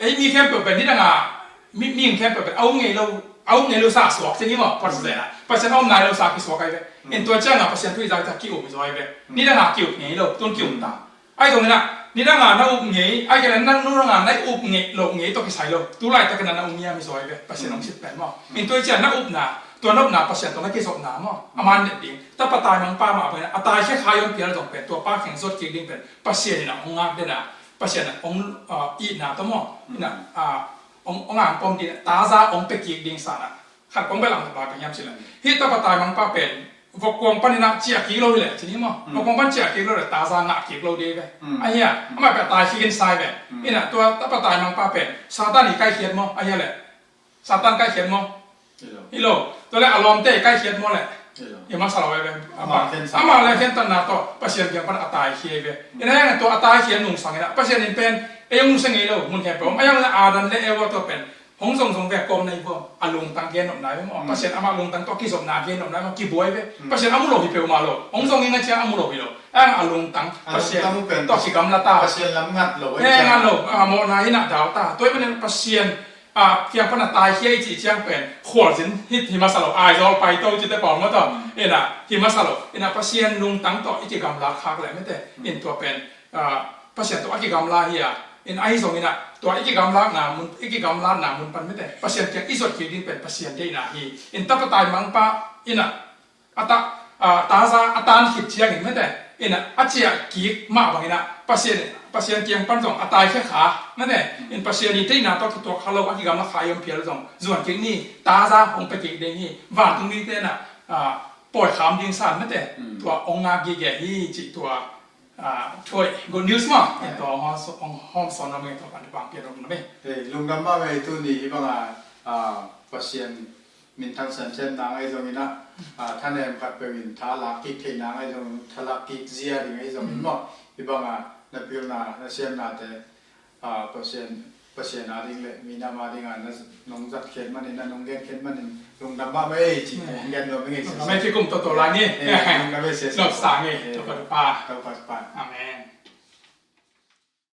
ei mi khempeuh pen, nidang a, mi, mi khempeuh pen, a um ngei lo, a um ngei lo sa suak ci ni maw. Pasian a, Pasian a um nai lo sa kisuak ahi ve. In tua cianga, Pasian thu i zak zak ki um zaw ahi ve. Nidang a ki up ngei lo, tun ki um ta. Ahi zongin ah, nidang a na up ngei, ahih kei leh nang nidang a na up ngei loh ngei tawh kisai lo. Tu laitakin ah na um ngiat hi zaw hi ve, Pasian hong sit pen maw. In tua hi ciang na upna, tua na upna Pasian tawh na kizopna maw. A man net ding. Tapa taimangpa mah pen, a taikhia kha i om pial zong pen, tua pa kiang zot kik ding pen, Pasian in ah hong ngak den a, Pasian in ah hong, ah, itna tawh maw. In ah, ah, hong, hong angpom ding, taza hong pia kik ding sa na. Khat kong bel lam tapa ka hiam cih leh, hih tapa taimangpa pen vok kuang panin ah ciah kik lo hi leh, ci ni maw. Vok kuang pan ciah kik lo leh taza ngah kik lo ding ve. Ahi a, amah pen a taikhia khin sa hi ve. Ina, tua tapa taimangpa pen Satan i kaikhiat maw, ahi a leh. Satan kaikhiat maw. Hi lo. Hi lo. Tua leh a lawmte i kaikhiat maw leh. Hi lo. Hi masa lo hi ve. Amah khen sa. Amah leh khentatna tawh Pasian kiang pan a taikhia hi ve. Ina, hiang tua a taikhia nungsang ina, Pasian in pen ei hong nusia ngei lo, mun khempeuh om. Ahi zongin ah Adam leh Eva tawh pen hong zongzong ve, kawm na hi vuam, a lungtang gen nopna hi ve maw. Pasian amah lungtang tawh kizopna gen nopna hi maw, kibuai ve. Pasian a mu lo hi peuhmah lo. Hong zong ing a ciang a mu lo hi lo. Ang a lungtang, a Pasian lungtang pen tawh kigamla ta. Pasian lam ngat lo, eh, ngat lo. A mawhna hi na dau ta. Tua hi manin Pasian, ah, kiang pan a taikhia i cih ciang pen khualzin hi, hi masa lo. Aizawl paito cite pawl maw tawh. Ina, hi masa lo. Ina, Pasian lungtang tawh i kigamla khak leh mete. In tua pen, ah, Pasian tawh a kigamla hi a. In ahi zongin ah, tua i kigamlakna mun, i kigamlatna mun pan mete, Pasian kiang i zot kik ding pen Pasian deihna hi. In tapa taimangpa in ah, a ta, ah, taza a tan khit ciangin mete, in ah, a ciah kik mah bangin ah, Pasian, Pasian kiang pan zong a taikhia kha mete, in Pasian i deihna tawh kituak kha lo, a kigamla kha i om pial zong zuan kik ni, taza hong pia kik ding hi. Vantungmite in ah, ah, pawi kham ding san mete, tua hong ngak gige hi cih tua, ah, thuai, good news maw. Eh. Tua hong hawm, hong hawm sawn nuam ing, tua pan pang pian nuam ing. Eh, lungdam mahmah ei, tuni hih banga, ah, Pasian minthang siamsiam nang ahi zongin ah, ah, thanem khat peuh in tha lak kik theih nang ahi zongin, tha lak kik zia ding ahi zongin maw. Hih banga na pilna, na siamnate, ah, Pasian, Pasian a ding leh minam a ding a na nong zat khiat manin, na nong gen khiat manin lungdam mahmah ei ci, eh, hong gen nuam ing ei. Lungdam ei, kikum toto lai ni. Eh, lungdam ei, sia, sia. Nopsa ing ei. Eh, Topa, Topa. Topa, Topa. Amen.